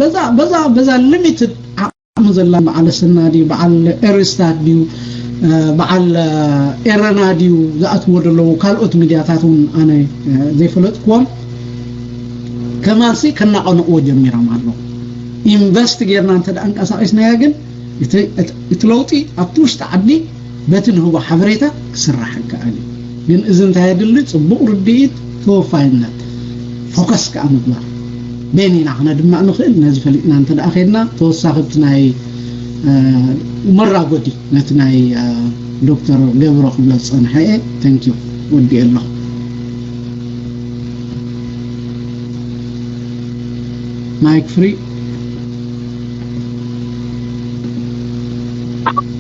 በዛ በዛ በዛ ሊሚትድ ዓቕሚ ዘላ በዓል ስና ድዩ በዓል ኤሪስታት ድዩ በዓል ኤረና ድዩ ዝኣትዎ ዘለዉ ካልኦት ሚድያታት እውን ኣነ ዘይፈለጥክዎም ከማንሲ ከናቐንቕዎ ጀሚሮም ኣለዉ። ኢንቨስት ጌርና እንተ ደኣ እንቀሳቂስናያ ግን እቲ ለውጢ ኣብቲ ውሽጢ ዓዲ በቲ ንህቦ ሓበሬታ ክስራሕ ይከኣል እዩ። ግን እዚ እንታይ የድሊ? ጽቡቕ ርድኢት፣ ተወፋይነት፣ ፎከስ ከኣ ምግባር። በይን ኢና ክነድምዕ ንኽእል፣ ነዚ ፈሊጥና እንተ ደኣ ኸድና ተወሳኺ እቲ ናይ መራጎዲ ነቲ ናይ ዶክተር ገብረ ክብሎ ዝጸንሐ እየ። ተንኪዩ ወዲኤ ኣለኹ። ማይክ ፍሪ።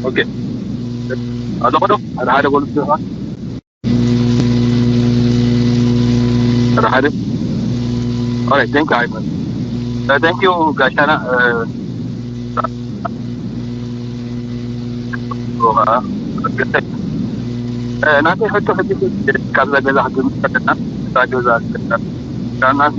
ኦኬ ኣለኹ ዶ ሓደ ሓደ በሉ ሓደ ሓደ ኦራይት ቴንክ ዩ ኣይኮን ቴንክ ዩ ጋሻና ናተይ ሕቶ ሕጂ ካብዛ ገዛ ክትምልስ ከለና እዛ ገዛ ናዚ